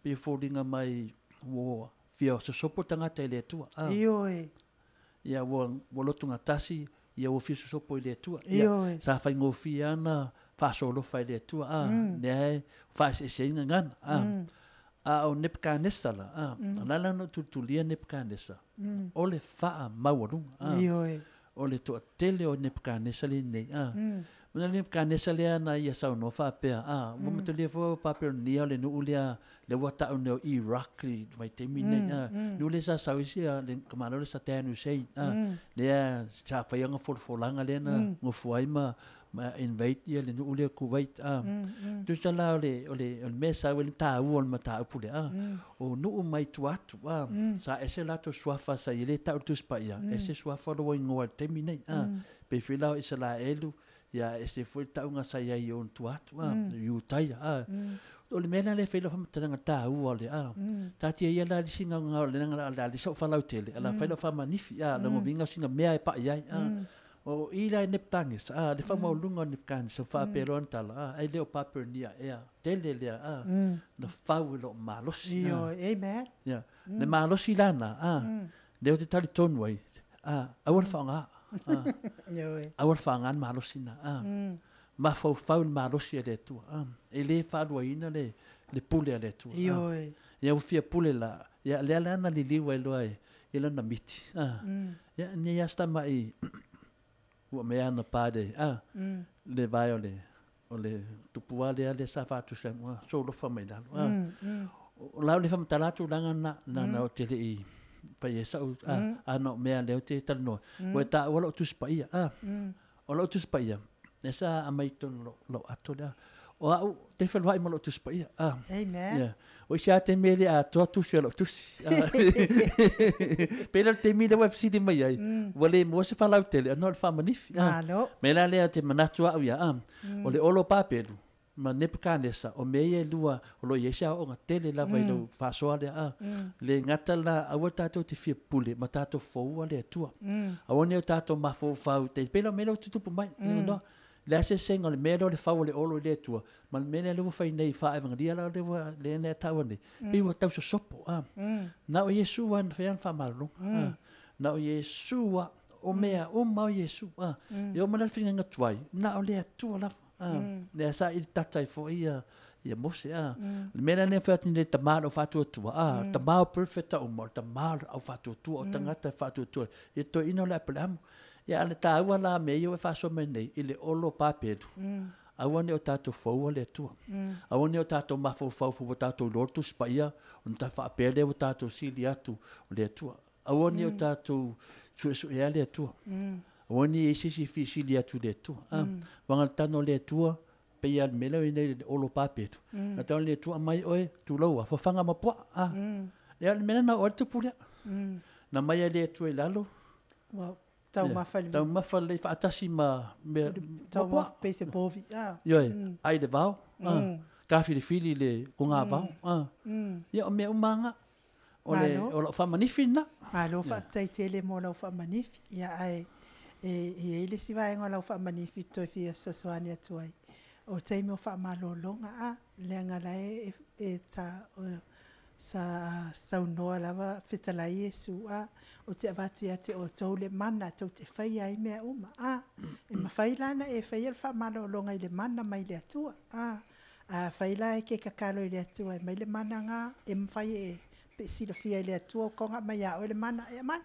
Pe foliga mai ua fia sosopo tagata i le Atua. Ioe. Ia ua lotu gatasi, ia ua fia sosopo i le Atua. Ia sa faigofie ana faasolofa i le Atua. Lea e faaeseeseina gagana. A o Nebuchadnezzar la, a, o la na tulitulia Nebuchadnezzar, o le faamaualuga, a, Ioe. o le toatele o Nebuchadnezzar lenei, a. Ona le Nebuchadnezzar lea na ia saunoa faapea, a, ua matalia foi o Papelonia o le nuu lea, le ua ta'u nei o Iraq i vaitaimi nei, a, nuu lea sa sau ai sia le tamaloa le Saddam Hussein, a, lea sa faia ona folafolaga lea na gofua ai ma invade ia le nuu lea Kuwait, a. Tusa la o le mea e sau ai le taua o le mataupu lea, a, o nuu mai tua atu, a, sa ese latou suafa sa i ai le ta'u i le Tusi Paia, ese suafa lo ua igoa i le taimi nei, a, pei foi la o Isaraelu, ia ese foi le ta'uga sa i ai i ona tua atu, a, Iutaia, a. O le mea la lea e fai lau faamatalaga taua o le, a, taatia ia la le isi gaogao le la le sa'u falautele a la fai lau faamanifi, a, lona uiga o sina mea e pa'i ai, a. O i la i Nebuchadnezzar, a, le faamaualuga o Nebuchadnezzar faapea loa ona tala, a, ai lea o Papelonia ea tele lea, a, na fau e lo'o malosi, a. Ioe. Amen. Ia, le malosi lana, a, lea ou te talitonu ai, a, aua le faaaogā, a. Ioe. Aua le faaaogā le malosi na, a. Mafaufau i le malosi a le Atua, a. E lē faaluaina le pule a le Atua, a. Ioe. Ia ua fia pule la, ia lea la na liliu ai loa i lana miti, a. Ia nei a se tama'i ua mea ana pa le, a, le vae o le tupua lea lea sa faatusa ua solofa mai lalo, a. O la o le faamatala tulaga na na o te le'i fai ai sa'u, a, a na o mea lea ou te talanoa ua e taua lo'u Tusi Paia, a. O lo'u Tusi Paia lea sa aumai i totonu o lou ato lea, o a'u te feloa'i ma lo'u Tusi Paia, a. Amen. Ia o isi a taimi e le atoa tusi o lo'u tusi, a. Pei la o le taimi lea ua e fesili mai ai, ua le maua se faalautele ona o le faamanifi, a. Malo. Mea la lea te manatu a'u ia, a, o le olo Papelu ma Nebuchadnezzar, o mea ia e lua o lo o i ai se aoaoga tele lava i lau faasoa lea, a. Le gata la aua tatou te fia pule ma tatou foua le Atua. Aua ne i o tatou mafaufau te pei la o mea lea ua tutupu mai, no le asesega o le mea lea o le fau o le olo i le Atua ma le mea lea ua fai nei faa-evangelia la lea ua lea na e taua nei, pei ua tausosopo, a. Na o Iesu lava na fai ana faamalologa, a. Na o Iesu lava, o mea uma o Iesu, a. E oo mai la i le faiga tuai, na o le Atua lava, a. Lea sa ili tata ai foi ia Mose, a. Le mea la lea e fai atu nei le tamā o le aufaatuatua, a, tamā o perfect uma, o le tamā o le aufaatuatua, o tagata e faatuatua i le toeaina o le Apeleamu. Ia a o le taua la mea ia ua e faasoa mai nei i le olo Papelu, aua ne i o tatou foua le Atua. Aua ne i o tatou mafaufau foi ua tatou iloa le Tusi Paia ona ta faapea lea ua tatou sili atu o le Atua. Aua ne i o tatou suesuea le Atua. Aua ne i i ai se isi e fia sili atu i le Atua, a. Vaega le tano o le Atua, pei lava o le mea lea ua i ai nei le olo Papelu, na tau le Atua aumai oe tulou a fafaga ma puaa, a. Ia o le mea lena na oo ai le tupu lea. Na aumai e le Atua i lalo, Ua taumafa le taumafa lelei faatasi ma mea taumafa pei se povi, a. Ioe, ai le vao, a, tafilifili le kogavao, a. Ia o mea uma lava o le Malo. o lau faamanifi lena. Malo faafetai tele mo lau faamanifi. Ia ae e i ai le isi vaega o lau faamanifi toe fia fesoasoani atu ai. O taimi o faamalologa, a, leaga la e e ta o sa saunoa lava fetalai Iesu, a, o te avatu ia te outou le mana tou te faia ai mea uma, a. E mafai la ona e faia le faamalologa i le mana mai le Atua, a. A fai la e te tatalo i le Atua e aumai le mana na e mafai e pe silafia e le Atua o toga aumai ia oe le mana e aumai.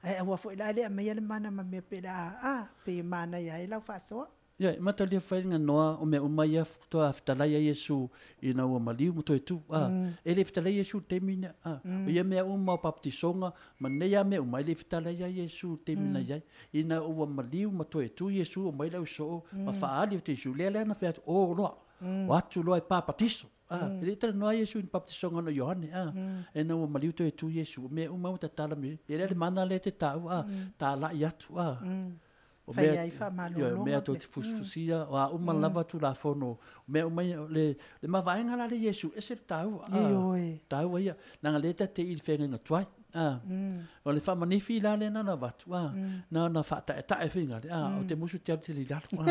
Ae aua foi la le aumaia le mana ma mea pe la a pei e manaia ai lau faasoa. Ia, e matalia fai le ganoa o mea uma ia faatoa fetalai ai Iesu ina ua maliu ma toe tu, a. E le i fetalai Iesu i le taimi lea, a. O ia mea uma o papatisoga ma nei lava mea uma, e le i fetalai ai Iesu i le taimi na i ai. Ina ua maliu ma toe tu Iesu, omai le ausoo ma faaali atu Iesu, lea la na fai atu, o loa, o atu loa e papatiso. A, e le i talanoa Iesu i ni papatisoga na Ioane, a. Ina ua maliu toe tu Iesu, o mea uma ua tatala mai, ia lea le mana lea e te taua, a, talai atu, a. O Fai mea ai ioe, o mea faamalologa tou le te fusifusia, o a uma lava Tulafono, o mea uma ia, o le mavaega la lea i Iesu, e ese le taua, a, Ioe. taua ia, leaga o lea ta te i i le feagaiga tuai, a. O le faamanifi la lea na ona avatu, a, na ona faataetae finagalo, a, ou te musu ou te alu tele i lalo, a.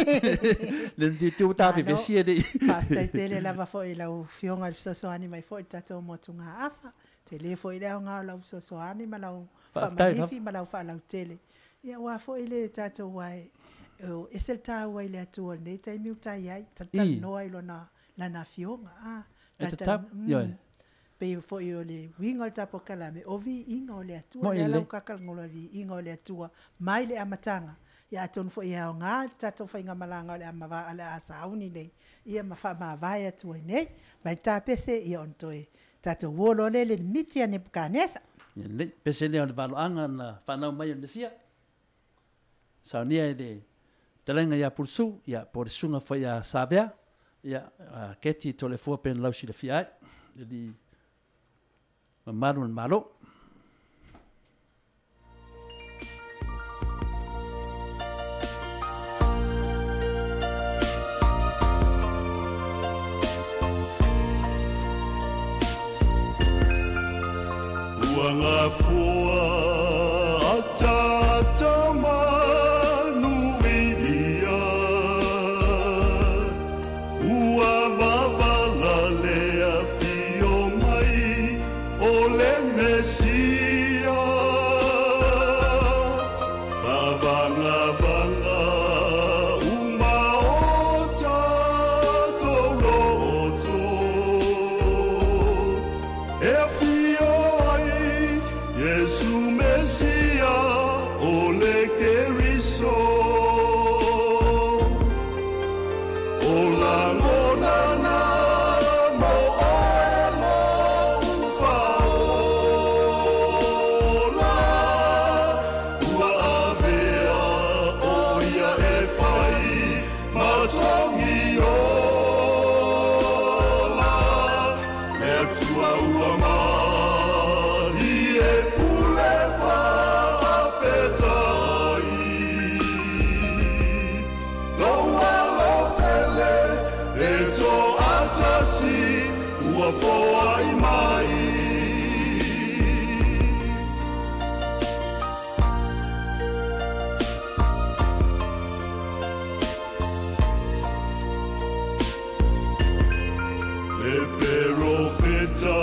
Le te ua Malo. vevesi e le i. Faafetai tele lava foi i lau afioga i le fesoasoani mai foi i le tatou motugaafa. Tele foi le aoga o lau fesoasoani ma lau Faafetai lava. faamanifi ma lau faalautele. Ia aua foi le tatou ae o ese le taua i le Atua i lenei taimi ua tai ai, I. talatalanoa i lona lana afioga, a. E tatau, ioe. Pe foi o le uiga o le tapokalame o viiga o le Atua lea la ua viiga o le Atua mai le amataga. Ia atonu foi e aoga le tatou faigamalaga o le a o le a sauni nei ia ma faamavae atu ai nei. Mai tapese ia ona toe tatou uo loa lea i le miti a Nepukanesa. Ia lelei, pese lea o le valoaga na fanau mai o le Mesia. Saunia e le fetalaiga ia Pulusu, ia po o le susuga foi ia Savea, ia a Keti Toleafoa pe na lau silafia ai, e alii mamalu o le Malo. Ua gafoa ataata manuia, ua vavala le afio mai o le Mesia. Vavagavaga uma o tatou loto, e afio ai Iesu Mesia o le Keriso. O lagona na mo oe lou faaola, ua avea o ia e fai ma togi ola. Le Atua ua malie pule faafetai. Lou alofele e toatasi ua foai mai. Le perofeta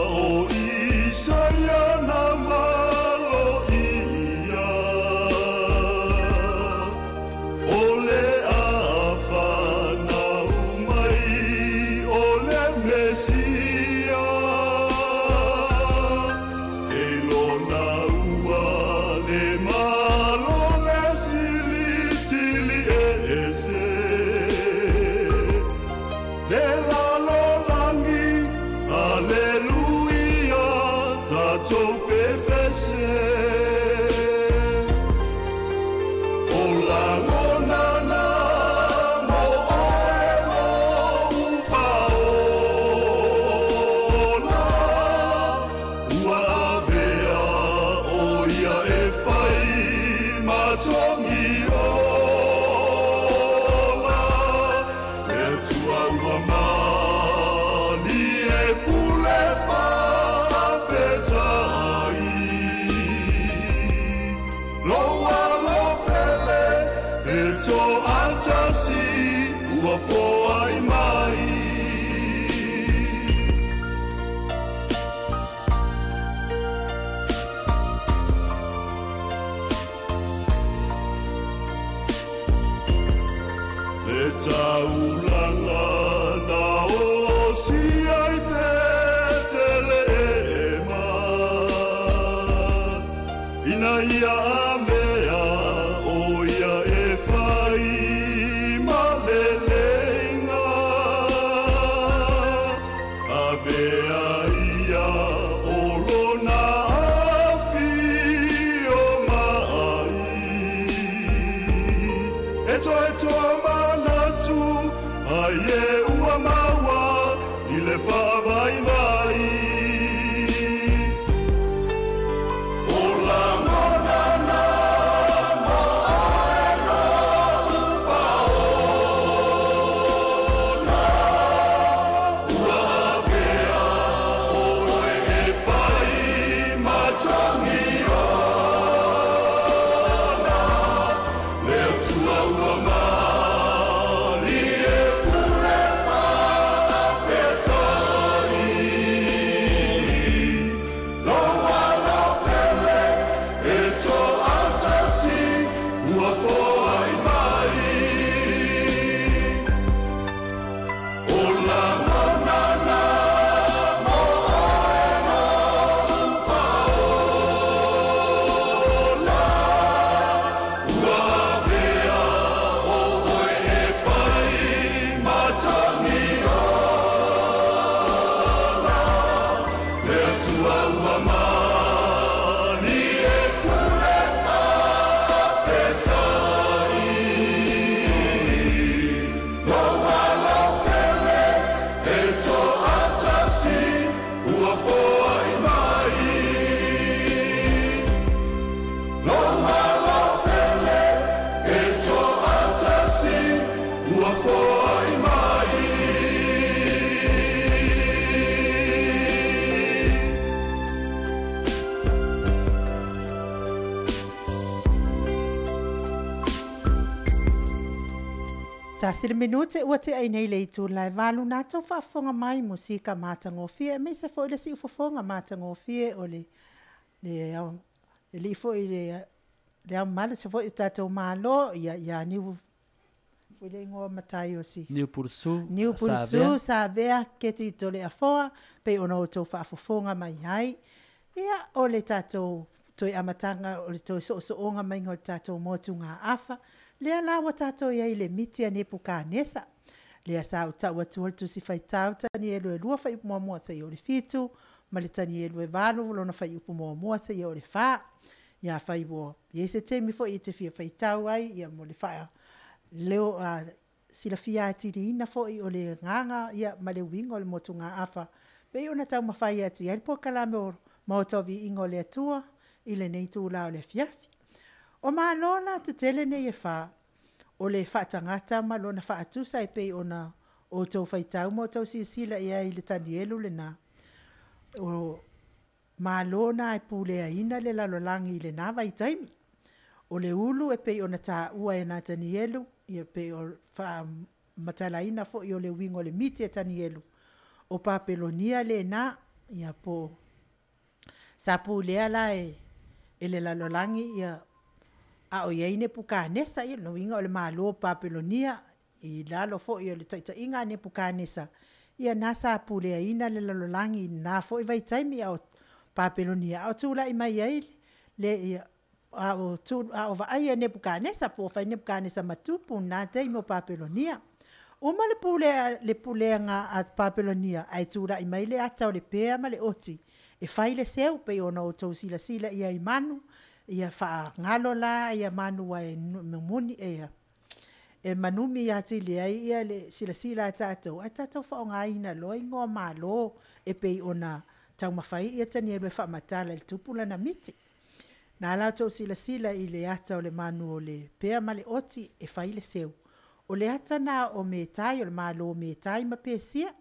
o Isaia na maloia, o le afanau mai o le Mesia. E lona ua le malo le silisili ese. Le lalolagi, aleluia, tatou pepese. O lagona na mo oe lou faaola, ua avea o ia e fai ma togi ola. Le Atua ua malie pule faafetai. Lou alofele e toatasi ua foai mai. Le taulaga na osi ai Petelehema, ina ia amea o ia e fai ma leleiga. Avea ia o lona afio mai. E toe toa manatu, ai e ua maua i le faavaivai. O lagona na mo oe lou faaola, ua avea oe e fai ma togi ola. Le Atua ua malie pule faafetai. Tasi le minute ua tea ai nei le itula e 8 na tou faafofoga mai musika matagofie aemaise foi le siufofoga matagofie o le alii foi le Ao Mamalu o si o tatou Malo ia Niu foi le igoa matai o si Niupulesu Niupulesu Savea Keti Toleafoa pei ona outou faafofoga mai ai. Ia, o le tatou toe amataga o le toe soosooga mai o le tatou motugaafa, lea la ua tatou i ai i le miti a Nepukanesa, lea sa ou tau atua le Tusi Faitau Tanielu e 2 fuaiupu 1 seia oo i le 7, ma le Tanielu e 8 lona fuaiupu 1 seia oo i le 4. Ia, afai ua i ai se taimi foi e te fia faitau ai mo le faaleo silafia atiliina foi o le agaga ma le uiga o le motugaafa pei ona taumafai atu i ai le polokalame o le Maota o Viiga o le Atua i lenei itula o le afiafi. O Malo la tetele nei e fa, o le faatagata ma lona faatusa e pei ona outou faitau ma outou silasila i ai i le Tanielu lena, o Malo na e puleaina le lalolagi i lena vaitaimi. O le ulu e pei ona taua e Natanielu, e pei o le faamatalaina foi o le uiga o le miti a Tanielu, o Papelonia lena, ia po o sa pulea la e le lalolagi a o i ai Nepukanesa. Ia o lona uiga o le Malo o Papelonia i lalo foi o le taitaiga a Nepukanesa, ia lena sa puleaina le lalolagi i lena foi vaitaimi a o Papelonia, a o tulai mai ai a o vaaia e Nepukanesa po o fai Nepukanesa ma tupu i lena taimi o Papelonia. Uma le pulega a Papelonia ae tulai mai le ata o le bea ma le oti e fai le seu, pei ona outou silasila i ai i manu, ia faagalo la manu aua e mumuni e manumi atili ai le silasila a tatou, ae tatou faaaogaina loa igoa o Malo e pei ona taumafai Tanielu e faamatala e tupu lana miti. O lena la ua outou silasila i le ata o le manu o le bea ma le oti e fai le seu, o le ata lena o Metai o le Malo o Metai ma Pesia,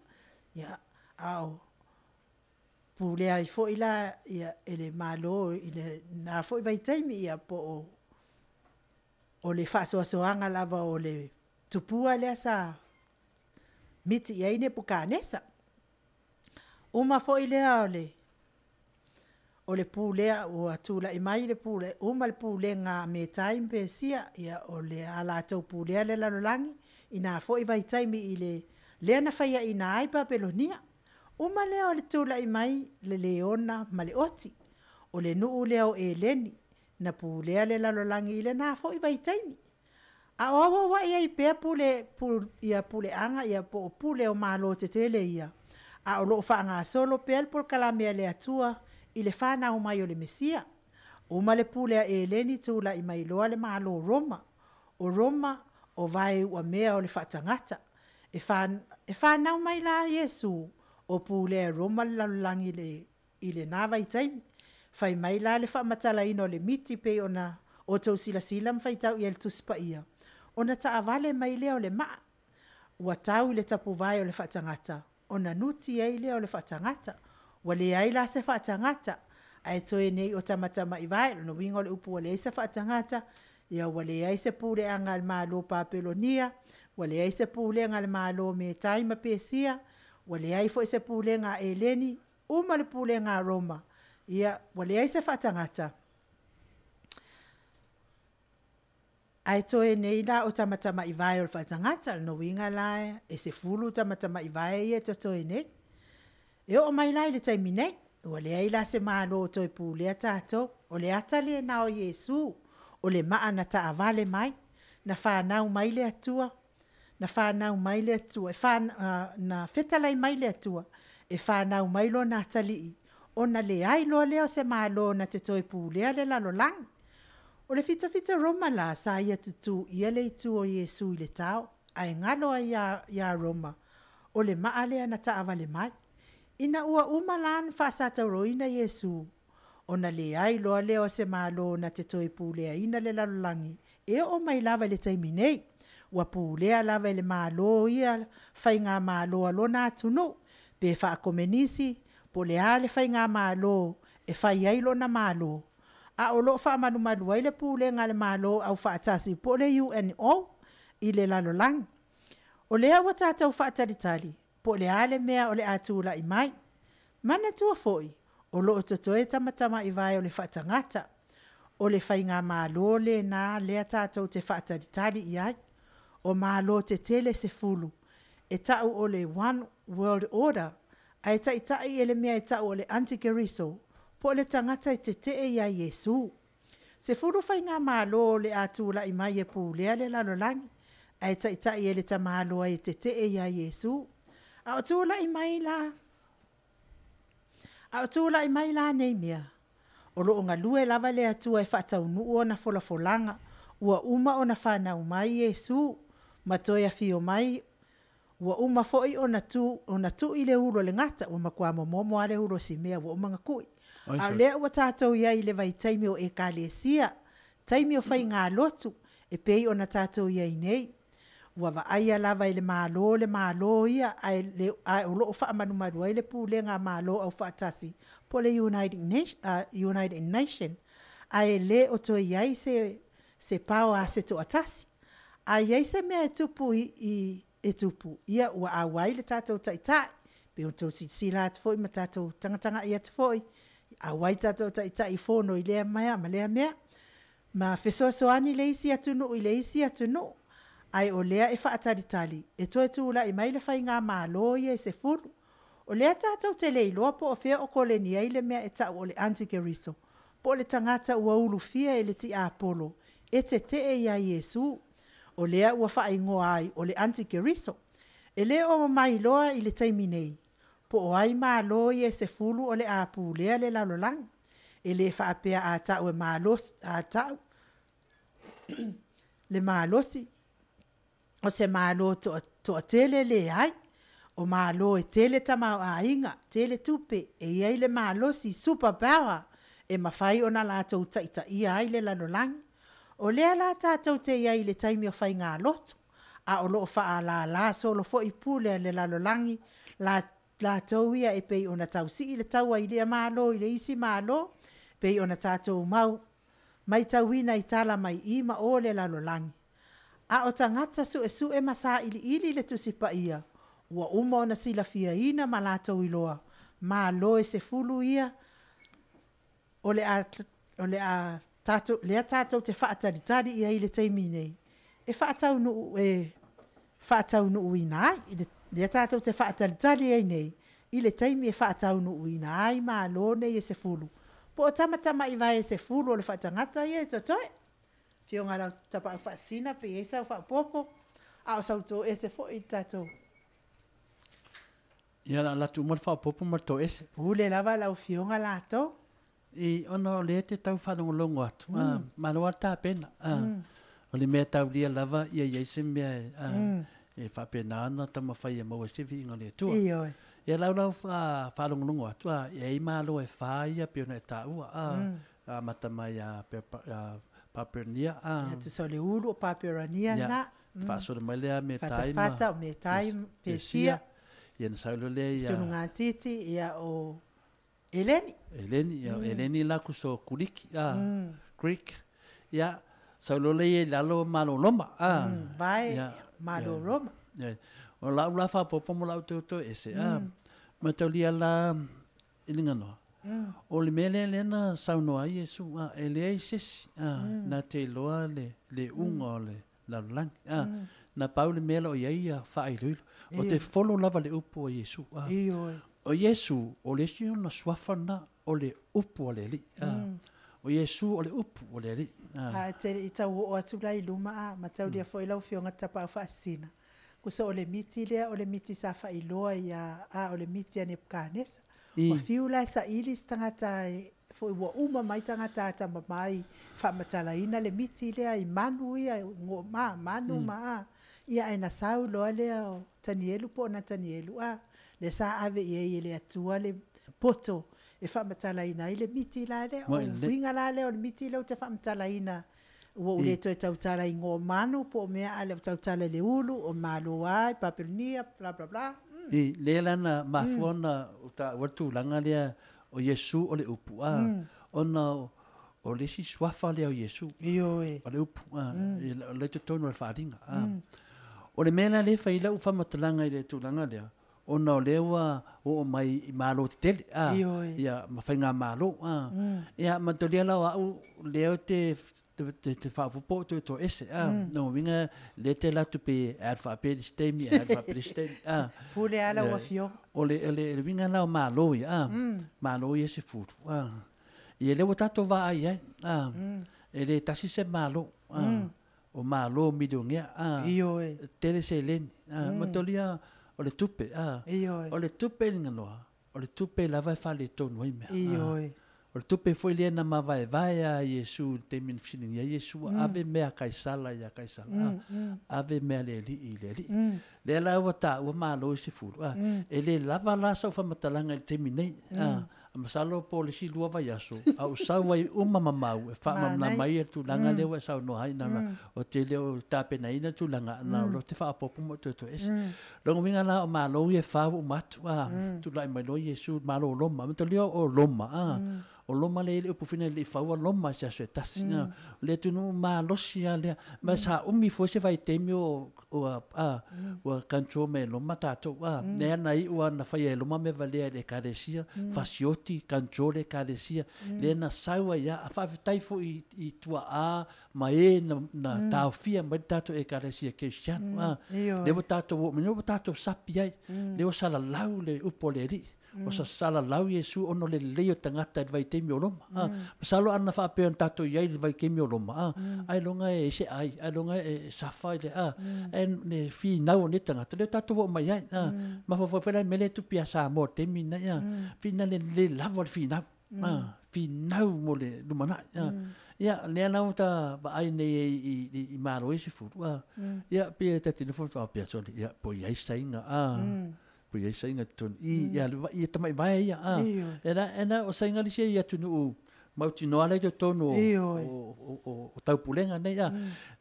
a o pulea ai foi la e le Malo i lena foi vaitaimi, po o le faasoasoaga lava o le tupua lea sa miti i ai Nepukanesa. Uma foi lea o le pulea ua tulai mai le pule, uma le pulega a Metai ma Pesia, o le a latou pulea le lalolagi i na foi vaitaimi lea na faiaina ai Papelonia. Uma lea o le tulai mai le leona ma le oti, o le nuu lea o Eleni na pulea le lalolagi i lena foi vaitaimi, a o auauai ai pea puleaga po o pule o Malo tetele ia, a o lo o faagasolo pea le polokalame a le Atua i le fanau mai o le Mesia. Uma le pule a Eleni tulai mai loa le Malo o Roma. O Roma o vae uamea o le faatagata. E fanau mai la Iesu o pulea e Roma le lalolagi i lena vaitaimi. Fai mai la le faamatalaina o le miti pei ona outou silasila ma faitau i ai i le Tusi Paia, ona taavale mai lea o le maa, ua tau i le tapuvae o le faatagata, ona nuti ai lea o le faatagata. Ua leai la se faatagata, ae toe nei o tamatamaivai. O lona uiga o le upu ua leai se faatagata, ia ua leai se puleaga a le Malo o Papelonia, ua leai se pulega a le Malo o Metai ma Pesia, ua leai foi se pulega a Eleni, uma le pulega a Roma, ia ua leai se faatagata, ae toe nei la o tamatamaivai o le faatagata. O lona uiga la e 10 tamatamaivai ia e totoe nei. E oo mai la i le taimi nei, ua leai la se Malo o toe pulea tatou, o le ata lena o Iesu, o le maa na taavale mai, na fanau mai le Atua, na fanau mai le Atua, na fetalai mai le Atua e fanau mai lona atalii, ona leai loa lea o se Malo na te toe pulea le lalolagi. O le fitafita Roma la, sa ia tutū ia le itu o Iesu i le tao, ae galo ai ia Roma, o le maa lea na taavale mai. Ina ua uma la ona faasatauroina Iesu, ona leai loa lea o se Malo na te toe puleaina le lalolagi, e oo mai lava i le taimi nei, ua pulea lava e le Malo ia faigamalo a lona atunuu, pe faakomenisi, po o le a le faigamalo e fai ai lona Malo, a o lo o faamalumalu ai le pulega a le Malo Aufaatasi po o le UNO i le lalolagi. O lea ua tatou faatalitali, po o le a le mea o le a tulai mai. Manatua foi, o lo o totoe tamatamaivae o le faatagata. O le faigamalo lena lea tatou te faatalitali i ai. O malo tetele 10, e tau o le One World Order, ae taitai e le mea e tau o le antikeriso, po o le tagata e tetee ia Iesu. 10 faigamalo o le a tulai mai e pulea le lalolagi, ae taitai e le tamaloa e tetee ia Iesu. A o tulai mai la, a o tulai mai la nei mea, o lo o galue lava le Atua e faataunuu ona folafolaga, ua uma ona fanau mai Iesu, ma toe afio mai, ua uma foi ona tui le ulu o le gata, ua matua momomo lava le ulu o si mea ua uma ona tui. A o lea ua tatou i ai i le vaitaimi o ekalesia, taimi o faigalotu, e pei ona tatou i ai nei. Ua vaaia lava e le Malo le Malo ia, ae o lo o faamalumalu ai le pulega a Malo Aufaatasi po o le United Nation, ae le o toe i ai se power a se toatasi. A i ai se mea e tupu e tupu, ia ua auai le tatou taitai. Pei ona outou silasila atu foi ma tatou tagatagai atu foi, auai tatou taitai i fono i lea mea ma lea mea, ma fesoasoani le isi atunuu i le isi atunuu, ae o lea e faatalitali e toe tulai mai le faigamalo ia e 10. O lea tatou te le iloa po o fea o koleni ai le mea e tau o le antikeriso, po o le tagata ua ulufia e le tiapolo e tetee ia Iesu. O lea ua faaigoa ai o le antikeriso. E le o mailoa i le taimi nei, po o ai malo ia e 10 o le a pulea le lalolagi. E le faapea a tau e malosi, a tau le malosi, o se malo toatele, leai. O malo e tele tamaoaiga, tele tupe, e i ai le malosi, super power, e mafai ona latou taitaia ai le lalolagi. O lea la tatou te i ai i le taimi o faigalotu, a o lo o faalala solo foi pule a le lalolagi, latou ia e pei ona tausii le taua i lea Malo i le isi Malo, pei ona tatou matauina i tala mai i ma o le lalolagi. A o tagata suesue ma sailiili le Tusi Paia, ua uma ona silafiaina ma latou iloa, malo e 10 ia o le a tatou, lea tatou te faatalitali i ai i le taimi nei, e faataunuu, e faataunuuina ai. Lea tatou te faatalitali ai nei, i le taimi e faataunuuina ai malo nei e 10, po o tamatamaivae e 10 o le faatagata ia e totoe. Afioga i le Tapaau Faasisina pe i ai sau faaopoopo, a o sau toese foi i le tatou. Ia, o le a alu atu uma le faaopoopo ma le toese. Pule lava lau Afioga latou. I, ona o lea e te tau faalogologo atu, malo lava le tapena. O le mea taulia lava ia i ai se mea e, e faapena ona taumafai e maua ai se viiga o le Atua. Ioe. Ia lau lau faalogologo atu, e i ai malo e fa ia pei ona e taua, amata mai ia Paperania. Ia, tusa o le ulu o Paperania lena. Ia, faasolo mai lea Metai ma Fatafata o Metai ma Pesia. Ia ona sau loa lea ia Sulugatiti, ia o Eleni. Eleni, ia Eleni la kuso o Kuliki, Greek. Ia, sau loa lea i lalo Malo Roma. Vae, Malo Roma. Ia, o lau la faaopoopo ma lau toe ese, mataulia la i le ganoa. O le mea lea lea na saunoa ai Iesu, e leai se isi na te iloa le uga o le lalolagi. Na pau le mea o lo o i ai ia faailoilo. O te folo lava le upu a Iesu. O Iesu, o le isi ona suafa lena, o le upu a le Alii. O Iesu o le upu o le Alii. Ae te le i tau oo atu la i luma, a mataulia foi lau Afioga Tapaau Faasisina, tusa o le miti lea, o le miti sa faailoa ia, a o le miti a Nepukanesa. Ua fiu la e saili se tagata foi ua uma mai tagata atamamai faamatalaina le miti lea i manu ia, ma manu ma a. Ia ae na sau loa lea o Tanielu po o Natanielu, a, lea sa ave i ai e le Atua le poto e faamatalaina ai le miti la lea. O le uiga la lea o le miti lea ou te faamatalaina, ua ou le toe tautala i igoa o manu po o mea, a o lea ua tautala i le ulu, o Malo ai, Papelonia, bla bla bla. I, lea la na mafua ona ou taua le tulaga lea o Iesu o le upu, a, ona o le isi suafa lea o Iesu. Ioe. O le upu, a, o lea i totonu o le faaaliga. A. O le mea la lea e fai ai lau faamatalaga i le tulaga lea, ona o lea ua oo mai i malo tetele, a, ia, ma faigamalo, a. Ia, manatua la o au lea ou te te faaopoopo o toe ese, a. Lona uiga, lea e te alu atu pe alu faapea i le isi taimi, alu faapea i le isi taimi, a. Pule lava lau Afioga. O le uiga la o malo ia, a, malo ia e 10, a. Ia lea ua tatou vaai ai, a, e le tasi se malo, a. O malo milionea, a. Ioe. Tele seleni, a. Manatua o le tupe, a. Ioe. O le tupe i liganoa, o le tupe lava e faaletonu ai mea. Ioe. O le tupe foi lea na mavaevae a Iesu i le taimi na fesiligia ai Iesu, ave mea a Kaisala ia Kaisala, ave mea a le Alii i le Alii. Lea la ua taua malo i 10, a. E le lava la sau faamatalaga i le taimi nei, a. Masalo po o le isi 2 vaiaso, a ou sau ai uma ma mau e faamalamalama ai le tulaga lea ua e saunoa ai, na o te le o tapenaina le tulaga, na o lo te faaopoopo ma toe ese. Lona uiga la o malo ia e 4 ua uma atu, a. Tulai mai loa Iesu, malo o Roma. Manatua o Roma, a. O Roma le ile upu fina le faua Roma se aso e tasi. O le atunuu malosi a lea. Ma sa umi foi se vaitaimi o ua control mai e Roma tatou, a. Lea na iu lava na faia e Roma mea valea i le ekalesia, fasioti, control le ekalesia. Lea na sau ai a faafetai foi i tuaa ma e na taofia mai le tatou ekalesia kerisiano, a. Lea ua tatou oo mai, lea ua tatou sapi ai. Lea ua salalau le upu o le Alii. O salalau Iesu ona o le lelei o tagata i le vaitaimi o Roma. Masalo ana faapea ona tatou iai i le vaitaimi o Roma, ai loga e se ai, ai loga e safa i le a. E ne finau o nei tagata, lea tatou oo mai ai. Ma fofo la mele tupi a Samoa taimi nei, a. Fina le le lava o le finau. Finau mo le lumanai. Ia, lea la ua ta vaai nei i malo i 10, a. Ia, pe ta te nofo faapea, sorry, ia, po i ai saiga, a. Po i ai saiga totonu. I, ia, le ia tamai vae ia, a. Ena o saiga lisi ia atunuu mautinoa le totonu o taupulega nei, a.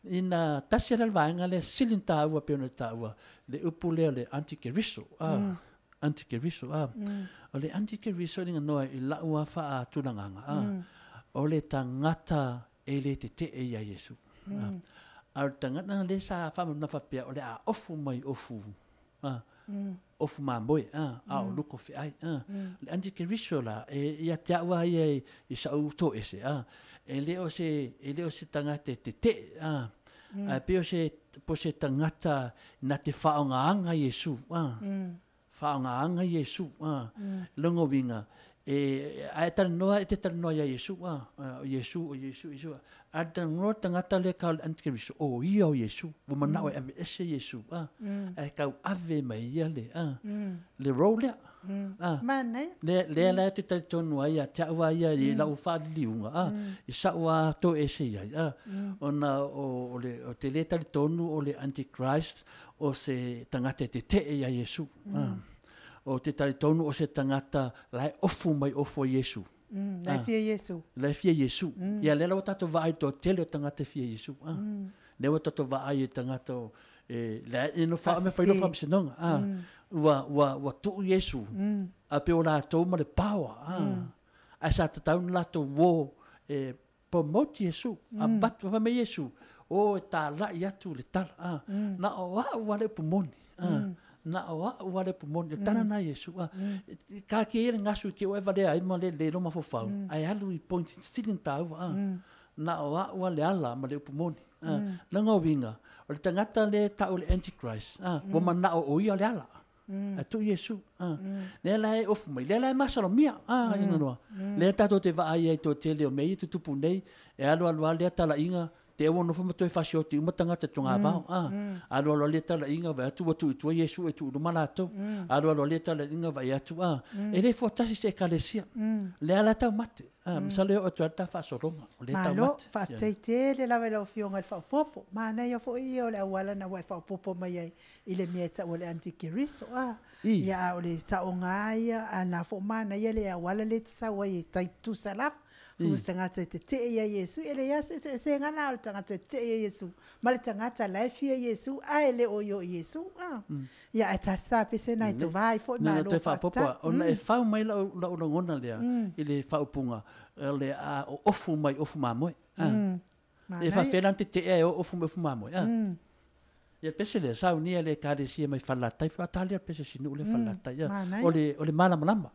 Ina tasi ala le vaega lea sili na taua pe ona taua, le upu lea le antikeriso, a. Antikeriso, a. O le antikeriso i liganoa i lau a faatulagaga, a. O le tagata e le tetee ia Iesu. A o le tagata na le sa faamamna faapea o le a ofu mai ofu, a. Ofu mamoe, a, a o luko feai, a. Le antikeriso la, e ia te au ia i sau to ese, a. E le o se tagata e tetee, a. A pe o se, po se tagata na te whaongaanga Iesu, a. Whaongaanga Iesu, a. Longo winga, e ai talanoa, e te talanoa ia Iesu, a. O Iesu, o Iesu, Iesu. A talanoa tagata le ka o le antikeriso, o ia o Iesu, ua manao e ave ese Iesu, a. E kau ave mai ia le, a. Le role lea, a. Manai. Le la te talitonu ai ia te au ia i lau whaaliliunga, a. I sau a to ese iai, a. Ona o le, o te le talitonu o le Antichrist o se tagata e te tee ia Iesu, a. O te talitonu o se tagata la e ofu mai ofu o Iesu. La e fia Iesu. La e fia Iesu. Ia lea ua tatou vaai toa tele o tagata fia Iesu, a. Lea ua tatou vaai e tagata o, e, la e no wha me whailo whamsinoga, a. Ua tuu Iesu. A pe o latou ma le paoa, a. Ai sa tatau na latou wo, e, promote Iesu. A batu wa me Iesu. O e tālai atu le tala, a. Na o au wale pumoni, a. Na o au wale pumoni, le tala na Iesu, a. Ka ki e le ngasu ki o e valea ai ma le le loma fofau. Ai alu i point silin tāua, a. Na o au wale ala ma le upumoni, a. Langa winga, o le tangata le tau le Antichrist, a. Wa mana o ia le ala. A tu Iesu, a. Lea la e ofu mai, lea la e masalomia, a, ina noa. Lea tātou te vaai ai tō tele o mei i tutupu nei, e alu alu a lea tala inga, te ewa nofo ma toe fasioti uma tagata tonga vao, a. Alu alu a lea tala inga vai atu, ua tuu i tua Iesu e tuu luma latou. Alu alu a lea tala inga vai atu, a. E le fuatasi se ekalesia. Lea la tau mate. A, masalo e oo atu ai le ta faasologa, o lea tau Malo, mate. faafetai tele lava i lau afioga i le faaopoopo. Manaia foi ia o le auala na ua e faaopoopo mai ai i le mea e taua le antikeriso, a. Ia, a o le saoga ia, a na fo manaia le auala le te sau ai e tai tusa lava. O se tagata e tetee ia Iesu, e le ia se se se ngana o le tagata e tetee ia Iesu. Ma le tagata la e fia Iesu, a e le o i o Iesu, a. Ia, e tasi tā pese nai tō vai foi Nā, malo toe faapopo faafetai. a, ona e fau mai lau lagona lea i le faaupuga, le a o ofu mai ofu mamoe, a. E Manaia. faafela na tetea e o ofu mai ofu mamoe, a. Ia pese lea saunia le ekalesia mai Falelatai faatoa lea o le pese asinuu lea Falelatai ia. Manaia. O le malamalama.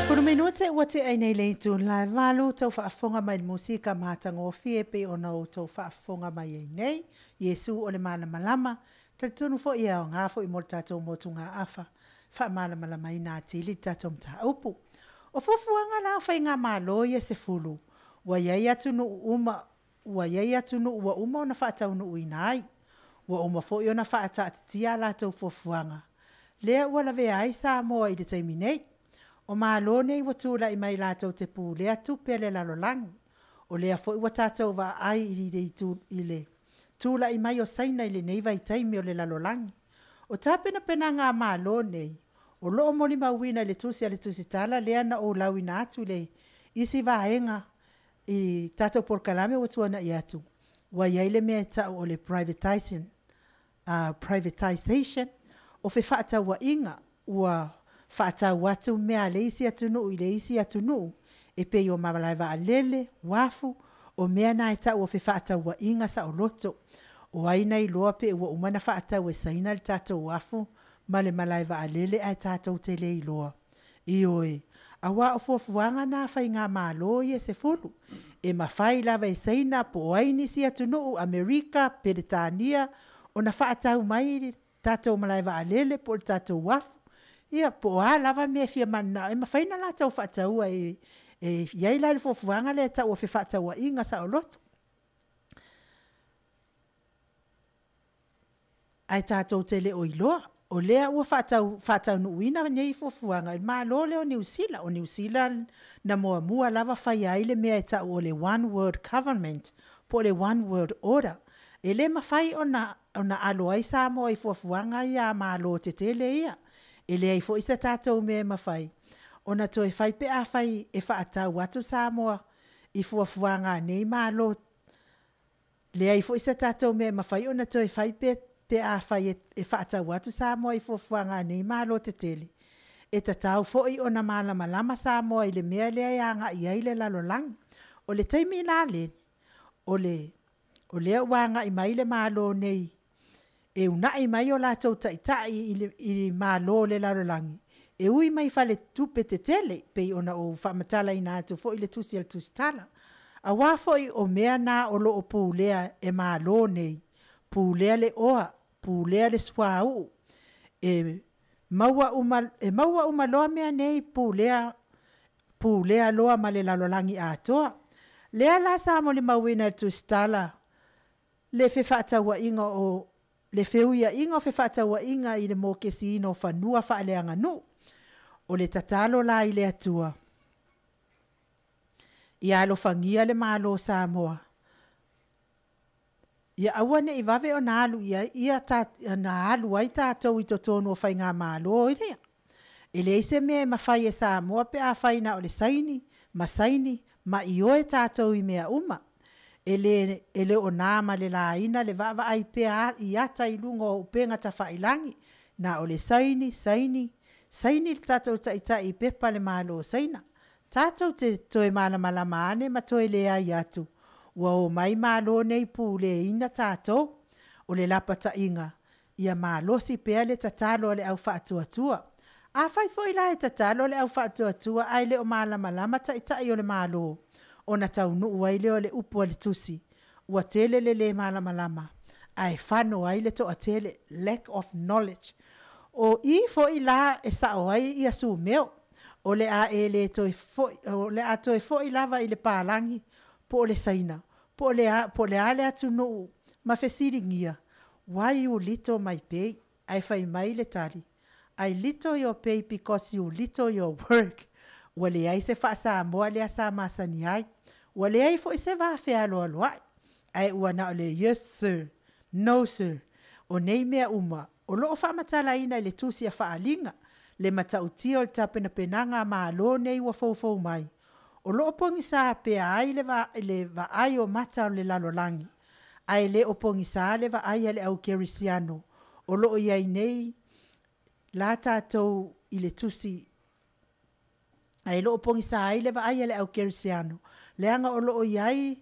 20 minute ua te ai nei le itu la e 8 tau faafofoga mai le musika matagofie pei ona outou faafofoga mai ai nei. Iesu o le malamalama, talitonu foi e aoga foi mo le tatou motugaafa, faamalamalamaina atili le tatou mataupu. O fuafuaga la o faigamalo ia se 10, ua i ai atunuu uma, ua i ai atunuu ua uma ona faataunuuina ai. Ua uma foi ona faataatitia a latou fuafuaga, lea ua lavea ai Samoa i le taimi nei. O Malo nei ua tulai mai latou te pulea tupe a le lalolagi. O lea foi ua tatou vaai i le tulai mai o Saina i lenei vaitaimi o le lalolagi. O tapenapenaga a Malo nei, o lo o molimauina i le tusi a le Tusitala lea na ou lauina atu i le isi vaega i tatou polokalame ua tuanai atu, ua i ai le mea e tau o le privatization o fefaatauaiga ua faatau atu mea a le isi atunuu i le isi atunuu, e pei o malae vaalele, uafu, o mea na e tau o fefaatauaiga saoloto. O ai na iloa pe ua uma ona faatau e Saina le tatou uafu ma le malae vaalele ae tatou te le iloa? Ioe. Auā o fuafuaga na a Faigamalo ia e 10, e mafai lava e Saina po o ai nisi atunuu, Amerika, Peretania, ona faatau mai le tatou malae vaalele po o le tatou uafu, ia po o a lava mea e fia mananao ai, e mafai ona latou faataua. E i ai la le fuafuaga lea e tau o fefaatauaiga saoloto. Ae tatou te le o iloa, o lea ua faataunuuina nei fuafuaga e le Malo lea o Niu Sila. O Niu Sila na muamua lava faia ai le mea e tau o le One World Government po o le One World Order. E le mafai ona alo ai Samoa i fuafuaga ia a Malo tetele ia. E leai foi se tatou mea e mafai ona toe fai pe afai e faatau atu Samoa i fuafuaga a nei Malo. E leai foi se tatou mea e mafai ona toe fai pe afai e faatau atu Samoa i fuafuaga a nei Malo tetele. E tatau foi ona malamalama Samoa i le mea lea e agai i ai le lalolagi. O le taimi la lenei, o lea ua agai mai le Malo nei e uunai mai o latou taitai i Malo o le lalolagi, e ui mai i faletupe tetele, e pei ona ou faamatalaina atu foi i le tusi a le Tusitala. Aua foi o mea na o lo o pulea e Malo nei, pulea le oa, pulea le suauu, e maua uma loa mea nei pulea loa ma le lalolagi atoa. O lea la sa molimauina e le Tusitala le fefaatauaiga o le feuiaiga o fefaatauaiga i le mokesiina o fanua faaleaganuu. O le tatalo la i le Atua, ia alofagia le Malo o Samoa, ia aua ne i vave ona alu ai tatou i totonu o Faigamalo ia. E leai se mea e mafai e Samoa pe afai na o le saini ma saini ma ioe tatou i mea uma. E le o na ma le laina le vaavaai pea i ata i luga o upega tafailagi, na o le saini, saini, saini lo tatou Taitai i pepa a le Malo o Saina. Tatou te toe malamalama ane ma toe leai atu, ua omai malo nei puleaina tatou. O le lapataiga, ia malosi pea le tatalo a le au faatuatua. Afai foi la e tatalo le au faatuatua ae le o malamalama Taitai o le Malo, ona taunuu ai lea o le upu a le Tusi, ua tele le le malamalama ae fano ai le toatele, lack of knowledge. O i foi la e sao ai Sumeo, o le a e le toe foi lava i le palagi po o le Saina po o le a le atunuu ma fesiligia, why you little my pay? Ae fai mai le tali, I little your pay because you little your work. Ua leai se faa-Samoa lea sa masani ai, ua leai foi se vafealoaloai, ae ua na o le yes sir, no sir. O nei mea uma, o lo o faamatalaina i le tusi a Faaaliga, le matautia o le tapenapenaga a Malo nei ua foufou mai, o lo o pogisa pea ai le vaai o mata o le lalolagi, ae le o pogisa le vaai a le au kerisiano o lo o i ai nei la tatou i le tusi, ae le o pogisa ai le vaai a le au kerisiano, leaga o lo o i ai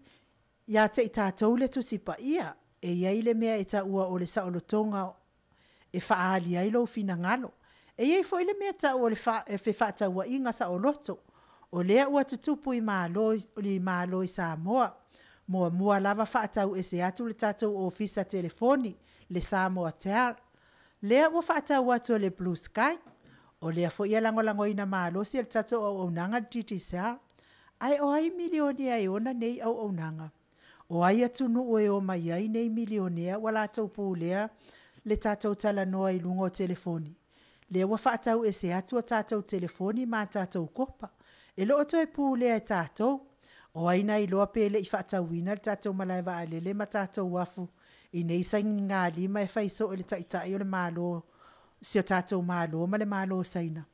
ia te i tatou le Tusi Paia. E i ai le mea e taua o le saolotoga e faaali ai lou finagalo. E i ai foi le mea e tau o le fefaatauaiga saoloto, o lea ua tutupu i Malo i Samoa. Muamua lava faatau ese atu le tatou Ofisa Telefoni, le SamoaTel, lea ua faatau atu e le Blue Sky, o lea foi e lagolagoina malosi e le tatou auaunaga le Digicel. Ae o ai milionea e ona nei auaunaga? O ai atunuu e omai ai nei milionea ua latou pulea le tatou talanoa i luga o telefoni? Lea ua faatau ese atu a tatou telefoni ma a tatou kopa. E le o toe pulea e tatou. O ai na iloa pe le i faatauina le tatou malae vaalele ma tatou uafu i nei sainigalima e fai soo e le Taitai o le Malo, si o tatou Malo ma le Malo o Saina?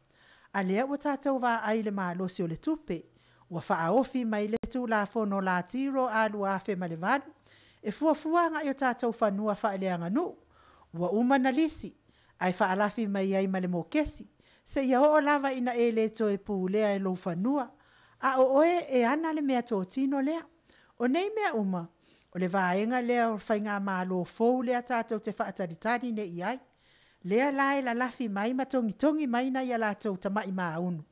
A o lea ua tatou vaai i le malosi o le tupe, ua faaofi mai le Tulafono Latiro A 2008 e fuafua agai i o tatou fanua faaleaganuu, ua uma ona lisi ae faalafi mai ai ma le mokesi, seia oo lava ina e le toe pulea i lou fanua, a o oe e ana le meatotino lea. O nei mea uma, o le vaega lea o le faigamalo fou lea tatou te faatalitali nei i ai, lea la e lalafi mai ma togitogi mai nai a latou tamai maunu.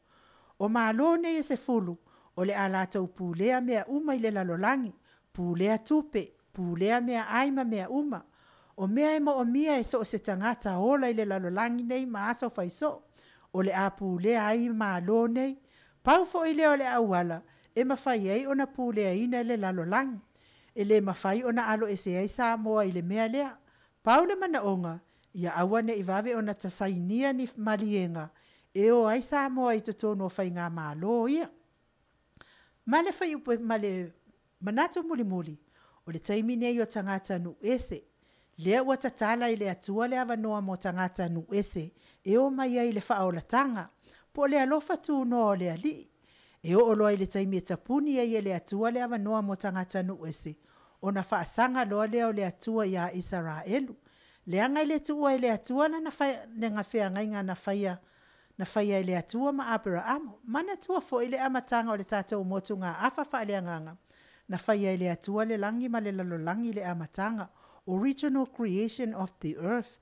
O Malo nei e 10, o le a latou pulea mea uma i le lalolagi, pulea tupe, pulea meaai ma mea uma. O mea e moomia e so o se tagata ola i le lalolagi nei ma aso faisoo, o le a pulea ai Malo nei. Pau foi lea o le auala e mafai ai ona puleaina le lalolagi. E le mafai ona aloese ai Samoa i le mea lea. Pau le manaoga, ia aua ne i vave ona tasainia ni maliega e o ai Samoa i totonu o faigamalo ia. Ma le fuaiupu ma le manatu mulimuli, o le taimi nei o tagata nuu ese, lea ua tatala e le Atua le avanoa mo tagata nuu ese e o mai ai i le faaolataga, po o le alofa tunoa o le Alii. E oo loa i le taimi e tapuni ai e le Atua le avanoa mo tagata nuu ese, ona faasaga loa lea o le Atua ia Isaraelu. Leaga e le tuua e le Atua lana feagaiga na faia e le Atua ma Aperaamo. Manatua foi le amataga o le tatou motugaafa faaleagaga, na faia e le Atua le lagi ma le lalolagi i le amataga, original creation of the earth.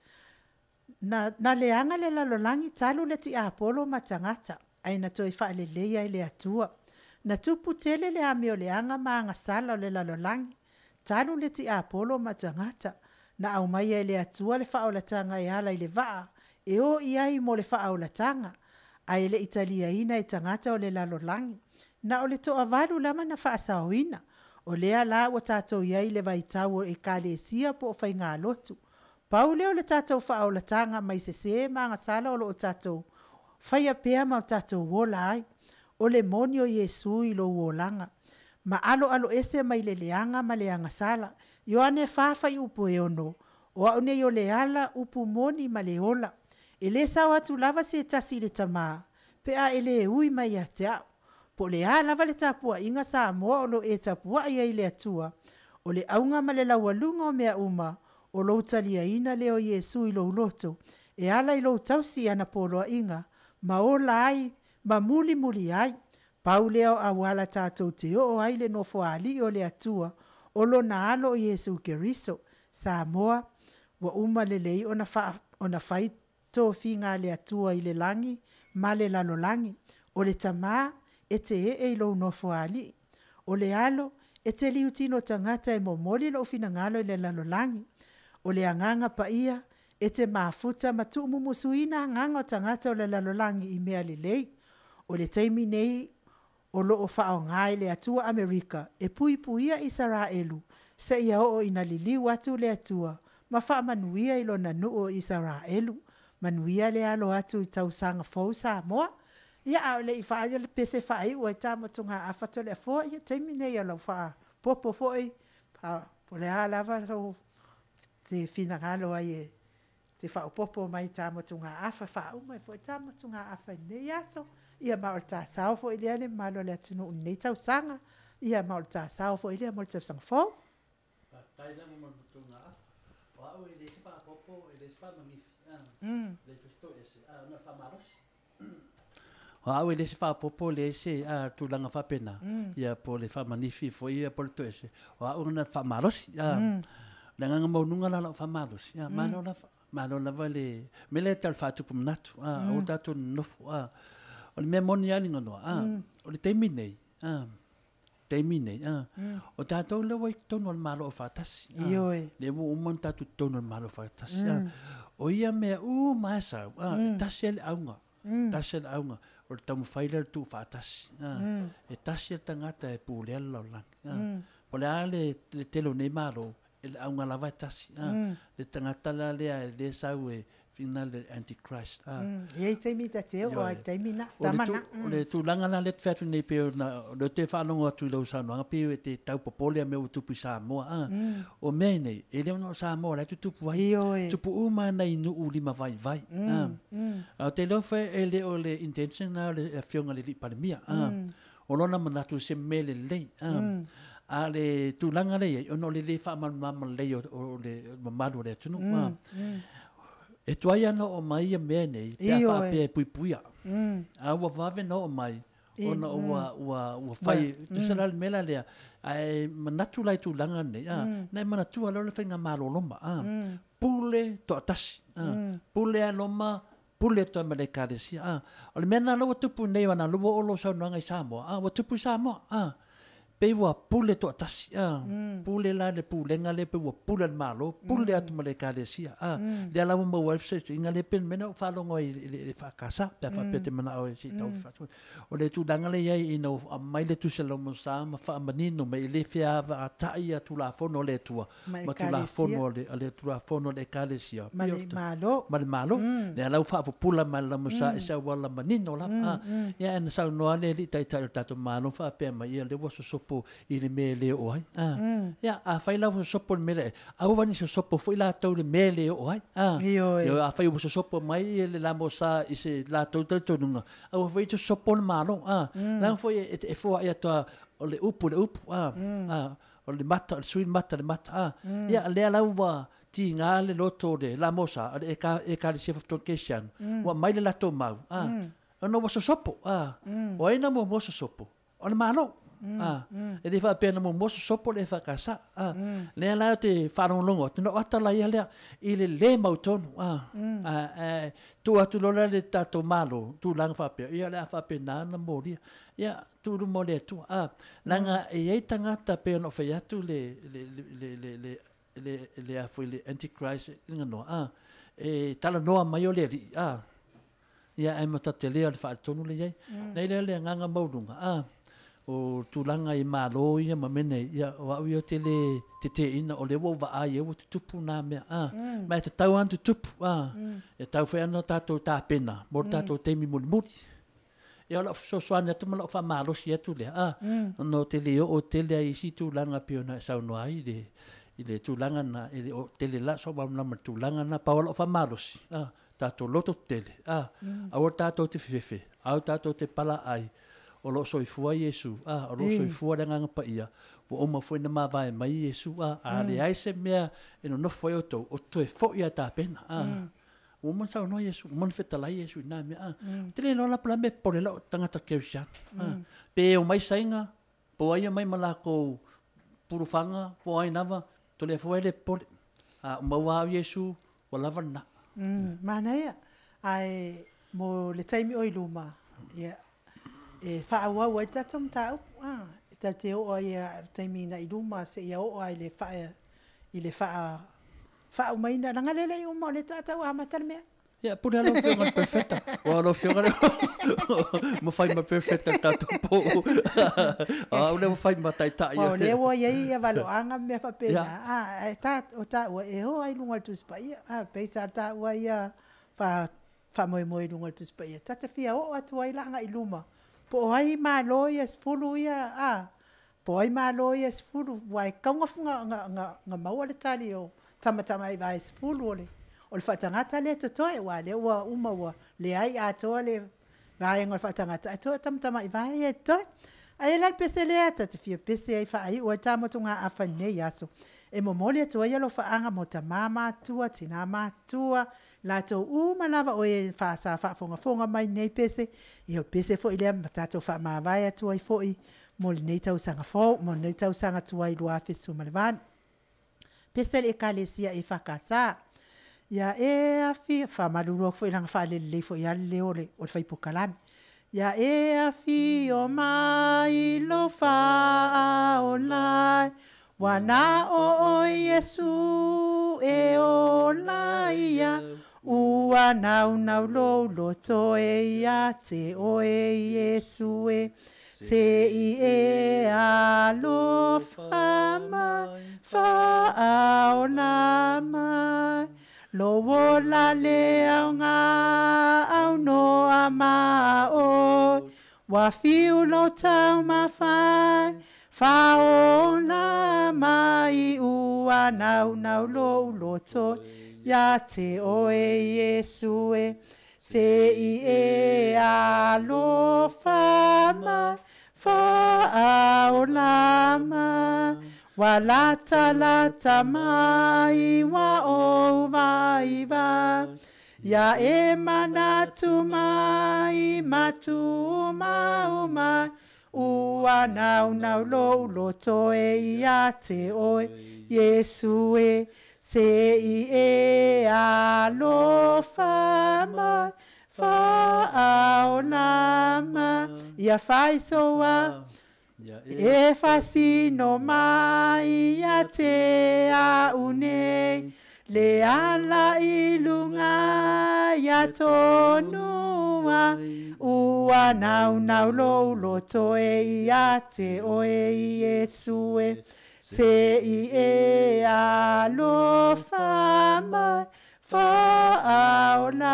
Na leaga le lalolagi talu le tiapolo ma tagata, ae na toe faaleleia e le Atua. Na tupu tele le amioleaga ma agasala o le lalolagi, talu le tiapolo ma tagata. Na aumaia e le Atua le faaolataga e ala i le vaa, e o i ai mo le faaolataga, ae le i taliaina e tagata o le lalolagi. Na o le toavalu lava na faasaoina. O lea la ua tatou i ai i le vaitau o ekalesia po o faigalotu. Pau lea o le tatou faaolataga mai sese ma agasala o lo o tatou faia pea ma o tatou ola ai. O le moni o Iesu i lou olaga, ma aloaloese mai le leaga ma le agasala. Ioane 4:6, o au nei o le ala, upu moni ma le ola. E le sao atu lava se tasi i le Tamā, pe a e le ui mai ia te au. Po o le a lava le tapuaiga Samoa o lo o e tapuai ai i le Atua, o le auga ma le laualuga o mea uma, o lou taliaina lea o Iesu i lou loto, e ala i lou tausi i ana poloaiga, ma ola ai, ma mulimuli ai. Pau lea o auala tatou te oo ai i le Nofoalii o le Atua, o lona alo o Iesu Keriso. Samoa, ua uma lelei ona fai tofiga a le Atua i le lagi ma le lalolagi. O le Tamā, e te ee i lou Nofoalii. O le alo, e te liutino tagata e momoli lou finagalo i le lalolagi. O le Agaga Paia, e te mafuta ma tuumumusuina agaga o tagata o le lalolagi i mea lelei. O le taimi nei o loo faaaoga e le Atua Amerika e puipuia Isaraelu seia oo ina liliu atu le Atua ma faamanuia i lona nuu o Isaraelu. Manuia le alo atu i tausaga fou Samoa. Ia, a o le i faaia le pese faaiu ai tā motugaafa Toleafoa, ia taimi nei o lau faapopo foi, po o le a lava sou te finagalo ai e te faaopoopo mai i ta motugaafa, faauma ai foi ta motugaafa i lenei aso. Ia ma o le ta sao foi lea le mamalu o le atunuu i lenei tausaga. Ia ma o le ta sao foi lea mo le tausaga fou. Faafetai lava mo le motugaafa. O au e le se faaopoopo, e le se faamanifi, le foi se toese, a ona o le faamalosi. O au e le se faaopoopo, le se tulaga faapena, ia po o le faamanifi foi ia po o le toese, o au ona faamalosi. Le agaga maualuga la o lau faamalosi, malo lava. Malo lava le mea lea e tau faatupu manatu, aua tatou nonofo. O le mea moni lava Liganoa, o le taimi nei, taimi nei, o tatou lea ua i totonu o le Malo Aufaatasi. Ioe. Lea ua uma ona tatou i totonu o le Malo Aufaatasi. O ia mea uma lava e sau, e tasi lava le auga, tasi lava le auga, o le taumafai lea o le tuufaatasi. E tasi le tagata e pulea le lalolagi. Po o le a le tele o nei Malo, e le auga lava e tasi. Le tagata la lea e le sau e whina le Antichrist. E i ai taimi ta te oo ai taimi na, tama na. O le tulaga la lea e te fai atu nei pei ona, o lea ou te faalogo atu i lau saunoaga pei e te tau popole a mea ua tupu i Samoa. O mea nei, e le ona o Samoa la e tutupu ai. Ioe. Tupu uma lava nai nuu lima vaivai. Ae ou te iloa foi e le o le intention lena o le afioga i le Alii Palemia. O lona manatu i se mea lelei. A o le tulaga lea e i ai, ona o le le faamalamalama lelei o le mamalu o le atunuu. E tuai lava ona oo mai ia mea nei pe a faapea e puipuia. A ua vave ona oo mai ona ua fai, tusa la le mea la lea, ae manatu la i tulaga nei, na e manatua loa le faigamalo a Roma, pule toatasi, pule lava Roma. Pule atu ai ma le Ekalesia. A, o le mea lena la ua tupu nei aua na lua oo lou saunoaga i Samoa, a, ua tupu i Samoa, a, pei ua pule toatasi, a, pule la le pulega lea pei ua pule le Malo, pule atu ma le Ekalesia, a, lea la ua maua ai le fesuisuiga lea pei o le mea lena ua ou faalogo ai i le EFKS, pe a faapea e te manao se i tau O le tulaga lea e i ai ina ua aumai le tusi a le Lomosa ma faamanino mai e le feavatai ia Tulafono a le Atua ma Tulafono a le Tulafono a le Ekalesia ma le Malo. Ma le Malo. Lea la ua faapupula mai e le Lomosa i se auala manino lava. Ia ae na saunoa le Alii Taitai o le tatou Malo faapea mai, ia lea ua sosopo i le mea e le oo ai. Ia, afai la ua sosopo i le mea lea, aua ne i sosopo foi latou i le mea e le oo ai. Ioe, afai ua sosopo mai le Lamosa i se latou talitonuga, aua foi e sosopo le Malo. Leaga foi e foai atu lava o le upu i le upu, o le mata, o le sui le mata i le mata. Ia, lea la ua tiga le loto o le Lamosa, o le Ekalesia Faapitoa Kerisiano, ua aumai le latou mau, ona ua sosopo. O ai na muamua sosopo? O le Malo. E le faapea na muamua sosopo le EFKS. Lea la ou te faalogologo atu, na ou ata la ia lea i le le mautonu. Ae tuu atu loa la le tatou Malo, tulaga faapea, ia o le a faapena ona molia. Ia, tuu i luma o le Atua. Leaga e i ai tagata pei ona ou fai atu le le le a foi le antichrist le ganoa e talanoa mai o le Alii ia ae matua tele o le faaletonu le iai nei lea le agaga maualuga o tulaga i malo ia ma mea nei ia o au ia ou te le teteina o lea ua ou vaai ai ua tutupu na mea ma e tatau lava ona tutupu e tatau foi ona tatou tapena mo le tatou taimi mulimuli. Ia o lau fesoasoani atu ma lau faamalosi atu lea, ona ou te le oo tele ai i isi tulaga e pei ona e saunoa ai i le tulaga lena, e le o tele la sou malamalama i le tulaga lena. Pau lava lau faamalosi, tatou loto tetele, aua tatou te fefefe, aua tatou te palaai, o lo o soifua Iesu, o lo o soifua le Agaga Paia, ua uma foi ona mavae mai Iesu, a leai se mea e nonofo ai outou, o toe foi lava e tapena. Ua uma ona saunoa Iesu, ua uma ona fetalai Iesu i na mea. Ou te le iloa la po o le a le mea e popole ai lau tagata kerisiano. Pe omai Saina, po o ai e omai ma lakou pulufaga po o ai lava, Toleafoa e le popole. A uma ua au Iesu, ua lava lena. Manaia. Ae mo le taimi o i luma, ia, e faaauau ai le tatou mataupu. E tatou te oo ai lava i le taimi agai i luma seia oo lava i le faa, i le faa faaumaina, leaga o lea e le i uma o lea faatoa tau amata le mea. Ia, pule lava lau Afioga i le Perofeta. Aua o lau Afioga lea ua fai ma Perofeta i le tatou po. O au lea ua fai ma Taitai. Aua o lea ua i ai valoaga ma mea faapena, ae o taua e o lava i luga o le Tusi Paia. E pei sa taua ia faamoemoe i luga o le Tusi Paia, ta te fia oo atu ai la agai i luma, po o ai Malo ia e 10 ia, a? Po o ai Malo ia e 10, aua e tatau ona maua le tali o tamatamaivai e 10 o le faatagata lea e totoe, aua o lea ua uma ua leai atoa le vaega o le faatagata, ae toe o tamatamaivai ia e totoe. Ae i ai la le pese lea ta te fia pese ai e faaiu ai le ta motugaafa i lenei aso, e momoli atu ai alofaaga mo tama matutua, tina matutua, latou uma lava o e sa faafogafoga mai i lenei pese, ia o le pese foi lea ma tatou faamavae atu ai foi mo lenei tausaga fou, mo lenei tausaga tuai 2018. Pese le Ekalesia EFKS. Ia e afio, faamalulu atu foi leaga e faalelelei foi lava le leo o le fai polokalame. Ia e afio mai lou faaola ua na o oe Iesu e ola ia ua naunau lou loto e ia te oe Iesu e se i e alofa mai faaola mai lou ola le aoga aunoa ma oe ua fiu lou taumafai faaola mai ua naunau lou loto ia te oe Iesu e se i e alofa mai faaola mai ua latalata mai ua ou vaivai ia e manatu mai ma tumau mai ua naunau lou loto e ia te oe Iesu e se i e alofa mai. Fa'aolama ia faisoa e fasino mai ia te au nei le ala i lunga ia tonua ua naunau lou loto e ia te oe Iesu e se i e alofa mai fa'aolama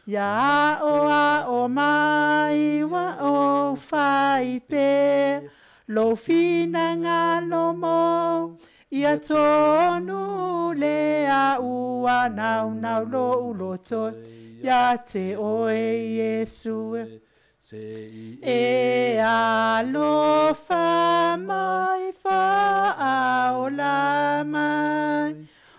ia o a o mai wa o fai pe lo fina ngalo mo ia tonu le a ua nau nau lo uloto ia te oe Iesu e alofa mai fa'aolama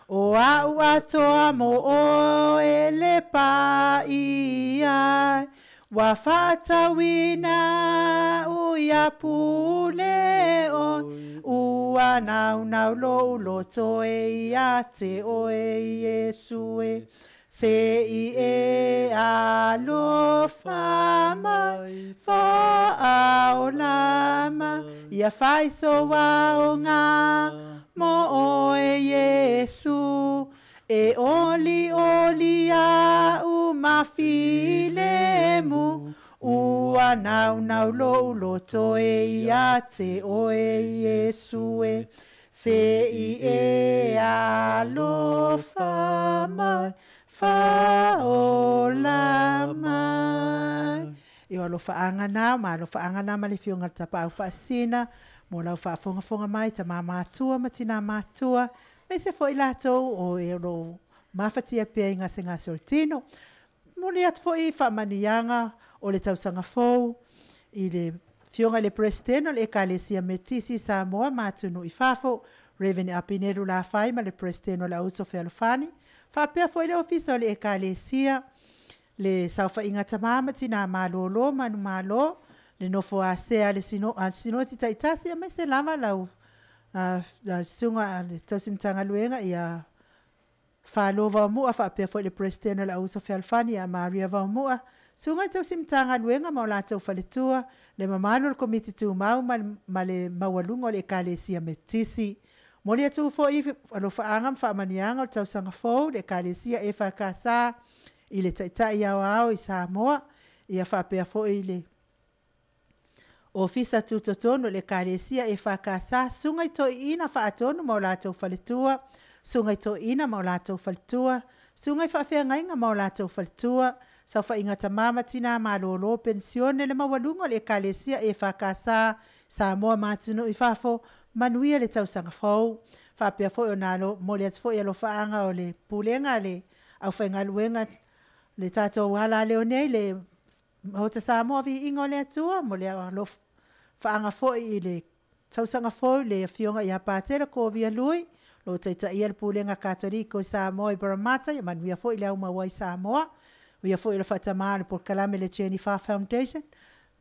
o au atoa mo o e le pa ia wa whātauina o ia pule o ua nau nau lo uloto e ia te oe Iesu e se i e alofa mai fa'aolama ia faisoa o ngā mo oe Iesu e oli oli au mafilemu ua nau nau lo uloto e ia te oe Iesu e se i e alofa mai fa'aolama. I o alofa anga nā, ma alofa anga nā ma le fionga le tapau fa'asina, mo lau fa'afogafoga mai tamā matua ma tinā matua, me se fo'i latou o e lo mafatia pea i gasegase o le tino. Moli atu fo'i fa'amanuiaga o le tausaga fou i le fioga i le President o le Ekalesia Metisi Samoa ma atunuu i fafo, Reverend Apineru Lafai ma le President o le Auso Fealofani, faapea fo'i le Ofisa o le Ekalesia, le saofaiga tamā ma tinā malōlō manumālō, le nofo asea le sino, a sinoti ta'itasi aemaise lava lau susuga le tausimatagaluega ia Falo Vaomua faapea fo'i le President o le Auso Fealofani ia Maria Vaomua, susuga i tausimatagaluega ma o latou faletua, le mamalu o le Komiti Tumau ma le maualuga o le Ekalesia Metisi. Moli atu fo'i alofa'aga ma fa'amanuiaga o le tausaga fou le Ekalesia EFKS i le Ta'ita'i Aoao i Samoa, ia faapea fo'i le Ofisa Tutotonu o le Ekalesia EFKS, susuga i toeaiina faatonu ma o latou faletua, susuga i toeaiina ma o latou faletua, susuga i faafeagaiga ma o latou faletua, saofaiga tamā ma tinā malōlō penisione le maualuga o le Ekalesia EFKS Samoa ma atunuu i fafo, manuia le tausaga fou. Faapea fo'i ona moli atu fo'i alofa'aga o le pulega le aufaigaluega le tatou ala leo nei le Maota Samoa viiga o le Atua mo le alofa'aga fo'i i le tausaga fou le afioga ia Patele Kovia Lui lo taitaia le pulega Katoliko i Samoa i Parramatta, ia manuia fo'i le aumau ai Samoa. O ia fo'i le fa'atamā le polokalame le Jennifer Foundation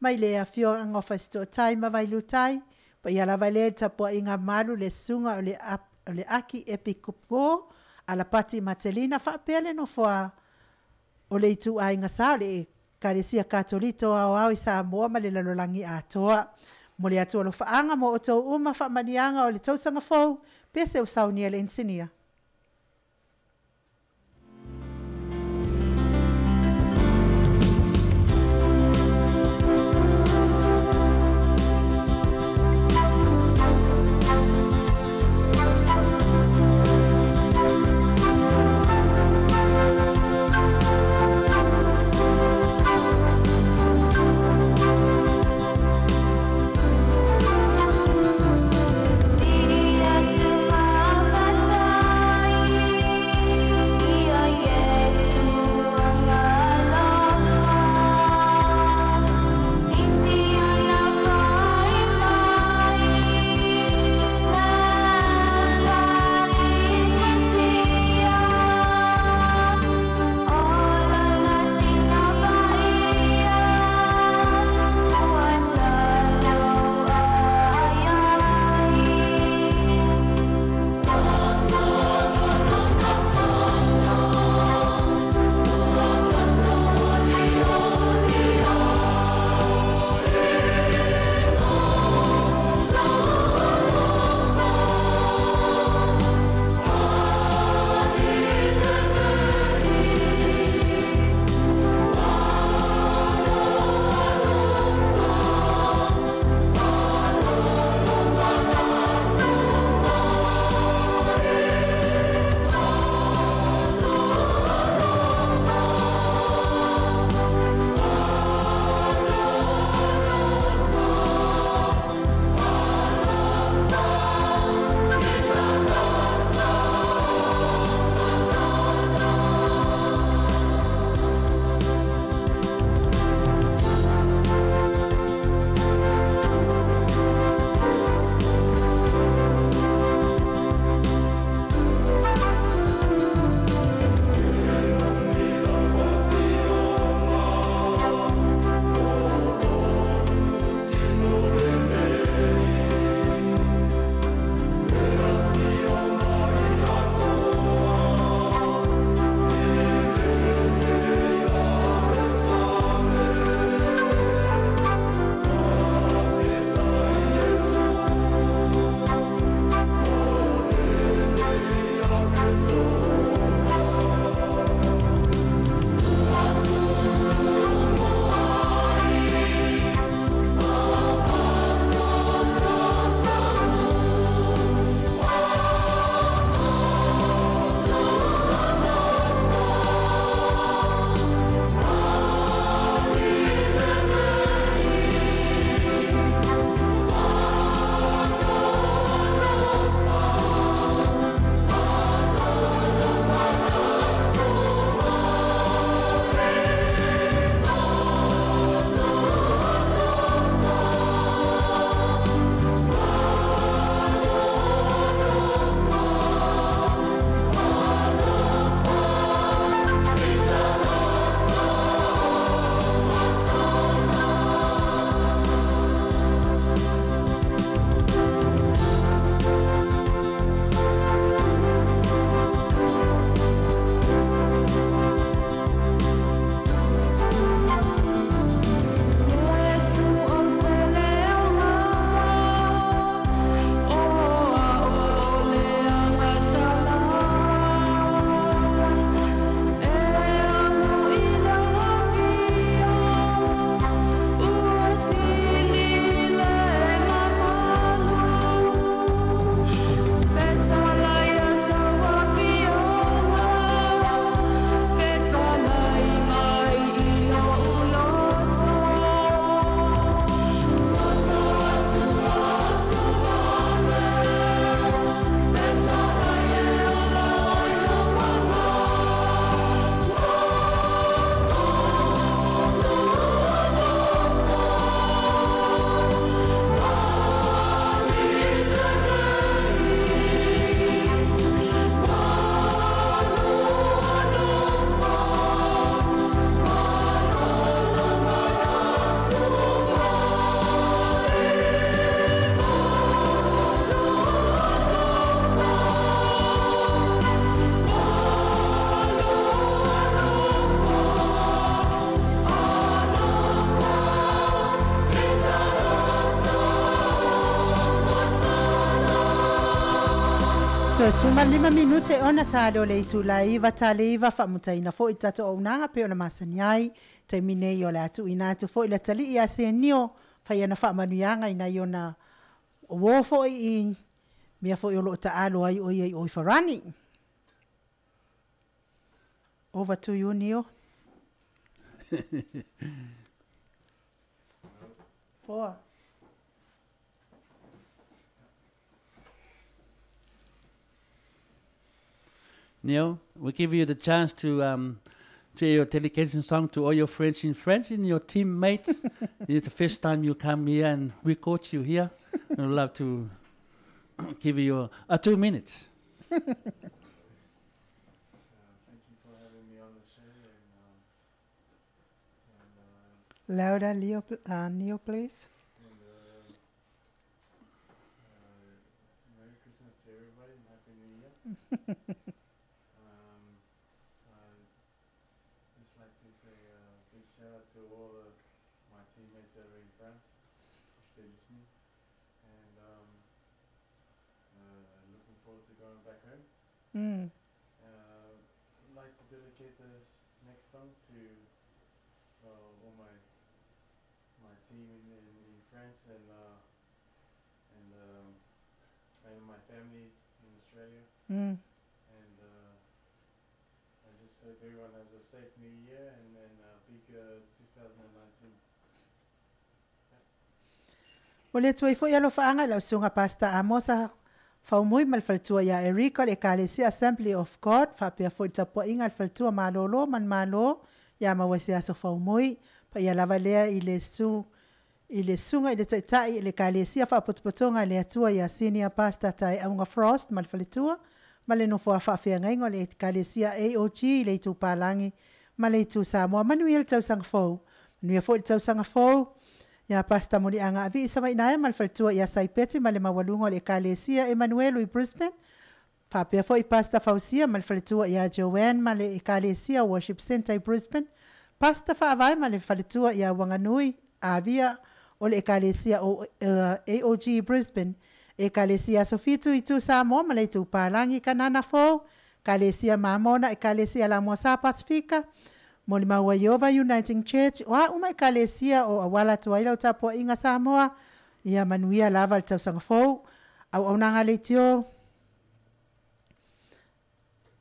mai le afioaga o Fasito'otai ma Vailutai, paia lava lea i le tapua'iga malu le susuga o le Aki Epikopo Alapati Matelina faapea le nofoa o le itu'aiga sa o le Ekalesia Katolito Aoao i Samoa ma le lalolagi atoa. Mo le atu alofa'aga mo outou uma fa'amaniaga o le tausaga fou, pese o saunia le inisinia. Atu whapata. Toe 15 minute ona tale o le itula e 9 tale 9 faamutaina fo'i tatou auaunaga pei ona masani ai taimi nei o le a tuuina atu fo'i le atalii ia Senio fai ana faamanuiaga ina ia ona uō fo'i i mea fo'i o loo taalo ai o ia i o i Farani. Over to you, Neo. Four. Neil, we give you the chance to your dedication song to all your friends in France and your teammates. It's the first time you come here and we coach you here. We'd love to give you a 2 minutes. Thank you for having me on the show. And louder, Leo, Neil, please. And Merry Christmas to everybody and Happy New Year. I'd just like to say a big shout out to all my teammates over in France, if they're listening, and looking forward to going back home. I'd like to dedicate this next song to all my team in France and my family in Australia. And I just hope everyone has a safe new year and a big 2019. O le atu ai fo'i alofaaga i lau susuga Pastor Amosa Faumui ma le faletua ia Erika o le Ekalesia Assembly of God faapea fo'i le tapua'iga a le faletua malōlō ma le mālō ia maua se aso faumui paia lava lea i le su i le suga i le ta'ita'i i le Ekalesia Faapotopotoga a le Atua ia Senior Pastor Taeauga Frost ma le faletua ma le nofoa faafeagaiga o le Ekalesia AOG i le itu palagi ma le itu Samoa. Manuia le tausaga fou. Manuia fo'i le tausaga fou ia Pastor Moliaga Avi'i Savaiinaea ma le faletua ia Saipeti ma le maualuga o le Ekalesia Emanuelu i Brisbane. Faapea fo'i Pastor Fausia ma le faletua ia Joanne ma le Ekalesia Worship Centre i Brisbane. Pastor Faavae ma le faletua ia Wanganui Avia o le Ekalesia AOG i Brisbane. Ekalesia Sofitu i tu Samoa ma le itu Palangi Kanana Fou. Ekalesia Mamona, Ekalesia Lamosa Pasifika. Mo le maua Iova Uniting Church. O a uma Ekalesia o awala atu ai lau tapua'iga Samoa. Ia manuia lava le tausaga fou. Auaunaga leitio.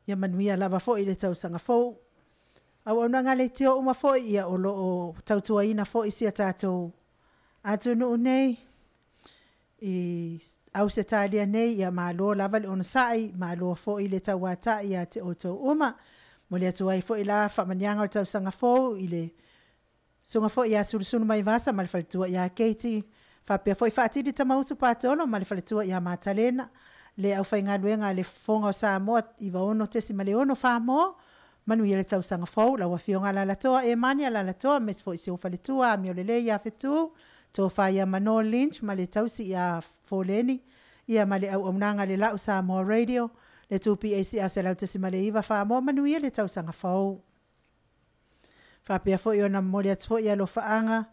Ia manuia lava fo'i le tausaga fou. Auaunaga leitio uma fo'i ia o loo tautuaina fo'i si a tatou atunuu nei i Ausetalia nei. Ia mālō lava le onosa'i, mālō fo'i le tauata'i ia te outou uma. Mo le atu ai fo'i la faamaniaga o le tausaga fou i le suga fo'i ia Sulusulu mai Vasa ma le faletua ia Keiti. Faapea fo'i Faatili Tamausu Patolo ma le faletua ia Matalena. Le aufaigaluega a le Fofoga o Samoa 96.6 Famoa. Manuia le tausaga fou lau afioga Lalatoa e mani a Lalatoa mes fo'i si ou faletua amio lelei ia Fetu. Tofa ia Mano Lynch ma le tausi ia Foleni. Ia ma le auaunaga le Lau Samoa Radio. Le 2PACR 100.9 Famoa. Manuia le tausaga fou. Faapea fo'i ona momoli atu fo'i alofaaga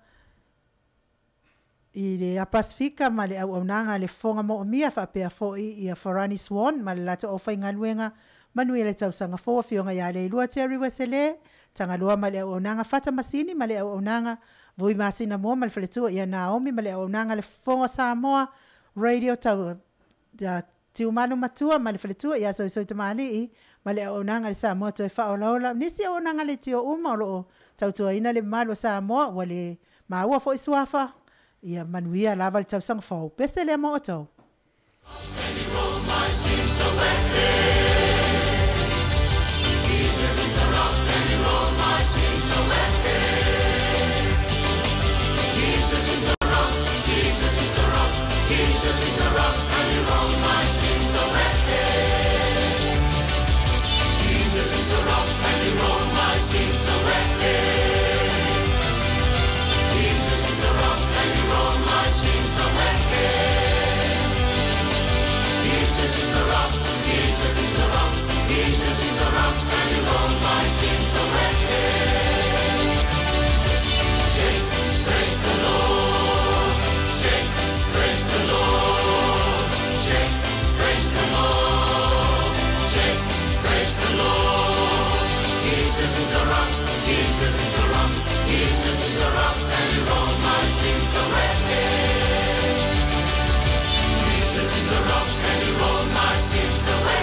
i le Apasifika ma le auaunaga le Fofoga Mo'omia faapea fo'i ia Farani Swan ma le latou aufaigaluega. Manuia le tausaga fou afioga ia Leilua Terry Wesele Tagaloa ma le auaunaga Fata Masini ma le auaunaga Vui Masina Moa ma le faletua ia Naomi ma le auaunaga le Fofoga Samoa Radio tau Tiumalu Matua ma le faletua ia Soisoi Tamali'i ma le auaunaga le Samoa toe faaolaola. Nisi auaunaga le tio uma o loo tautuaina le mamalu o Samoa ua le maua fo'i suafa. Ia manuia lava le tausaga fou. Pese lea mo outou. Jesus is the rock and he rolled my sins away. Jesus is the rock, Jesus is the rock, Jesus is the rock and he rolled my sins away. Jesus is the rock and he rolled my sins away. Jesus is the rock and he rolled my sins away. Jesus is the rock, Jesus is the rock, Jesus is the rock and he rolled my sins away. Shake, praise the Lord. Shake, praise the Lord. Shake, praise the Lord. the rock and he rolled my sins away. Jesus is the rock and he rolled my sins away.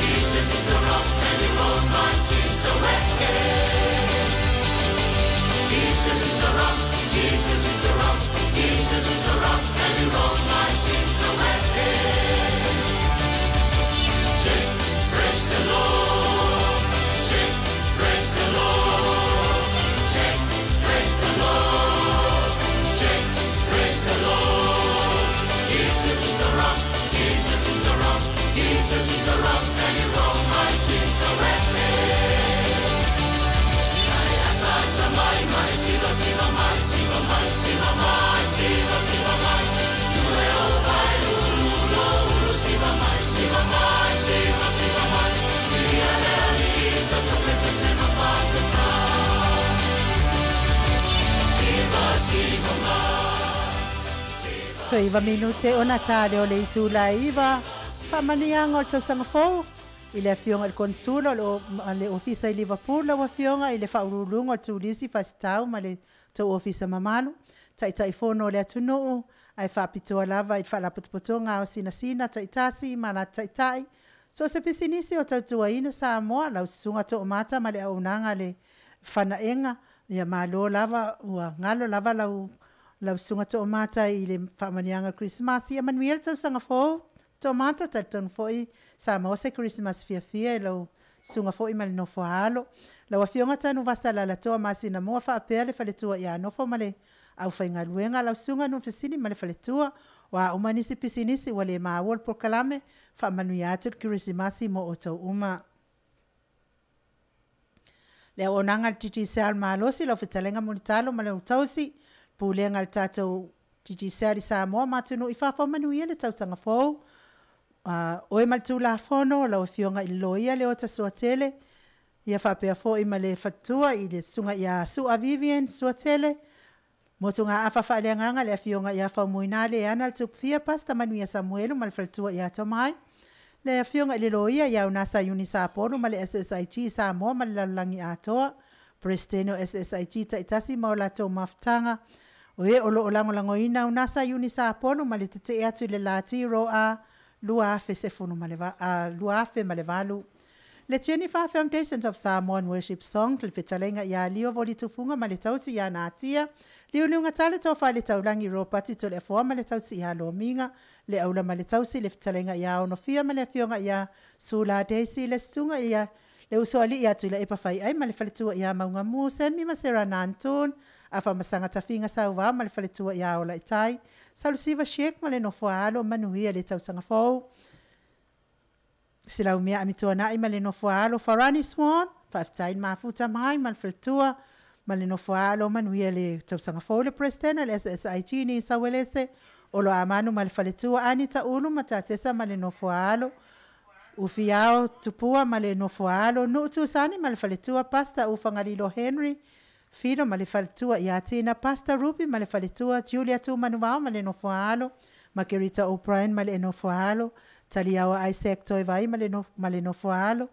Jesus is the rock and he rolled my sins away. Jesus is the rock, Jesus is the rock, Jesus is the rock and he rolled my sins away. Shake, praise the Lord. Shake, praise the Lord. Shake, praise the Lord. Shake, praise the Lord. Jesus is the rock, Jesus is the rock, Jesus is the rock and he rolled my sins away. Mai mai siva siva mai siva mai siva mai siva siva mai Nule o vai lulu lo ulu siva mai siva mai siva siva mai Ia le ali ta ta pete se ma fa ta Siva siva mai Toe iva minute ona tā leo le itu la iva Whaamaniaga o le tausaga fou i le afioga i le konsula o le ofisa i Liverpool lau afioga i le faauluuluga o le tulisi faasitau ma le tou ofisa mamalu taʻitaʻifono o le atunuu ae faapitoa lava i le faalapotopotoga aosinasina taʻitasi ma lata taʻitaʻi so o se pisinisi o tautuaina Samoa lau susuga toomata ma le auaunaga le fanaʻega ia malo lava ua galo lava lau lau susuga toomata i le faamaniaga Christmas ia manuia le tausaga fou toomata talitonu foʻi sa maua se Christmas fiafia i lau susuga foʻi ma le nofo alo. Lau afioga tanu vasa lalatoa masina mua faapea le faletua ia nofo ma le aufaigaluega lau susuga nufesili ma le faletua ua uma nisi pisinisi ua le maua le polokalame faamanuia atu le Kerisimasi mo outou uma. Le auaunaga le Digicel malosi lau fetalaiga mulitalo ma le tausi pulega le tatou Digicel i Samoa ma atunuu i fafo manuia le tausaga fou. Oe ma le Tulafono lau afioga i le loia le ota suatele ia faapea foʻi ma le faletua i le susuga ia Sua Vivian Suatele motuga afa faaleagaga le afioga ia Faumuina le ana le Tupufia Pasta Manuia Samuelu ma le faletua ia Tomai le afioga i le loia ia Unasa Iunisa Apolo ma le SSIG Samoa ma le lalolagi atoa Presidente o SSIG taʻitasi ma o latou mafutaga o e o loo lagolagoina Unasa Iunisa Apolo ma le tetee atu i le lati roa 2018. Le Jennifer Foundations of Samoan Worship Song le fetalaiga ia Lio Volitufunga ma le tausi ia Natia liuliuga tale tofa le taulangi Ropati to le afoa ma le tausi ia Lomiga le aula ma le tausi le fetalaiga ia Onofia ma le afioga ia Sula Daisy le susuga ia le usoalii atu i la epa fai ai ma le faletua ia Maugamu Semi ma Sera Nantun afa masaga tafiga sauvā ma le faletua ia Ola itai Salusiva Sheik ma le nofoa alo manuia le tausaga fou. Silaumia amituanaʻi ma le nofoa alo Farani Swan faafetai le mafuta mai ma le faletua ma le nofoa alo manuia le tausaga fou le President le SSIG ni Sauelese o lo amanu ma le faletua Ani Taulu ma Tasesa ma le nofoa alo Ufiao Tupua ma le nofoa alo Nuu Tusani ma le faletua Pasta Ufagalilo Henry Fido ma le faletua ia Tina Pasta Ruby ma le faletua Julia Tumanuvao ma le nofoa alo Margarita O'Brien ma le nofoa alo Taliaua Isaac Toivai ma le nofoa alo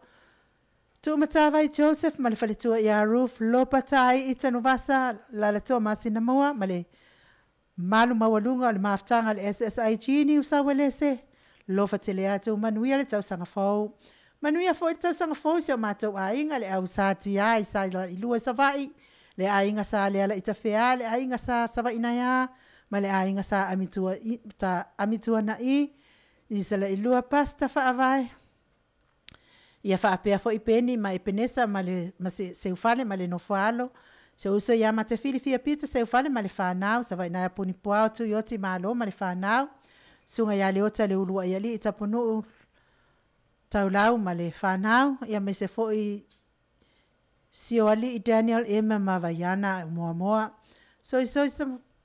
Tuumatavai Joseph ma le faletua ia Ruth Lopatai Itanuvasa lalatoa masina mua ma le malu maualuga o le mafutaga le SSIG ni Usauelese lofa tele atu manuia le tausaga fou. Manuia foʻi le tausaga fou si o matou aiga le au sa tiā i sa i lua Savaʻi le aiga sa le ala i tafeā le aiga sa Savaʻi naiā ma le aiga sa amitua i ta amitua naʻi i sala i lua pasta faavae ia faapea foʻi peni ma Epenesa ma le ma se seufale ma le nofoalo se uso ia ma te filifia pita seufale ma le fanau Savaʻi nai puni puao tu ioti malo ma le fanau suga ia le ota le ulua ia li tapunuu taulau ma le fanau ia me se foʻi sio ali Daniel Emma ma Vaiana muamoa soi soi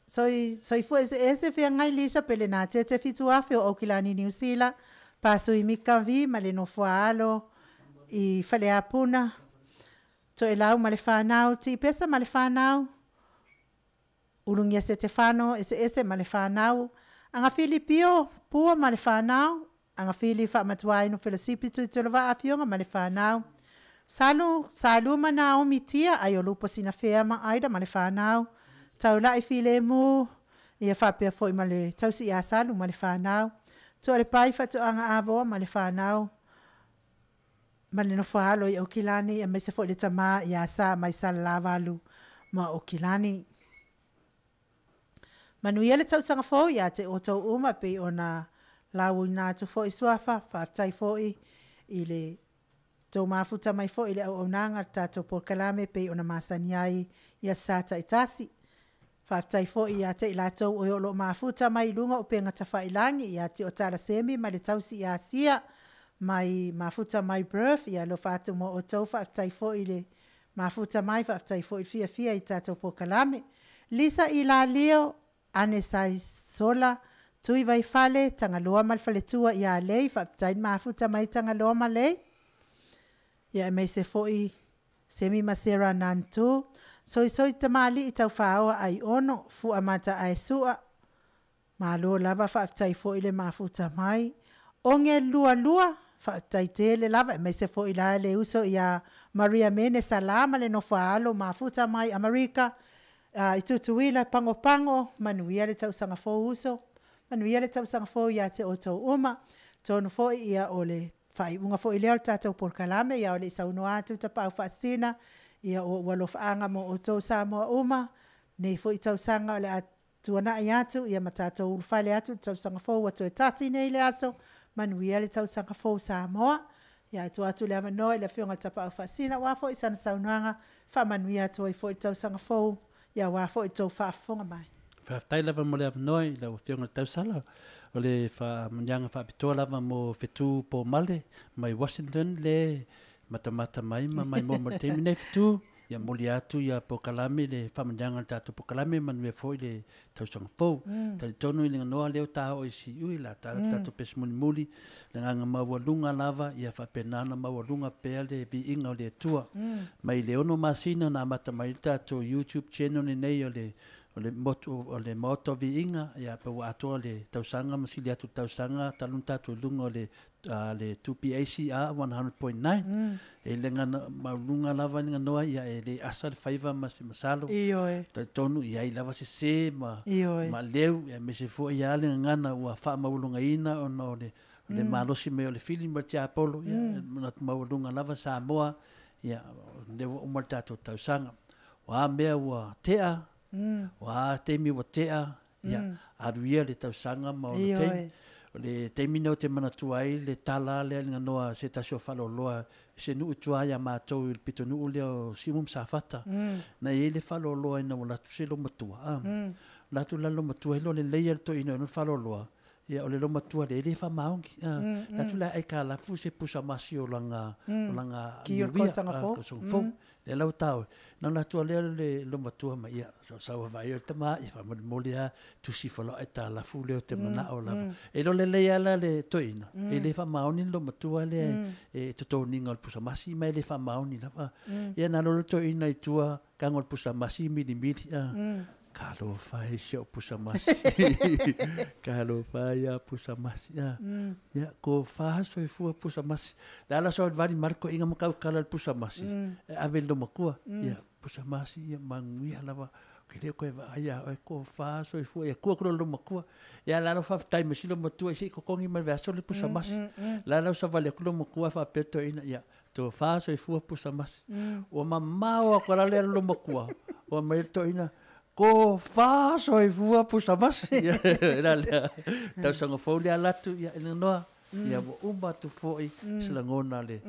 soi soi fu ese ese feagai lisa pele na tete fituafe o Aukilani New Zealand pasui mika vi ma le nofoa alo i Faleapuna toelau ma le fanau Tipesa ma le fanau Ulugia Setefano ese ese ma le fanau Agafili Pio Pua ma le fanau Agafili Faamatuai no Felasipi Tuitolovaa afioga ma le fanau Salu, Salu ma Naomi Tia, ai o lupo sina fea ma aida ma le whanau. Taulai filemu, ia whapea foi ma le tausi ia Salu ma le whanau. Tua le pai whatoanga avoa ma le whanau. Ma le nofo alo i Okilani, a mese foi le tama ia sa mai sa lavalu ma Okilani. Manuia le tausaga fou ia te outou uma pei ona lauina atu foi suafa, faafetai foi i le tou mafuta mai foi i le auaunaga le tatou polokalame pei ona masani ai i aso Sa taitasi. Faafetai foi ia te i latou o lo o mafuta mai i luga o upega tafailagi ia te o Talasemi ma le Tausi ia Sia mai mafuta mai Perth, ia alofa atu mo outou, faafetai foi i le mafuta mai, faafetai foi i le fiafia i tatou polokalame. Lisa Ilalio, Ane Saisola, Tui Vaifale, Tagaloa ma le faletua ia Lei, faafetai le mafuta mai Tagaloa ma Lei. Ia aemaise foi Semi ma Sera Nantu, Soisoi Tamalii Taufaoa Aiono, Fua Mataae Sua, malo lava faafetai foi le mafuta mai. Oge Lualua, faafetai tele lava, aemaise foi la le uso ia Maria Mene Sala ma le nofo a alo mafuta mai Amerika, i Tutuila, Pagopago, manuia le tausaga fou uso, manuia le tausaga fou ia te outou uma. Atonu foi ia o le faaiuga foi lea o le tatou polokalame, a o le i saunoa atu Tapaau Faasisina, ia o ou alofaaga mo outou Samoa uma, lenei foi tausaga o le a tuanai atu ma tatou ulufale atu i le tausaga fou ua toe tasi nei le aso, manuia le tausaga fou Samoa. Ae tuu atu le avanoa i le Afioga i le Tapaau Faasisina aua foi sana saunoaga e faamanuia atu ai foi i le tausaga fou aua foi le tou faafofoga mai. Faafetai lava mo le avanoa i lau Afioga i le Tausala. O le faamanuiaga faapitoa lava mo Fetu Pomale mai Washington le matamata mai ma maimoa mo le taimi nei Fetu. Ia momoli atu ia polokalame le faamanuiaga o le tatou polokalame, manuia foi le tausaga fou. Talitonu i le ganoa lea o taoo i siui la tala tatou pesi mulimuli, le agaga maualuga lava ia faapena ona maualuga pea le viiga o le Atua. Mai le 6 masina na amata mai le tatou YouTube channel lenei o le motu o le Maota o Viiga, ia pe ua atoa le tausaga ma sili atu le tausaga talu ona tatou i luga o le 2PACR 100.9. E le gana maualuga lava le ganoa ia e le asa le faiva ma se masalo. Ioe. Talitonu i ai lava se se ma Ioe. ma leu, ia aemaise foi ia le gagana ua faamaualugaina ona o le le malosi mai o le fili ma le tiapolo, ia manatu maualuga lava Samoa, ia lea ua uma le tatou tausaga. O a mea ua tea, o a taimi ua tea, ia alu ia le tausaga ma ona taimi. O le taimi nei ou te manatua ai le tala lea i le ganoa se tasi o faaloloa se nuu i tua ia matou i le pitonuu lea o Siumu ma Safata. Na i ai le faaloloa ina ua alu atu se loomatua. Alu atu la le loomatua iloa lelei e le toeaina le faaloloa. Ia o le loomatua lea e le faamaoni. Alu atu la e aikalafu se pusa masi o lana Ki o le niuia, tausaga fou. Tausaga fou. Lea la ua taua. Na alu atu lea le loomatua ma ia, so sau vaai o le tama, ia faamolemole lava, tusi ifo loa aitalafu lea o te manao lava. E iloa lelei lava la le toeaina, e le faamaoni le loomatua lea e totogiina o le pusa masi, ma e le faamaoni lava. Ia na alu le toeaina i tua, tago i le pusa masi milimili. Talofa e si au pusa masi. Talofa ia pusa masi. Ia, ko whaha soifua pusa masi. Le ala so vali marko inga makau kala le pusa masi. E ave le makua. Ia, pusa masi, ia manguia lava. Ke leo koe va ia, oe ko whaha soifua. Ia, kua kuro lo makua. Ia, la alo whawhitai me silo matua, isi kokongi mai veaso le pusa masi. La alo sa vali aku lo makua whapeto ina, ia, to whaha soifua pusa masi. Ua mamao a kola le lo makua. Ua mai to ina, ko wha soifua pusa masi. Ia, la lea. Tausaga fou le alatu, ia, ina noa. Ia, ua uma atu foi, se lagona le,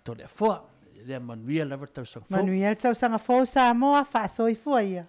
tole afoa. Lea manuia lava le tausaga fou. Manuia le tausaga fou Samoa, faasoifua ia.